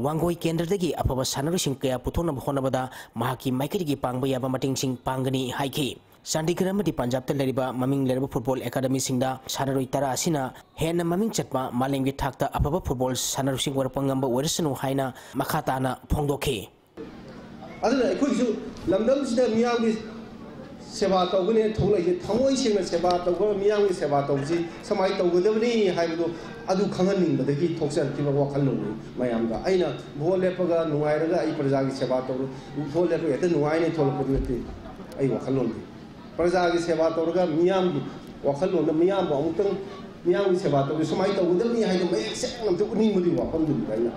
ꯋꯥꯡꯒꯣꯏ ꯀꯦꯟꯗ꯭ꯔꯗꯒꯤ ꯑꯐꯕ ꯁꯥꯟꯅꯔꯣꯏꯁꯤꯡ ꯀꯌꯥ ꯄꯨꯊꯣꯛꯅꯕ ꯍꯣꯠꯅꯕꯗ ꯃꯍꯥꯛꯀꯤ ꯃꯥꯏꯀꯩꯗꯒꯤ ꯄꯥꯡꯕ ꯌꯥꯕ ꯃꯇꯦꯡꯁꯤꯡ ꯄꯥꯡꯒꯅꯤ ꯍꯥꯏꯈꯤ꯫ ꯆꯥꯟꯗꯤꯒꯔ ꯑꯃꯗꯤ ꯄꯟꯖꯥꯕꯇ ꯂꯩꯔꯤꯕ ꯃꯃꯤꯡ ꯂꯩꯔꯕ ꯐꯨꯠꯕꯣꯜ ꯑꯦꯀꯥꯗꯃꯤꯁꯤꯡꯗ ꯁꯥꯟꯅꯔꯣꯏ ꯇꯔꯥ ꯑꯁꯤꯅ ꯍꯦꯟꯅ ꯃꯃꯤꯡ ꯆꯠꯄ ꯃꯥꯂꯦꯝꯒꯤ ꯊꯥꯛꯇ ꯑꯐꯕ ꯐꯨꯠꯕꯣꯜ ꯁꯥꯟꯅꯔꯣꯏꯁꯤꯡ ꯑꯣꯏꯔꯛꯄ ꯉꯝꯕ ꯑꯣꯏꯔꯁꯅꯨ ꯍꯥꯏꯅ ꯃꯈꯥ ꯇꯥꯅ ꯐꯣꯡꯗꯣꯛꯈꯤ꯫ ꯑꯗꯨꯅ ꯑꯩꯈꯣꯏꯒꯤꯁꯨ ꯂꯝꯗꯝꯁꯤꯗ ꯃꯤꯌꯥꯝꯒꯤ ꯁꯦꯕꯥ ꯇꯧꯒꯅꯤ ꯊꯣꯛꯂꯛꯏꯁꯦ, ꯊꯃꯣꯏ ꯁꯦꯡꯅ ꯁꯦꯕꯥ ꯇꯧꯕ, ꯃꯤꯌꯥꯝꯒꯤ ꯁꯦꯕꯥ ꯇꯧꯕꯁꯤ ꯁꯨꯃꯥꯏꯅ ꯇꯧꯒꯗꯕꯅꯤ ꯍꯥꯏꯕꯗꯨ ꯑꯗꯨ ꯈꯪꯍꯟꯅꯤꯡꯕꯗꯒꯤ ꯊꯣꯛꯆꯔꯛꯈꯤꯕ ꯋꯥꯈꯜꯂꯣꯟꯅꯤ ꯃꯌꯥꯝꯗ꯫ ꯑꯩꯅ ꯚꯣꯠ ꯂꯦꯞꯄꯒ ꯅꯨꯡꯉꯥꯏꯔꯒ ꯑꯩ ꯄ꯭ꯔꯖꯥꯒꯤ ꯁꯦꯕꯥ ꯇꯧꯔ, ꯚꯣꯠ ꯂꯦꯞꯄꯒ ꯍꯦꯛꯇ ꯅꯨꯡꯉꯥꯏꯅꯤ ꯊꯣꯛꯂꯛꯄꯗꯨ ꯅꯠꯇꯦ꯫ ꯑꯩ ꯋꯥꯈꯜꯂꯣꯟꯗꯤ ꯄ꯭ꯔꯖꯥꯒꯤ ꯁꯦꯕꯥ ꯇꯧꯔꯒ ꯃꯤꯌꯥꯝꯒꯤ ꯋꯥꯈꯜꯂꯣꯟꯗ ꯃꯤꯌꯥꯝꯕꯨ ꯑꯃꯨꯛꯇꯪ ꯃꯤꯌꯥꯝꯒꯤ ꯁꯦꯕꯥ ꯇꯧꯕꯁꯤ ꯁꯨꯃꯥꯏꯅ ꯇꯧꯒꯗꯕꯅꯤ ꯍꯥꯏꯅ ꯃꯌꯦꯛ ꯁꯦꯡꯅ ꯑꯝꯇ ꯎꯠꯅꯤꯡꯕꯗꯨꯒꯤ ꯋꯥꯐꯝꯗꯨꯅꯤꯗ ꯑꯩꯅ꯫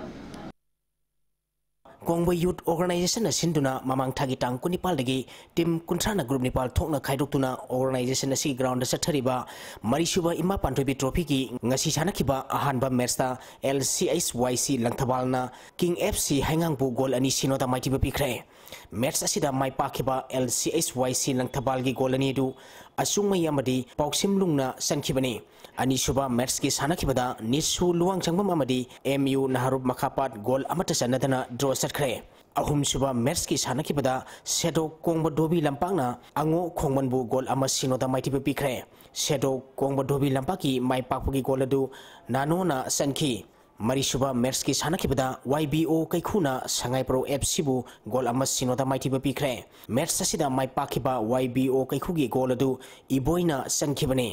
ꯀꯣꯡꯕ Youth Organizationꯅ ꯁꯤꯟꯗꯨꯅ ꯃꯃꯥꯡ ꯊꯥꯒꯤ ꯇꯥꯡ ꯀꯨꯟꯅꯤꯄꯥꯜꯗꯒꯤ team ꯀꯨꯟꯊ꯭ꯔꯥꯅ group ꯅꯤꯄꯥꯜ ꯊꯣꯛꯅ ꯈꯥꯏꯗꯣꯛꯇꯨꯅ organizationꯅ ꯑꯁꯤꯒꯤ groundꯗ ꯆꯠꯊꯔꯤꯕ ꯃꯔꯤꯁꯨꯕ ꯏꯃꯥ ꯄꯥꯟꯊꯣꯏꯕꯤ trophyꯒꯤ ꯉꯁꯤ ꯁꯥꯟꯅꯈꯤꯕ ꯑꯍꯥꯟꯕ matchꯇ L C H Y C ꯂꯪꯊꯕꯥꯜꯅ King F C ꯍꯩꯉꯥꯡꯕꯨ goal ꯑꯅꯤ ꯁꯤꯅꯣꯗ ꯃꯥꯏꯊꯤꯕ ꯄꯤꯈ꯭ꯔꯦ꯫ Match ꯑꯁꯤꯗ ꯃꯥꯏ ꯄꯥꯛꯈꯤꯕ L C H Y C ꯂꯪꯊꯕꯥꯜꯒꯤ goal ꯑꯅꯤ ꯑꯗꯨ ꯑꯆꯨꯡꯃꯩ ꯑꯃꯗꯤ ꯄꯥꯎꯁꯤꯝ ꯂꯨꯡꯅ ꯆꯟꯈꯤꯕꯅꯤ꯫ ꯑꯅꯤꯁꯨꯕ matchꯀꯤ ꯁꯥꯟꯅꯈꯤꯕꯗ ꯅꯤꯁꯨ ꯂꯨꯋꯥꯡꯖꯪꯕꯝ ꯑꯃꯗꯤ M U ꯅꯍꯥꯔꯨꯞ ꯃꯈꯥꯄꯥꯠ goal ꯑꯃꯠꯇ ꯆꯟꯅꯗꯅ draw ꯆꯠꯈ꯭ꯔꯦ꯫ ꯑꯍꯨꯝꯁꯨꯕ matchꯀꯤ ꯁꯥꯟꯅꯈꯤꯕꯗ ꯁꯦꯗꯣꯛ ꯀꯣꯡꯕ ꯙꯣꯕꯤ ꯂꯝꯄꯥꯛꯅ ꯑꯉꯣ ꯈꯣꯡꯃꯟꯕꯨ goal ꯑꯃ ꯁꯤꯅꯣꯗ ꯃꯥꯏꯊꯤꯕ ꯄꯤꯈ꯭ꯔꯦ꯫ ꯁꯦꯗꯣꯛ ꯀꯣꯡꯕ ꯙꯣꯕꯤ ꯂꯝꯄꯥꯛꯀꯤ ꯃꯥꯏ ꯄꯥꯛꯄꯒꯤ goal ꯑꯗꯨ ꯅꯥꯅꯣꯅ ꯆꯟꯈꯤ꯫ ꯃꯔꯤꯁꯨꯕ matchꯀꯤ ꯁꯥꯟꯅꯈꯤꯕꯗ Y B O ꯀꯩꯈꯨꯅ ꯁꯉꯥꯏꯄ꯭ꯔꯧ F Cꯕꯨ goal ꯑꯃ ꯁꯤꯅꯣꯗ ꯃꯥꯏꯊꯤꯕ ꯄꯤꯈ꯭ꯔꯦ꯫ Match ꯑꯁꯤꯗ ꯃꯥꯏ ꯄꯥꯛꯈꯤꯕ Y B O ꯀꯩꯈꯨꯒꯤ goal ꯑꯗꯨ ꯏꯕꯣꯏꯅ ꯆꯟꯈꯤꯕꯅꯤ꯫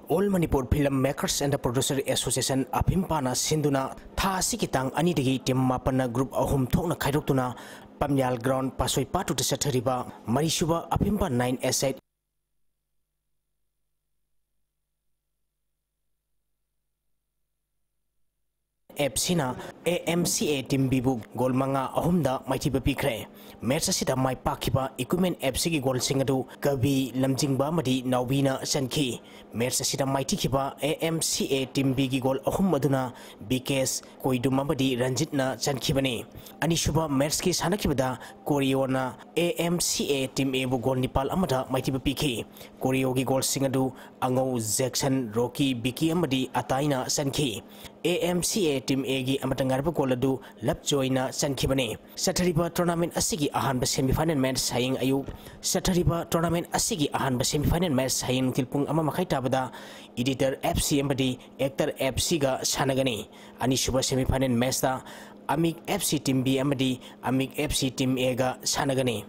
All Manipur Film Makers and Producer Association ꯑꯐꯤꯝꯄꯥꯅ ꯁꯤꯟꯗꯨꯅ ꯊꯥ ꯑꯁꯤꯒꯤ ꯇꯥꯡ ꯑꯅꯤꯗꯒꯤ team ꯃꯥꯄꯟꯅ group ꯑꯍꯨꯝ ꯊꯣꯛꯅ ꯈꯥꯏꯗꯣꯛꯇꯨꯅ ꯄꯝꯌꯥꯜ ground ꯄꯥꯁꯣꯏ ꯄꯥꯠꯇꯨꯗ ꯆꯠꯊꯔꯤꯕ ꯃꯔꯤꯁꯨꯕ ꯑꯐꯤꯝꯄꯥ nine S eight F Cꯅ A M C A Team Bꯕꯨ goal ꯃꯉꯥ ꯑꯍꯨꯝꯗ ꯃꯥꯏꯊꯤꯕ ꯄꯤꯈ꯭ꯔꯦ꯫ Match ꯑꯁꯤꯗ ꯃꯥꯏ ꯄꯥꯛꯈꯤꯕ Equipment F Cꯒꯤ goalꯁꯤꯡ ꯑꯗꯨ ꯀꯕꯤ ꯂꯝꯖꯤꯡꯕ ꯑꯃꯗꯤ ꯅꯥꯎꯕꯤꯅ ꯆꯟꯈꯤ꯫ Match ꯑꯁꯤꯗ ꯃꯥꯏꯊꯤꯈꯤꯕ A M C A Team Bꯒꯤ goal ꯑꯍꯨꯝ ꯑꯗꯨꯅ ꯕꯤꯀꯦꯁ, ꯀꯣꯏꯗꯨꯝ ꯑꯃꯗꯤ ꯔꯟꯖꯤꯠꯅ ꯆꯟꯈꯤꯕꯅꯤ꯫ ꯑꯅꯤꯁꯨꯕ matchꯀꯤ ꯁꯥꯟꯅꯈꯤꯕꯗ ꯀꯣꯔꯤꯌꯣꯅ A M C A Team Aꯕꯨ goal ꯅꯤꯄꯥꯜ ꯑꯃꯗ ꯃꯥꯏꯊꯤꯕ ꯄꯤꯈꯤ꯫ ꯀꯣꯔꯤꯌꯣꯒꯤ goalꯁꯤꯡ ꯑꯗꯨ ꯑꯉꯧ, ꯖꯦꯛꯁꯟ, ꯔꯣꯀꯤ, ꯕꯤꯀꯤ ꯑꯃꯗꯤ ꯑꯇꯥꯏꯅ ꯆꯟꯈꯤ꯫ A M C A Team Aꯒꯤ ꯑꯃꯠꯇ ꯉꯥꯏꯔꯕ goal ꯑꯗꯨ ꯂꯞꯖꯣꯏꯅ ꯆꯟꯈꯤꯕꯅꯤ꯫ ꯆꯠꯊꯔꯤꯕ tournament ꯑꯁꯤꯒꯤ ꯑꯍꯥꯟꯕ semifinal match ꯍꯌꯦꯡ ꯑꯌꯨꯛ, ꯆꯠꯊꯔꯤꯕ tournament ꯑꯁꯤꯒꯤ ꯑꯍꯥꯟꯕ semifinal match ꯍꯌꯦꯡ ꯅꯨꯡꯊꯤꯜ ꯄꯨꯡ ꯑꯃ ꯃꯈꯥꯏ ꯇꯥꯕꯗ Editor F C ꯑꯃꯗꯤ Actor F Cꯒ ꯁꯥꯟꯅꯒꯅꯤ꯫ ꯑꯅꯤꯁꯨꯕ semifinal matchꯇ ꯑꯃꯤꯛ F C Team B ꯑꯃꯗꯤ ꯑꯃꯤꯛ F C Team Aꯒ ꯁꯥꯟꯅꯒꯅꯤ꯫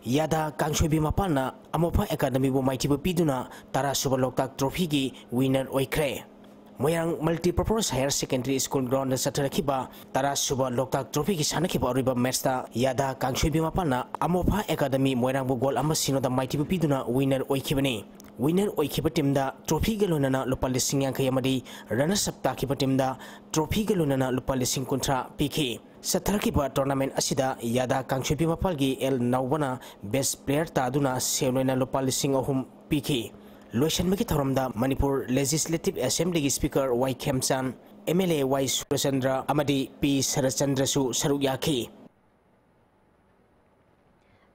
ꯌꯥꯗꯥ ꯀꯥꯡꯁꯣꯏꯕꯤ ꯃꯄꯥꯟꯅ ꯑꯃꯣꯐꯥ Academyꯕꯨ ꯃꯥꯏꯊꯤꯕ ꯄꯤꯗꯨꯅ ꯇꯔꯥꯁꯨꯕ ꯂꯣꯛꯇꯥꯛ trophyꯒꯤ winner ꯑꯣꯏꯈ꯭ꯔꯦ꯫ ꯃꯣꯏꯔꯥꯡ Multipurpose Higher Secondary School ground ꯆꯠꯊꯔꯛꯈꯤꯕ ꯇꯔꯥ ꯁꯨꯕ ꯂꯣꯛꯇꯥꯛ ꯇ꯭ꯔꯣꯐꯤꯒꯤ ꯁꯥꯟꯅꯈꯤꯕ ꯑꯔꯣꯏꯕ ꯃꯦꯠꯁꯇ ꯌꯥꯗꯥ ꯀꯥꯡꯁꯣꯏꯕꯤ ꯃꯄꯥꯟꯅ ꯑꯃꯣꯐꯥ ꯑꯦꯀꯥꯗꯃꯤ ꯃꯣꯏꯔꯥꯡꯕꯨ ꯒꯣꯜ ꯑꯃ ꯁꯤꯅꯣꯗ ꯃꯥꯏꯊꯤꯕ ꯄꯤꯗꯨꯅ ꯋꯤꯅꯔ ꯑꯣꯏꯈꯤꯕꯅꯤ꯫ ꯋꯤꯅꯔ ꯑꯣꯏꯈꯤꯕ ꯇꯤꯝꯗ ꯇ꯭ꯔꯣꯐꯤꯒ ꯂꯣꯏꯅꯅ ꯂꯨꯄꯥ ꯂꯤꯁꯤꯡ ꯌꯥꯡꯈꯩ ꯑꯃꯗꯤ ꯔꯅꯔꯁ ꯑꯞ ꯇꯥꯈꯤꯕ ꯇꯤꯝꯗ ꯇ꯭ꯔꯣꯐꯤꯒ ꯂꯣꯏꯅꯅ ꯂꯨꯄꯥ ꯂꯤꯁꯤꯡ ꯀꯨꯟꯊ꯭ꯔꯥ ꯄꯤꯈꯤ꯫ ꯆꯠꯊꯔꯛꯈꯤꯕ ꯇꯣꯔꯅꯥꯃꯦꯟ ꯑꯁꯤꯗ ꯌꯥꯗꯥ ꯀꯥꯡꯁꯣꯏꯕꯤ ꯃꯄꯥꯜꯒꯤ ꯑꯦꯜ ꯅꯥꯎꯕꯅ ꯕꯦꯁ ꯄ꯭ꯂꯦꯌꯔ ꯇꯥꯗꯨꯅ ꯁꯦꯟ ꯑꯣꯏꯅ ꯂꯨꯄꯥ ꯂꯤꯁꯤꯡ ꯑꯍꯨꯝ ꯄꯤꯈꯤ꯫ ꯂꯣꯏꯁꯤꯟꯕꯒꯤ ꯊꯧꯔꯝꯗ ꯃꯅꯤꯄꯨꯔ ꯂꯦꯖꯤꯁꯂꯦꯇꯤꯚ ꯑꯦꯁꯦꯝꯕ꯭ꯂꯤꯒꯤ speaker Y Khemchand, M L A Y Surchandra ꯑꯃꯗꯤ ꯄꯤ ꯁꯔꯠꯆꯟꯗ꯭ꯔꯁꯨ ꯁꯔꯨꯛ ꯌꯥꯈꯤ꯫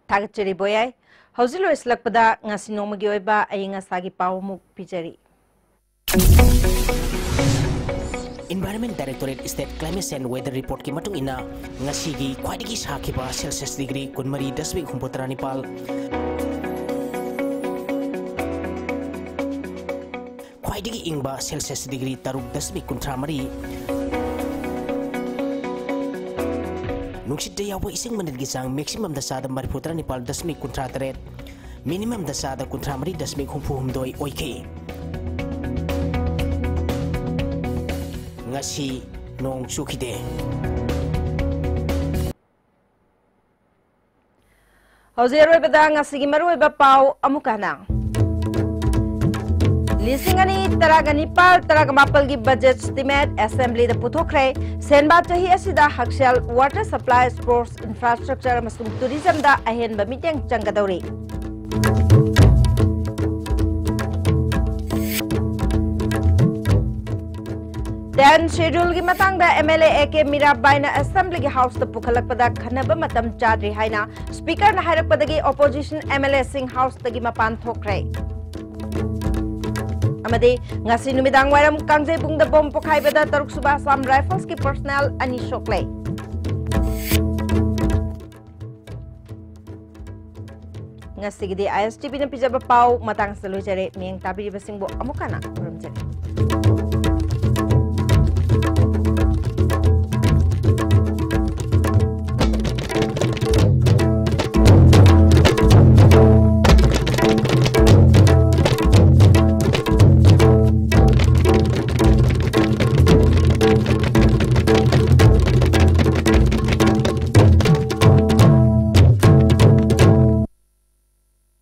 ꯊꯥꯒꯠꯆꯔꯤ ꯕꯣꯌꯥꯏ꯫ ꯍꯧꯖꯤꯛ ꯂꯣꯏꯁꯤꯜꯂꯛꯄꯗ ꯉꯁꯤ ꯅꯣꯡꯃꯒꯤ ꯑꯣꯏꯕ ꯑꯏꯪ ꯑꯁꯥꯒꯤ ꯄꯥꯎ ꯑꯃꯨꯛ ꯄꯤꯖꯔꯤ꯫ Environment Directorate State Climate Change Weather Reportꯀꯤ ꯃꯇꯨꯡ ꯏꯟꯅ, ꯉꯁꯤꯒꯤ ꯈ꯭ꯋꯥꯏꯗꯒꯤ ꯁꯥꯈꯤꯕ ꯁꯦꯜꯁꯤꯌꯁ ꯗꯤꯒ꯭ꯔꯤ ꯀꯨꯟꯃꯔꯤ ꯗꯁꯃꯤꯛ ꯍꯨꯝꯐꯨꯇꯔꯥ ꯅꯤꯄꯥꯜ, ꯈ꯭ꯋꯥꯏꯗꯒꯤ ꯏꯪꯕ ꯁꯦꯜꯁꯤꯌꯁ ꯗꯤꯒ꯭ꯔꯤ ꯇꯔꯨꯛ ꯗꯁꯃꯤꯛ ꯀꯨꯟꯊ꯭ꯔꯥ ꯃꯔꯤ, ꯅꯨꯡꯁꯤꯠꯇ ꯌꯥꯎꯕ ꯏꯁꯤꯡ ꯃꯅꯤꯜꯒꯤ ꯆꯥꯡ ꯃꯦꯛꯁꯤꯃꯝꯗ ꯆꯥꯗ ꯃꯔꯤꯐꯨꯇꯔꯥ ꯅꯤꯄꯥꯜ ꯗꯁꯃꯤꯛ ꯀꯨꯟꯊ꯭ꯔꯥ ꯇꯔꯦꯠ, ꯃꯤꯅꯤꯃꯝꯗ ꯆꯥꯗ ꯀꯨꯟꯊ꯭ꯔꯥ ꯃꯔꯤ ꯗꯁꯃꯤꯛ ꯍꯨꯝꯐꯨ ꯍꯨꯝꯗꯣꯏ ꯑꯣꯏꯈꯤ꯫ ꯉꯁꯤ ꯅꯣꯡ ꯆꯨꯈꯤꯗꯦ꯫ ꯍꯧꯖꯤꯛ ꯑꯔꯣꯏꯕꯗ ꯉꯁꯤꯒꯤ ꯃꯔꯨꯑꯣꯏꯕ ꯄꯥꯎ ꯑꯃꯨꯛ ꯍꯟꯅ꯫ ꯂꯤꯁꯤꯡ ꯑꯅꯤ ꯇꯔꯥꯒ ꯅꯤꯄꯥꯜ ꯇꯔꯥꯒ ꯃꯥꯄꯜꯒꯤ ꯕꯖꯦꯠ ꯁ꯭ꯇꯤꯃꯦꯠ ꯑꯦꯁꯦꯝꯕ꯭ꯂꯤꯗ ꯄꯨꯊꯣꯛꯈ꯭ꯔꯦ꯫ ꯁꯦꯟꯕꯥ ꯆꯍꯤ ꯑꯁꯤꯗ ꯍꯛꯁꯦꯜ, ꯋꯥꯇꯔ ꯁꯄ꯭ꯂꯥꯏ, ꯁ꯭ꯄꯣꯔꯠꯁ, ꯏꯟꯐ꯭ꯔꯥꯁ꯭ꯇ꯭ꯔꯛꯆꯔ ꯑꯃꯁꯨꯡ ꯇꯨꯔꯤꯖꯝꯗ ꯑꯍꯦꯟꯕ ꯃꯤꯠꯌꯦꯡ ꯆꯪꯒꯗꯧꯔꯤ꯫ ꯇꯦꯟ ꯁꯦꯗ꯭ꯌꯨꯜꯒꯤ ꯃꯇꯥꯡꯗ M L A A K ꯃꯤꯔꯥꯕꯥꯏꯅ ꯑꯦꯁꯦꯝꯕ꯭ꯂꯤꯒꯤ ꯍꯥꯎꯁꯇ ꯄꯨꯈꯠꯂꯛꯄꯗ ꯈꯟꯅꯕ ꯃꯇꯝ ꯆꯥꯗ꯭ꯔꯤ ꯍꯥꯏꯅ ꯁ꯭ꯄꯤꯀꯔꯅ ꯍꯥꯏꯔꯛꯄꯗꯒꯤ ꯑꯣꯄꯣꯖꯤꯁꯟ ꯑꯦꯝ ꯑꯦꯜ ꯑꯦꯁꯤꯡ ꯍꯥꯎꯁꯇꯒꯤ ꯃꯄꯥꯟ ꯊꯣꯛꯈ꯭ꯔꯦ꯫ ꯑꯃꯗꯤ ꯉꯁꯤ ꯅꯨꯃꯤꯗꯥꯡ ꯋꯥꯏꯔꯝ ꯀꯥꯡꯖꯩꯕꯨꯡꯗ ꯕꯣꯝ ꯄꯣꯈꯥꯏꯕꯗ ꯇꯔꯨꯛ ꯁꯨꯕ ꯑꯁꯥꯝ ꯔꯥꯏꯐꯜꯁꯀꯤ ꯄꯔꯁꯅꯦꯜ ꯑꯅꯤ ꯁꯣꯛꯂꯦ꯫ ꯉꯁꯤꯒꯤꯗꯤ ꯑꯥꯏ ꯑꯦꯁ ꯇꯤ ꯚꯤꯅ ꯄꯤꯖꯕ ꯄꯥꯎ ꯃꯇꯥꯡ ꯑꯁꯤꯗ ꯂꯣꯏꯖꯔꯦ꯫ ꯃꯤꯠꯌꯦꯡ ꯇꯥꯕꯤꯔꯤꯕꯁꯤꯡꯕꯨ ꯑꯃꯨꯛ ꯍꯟꯅ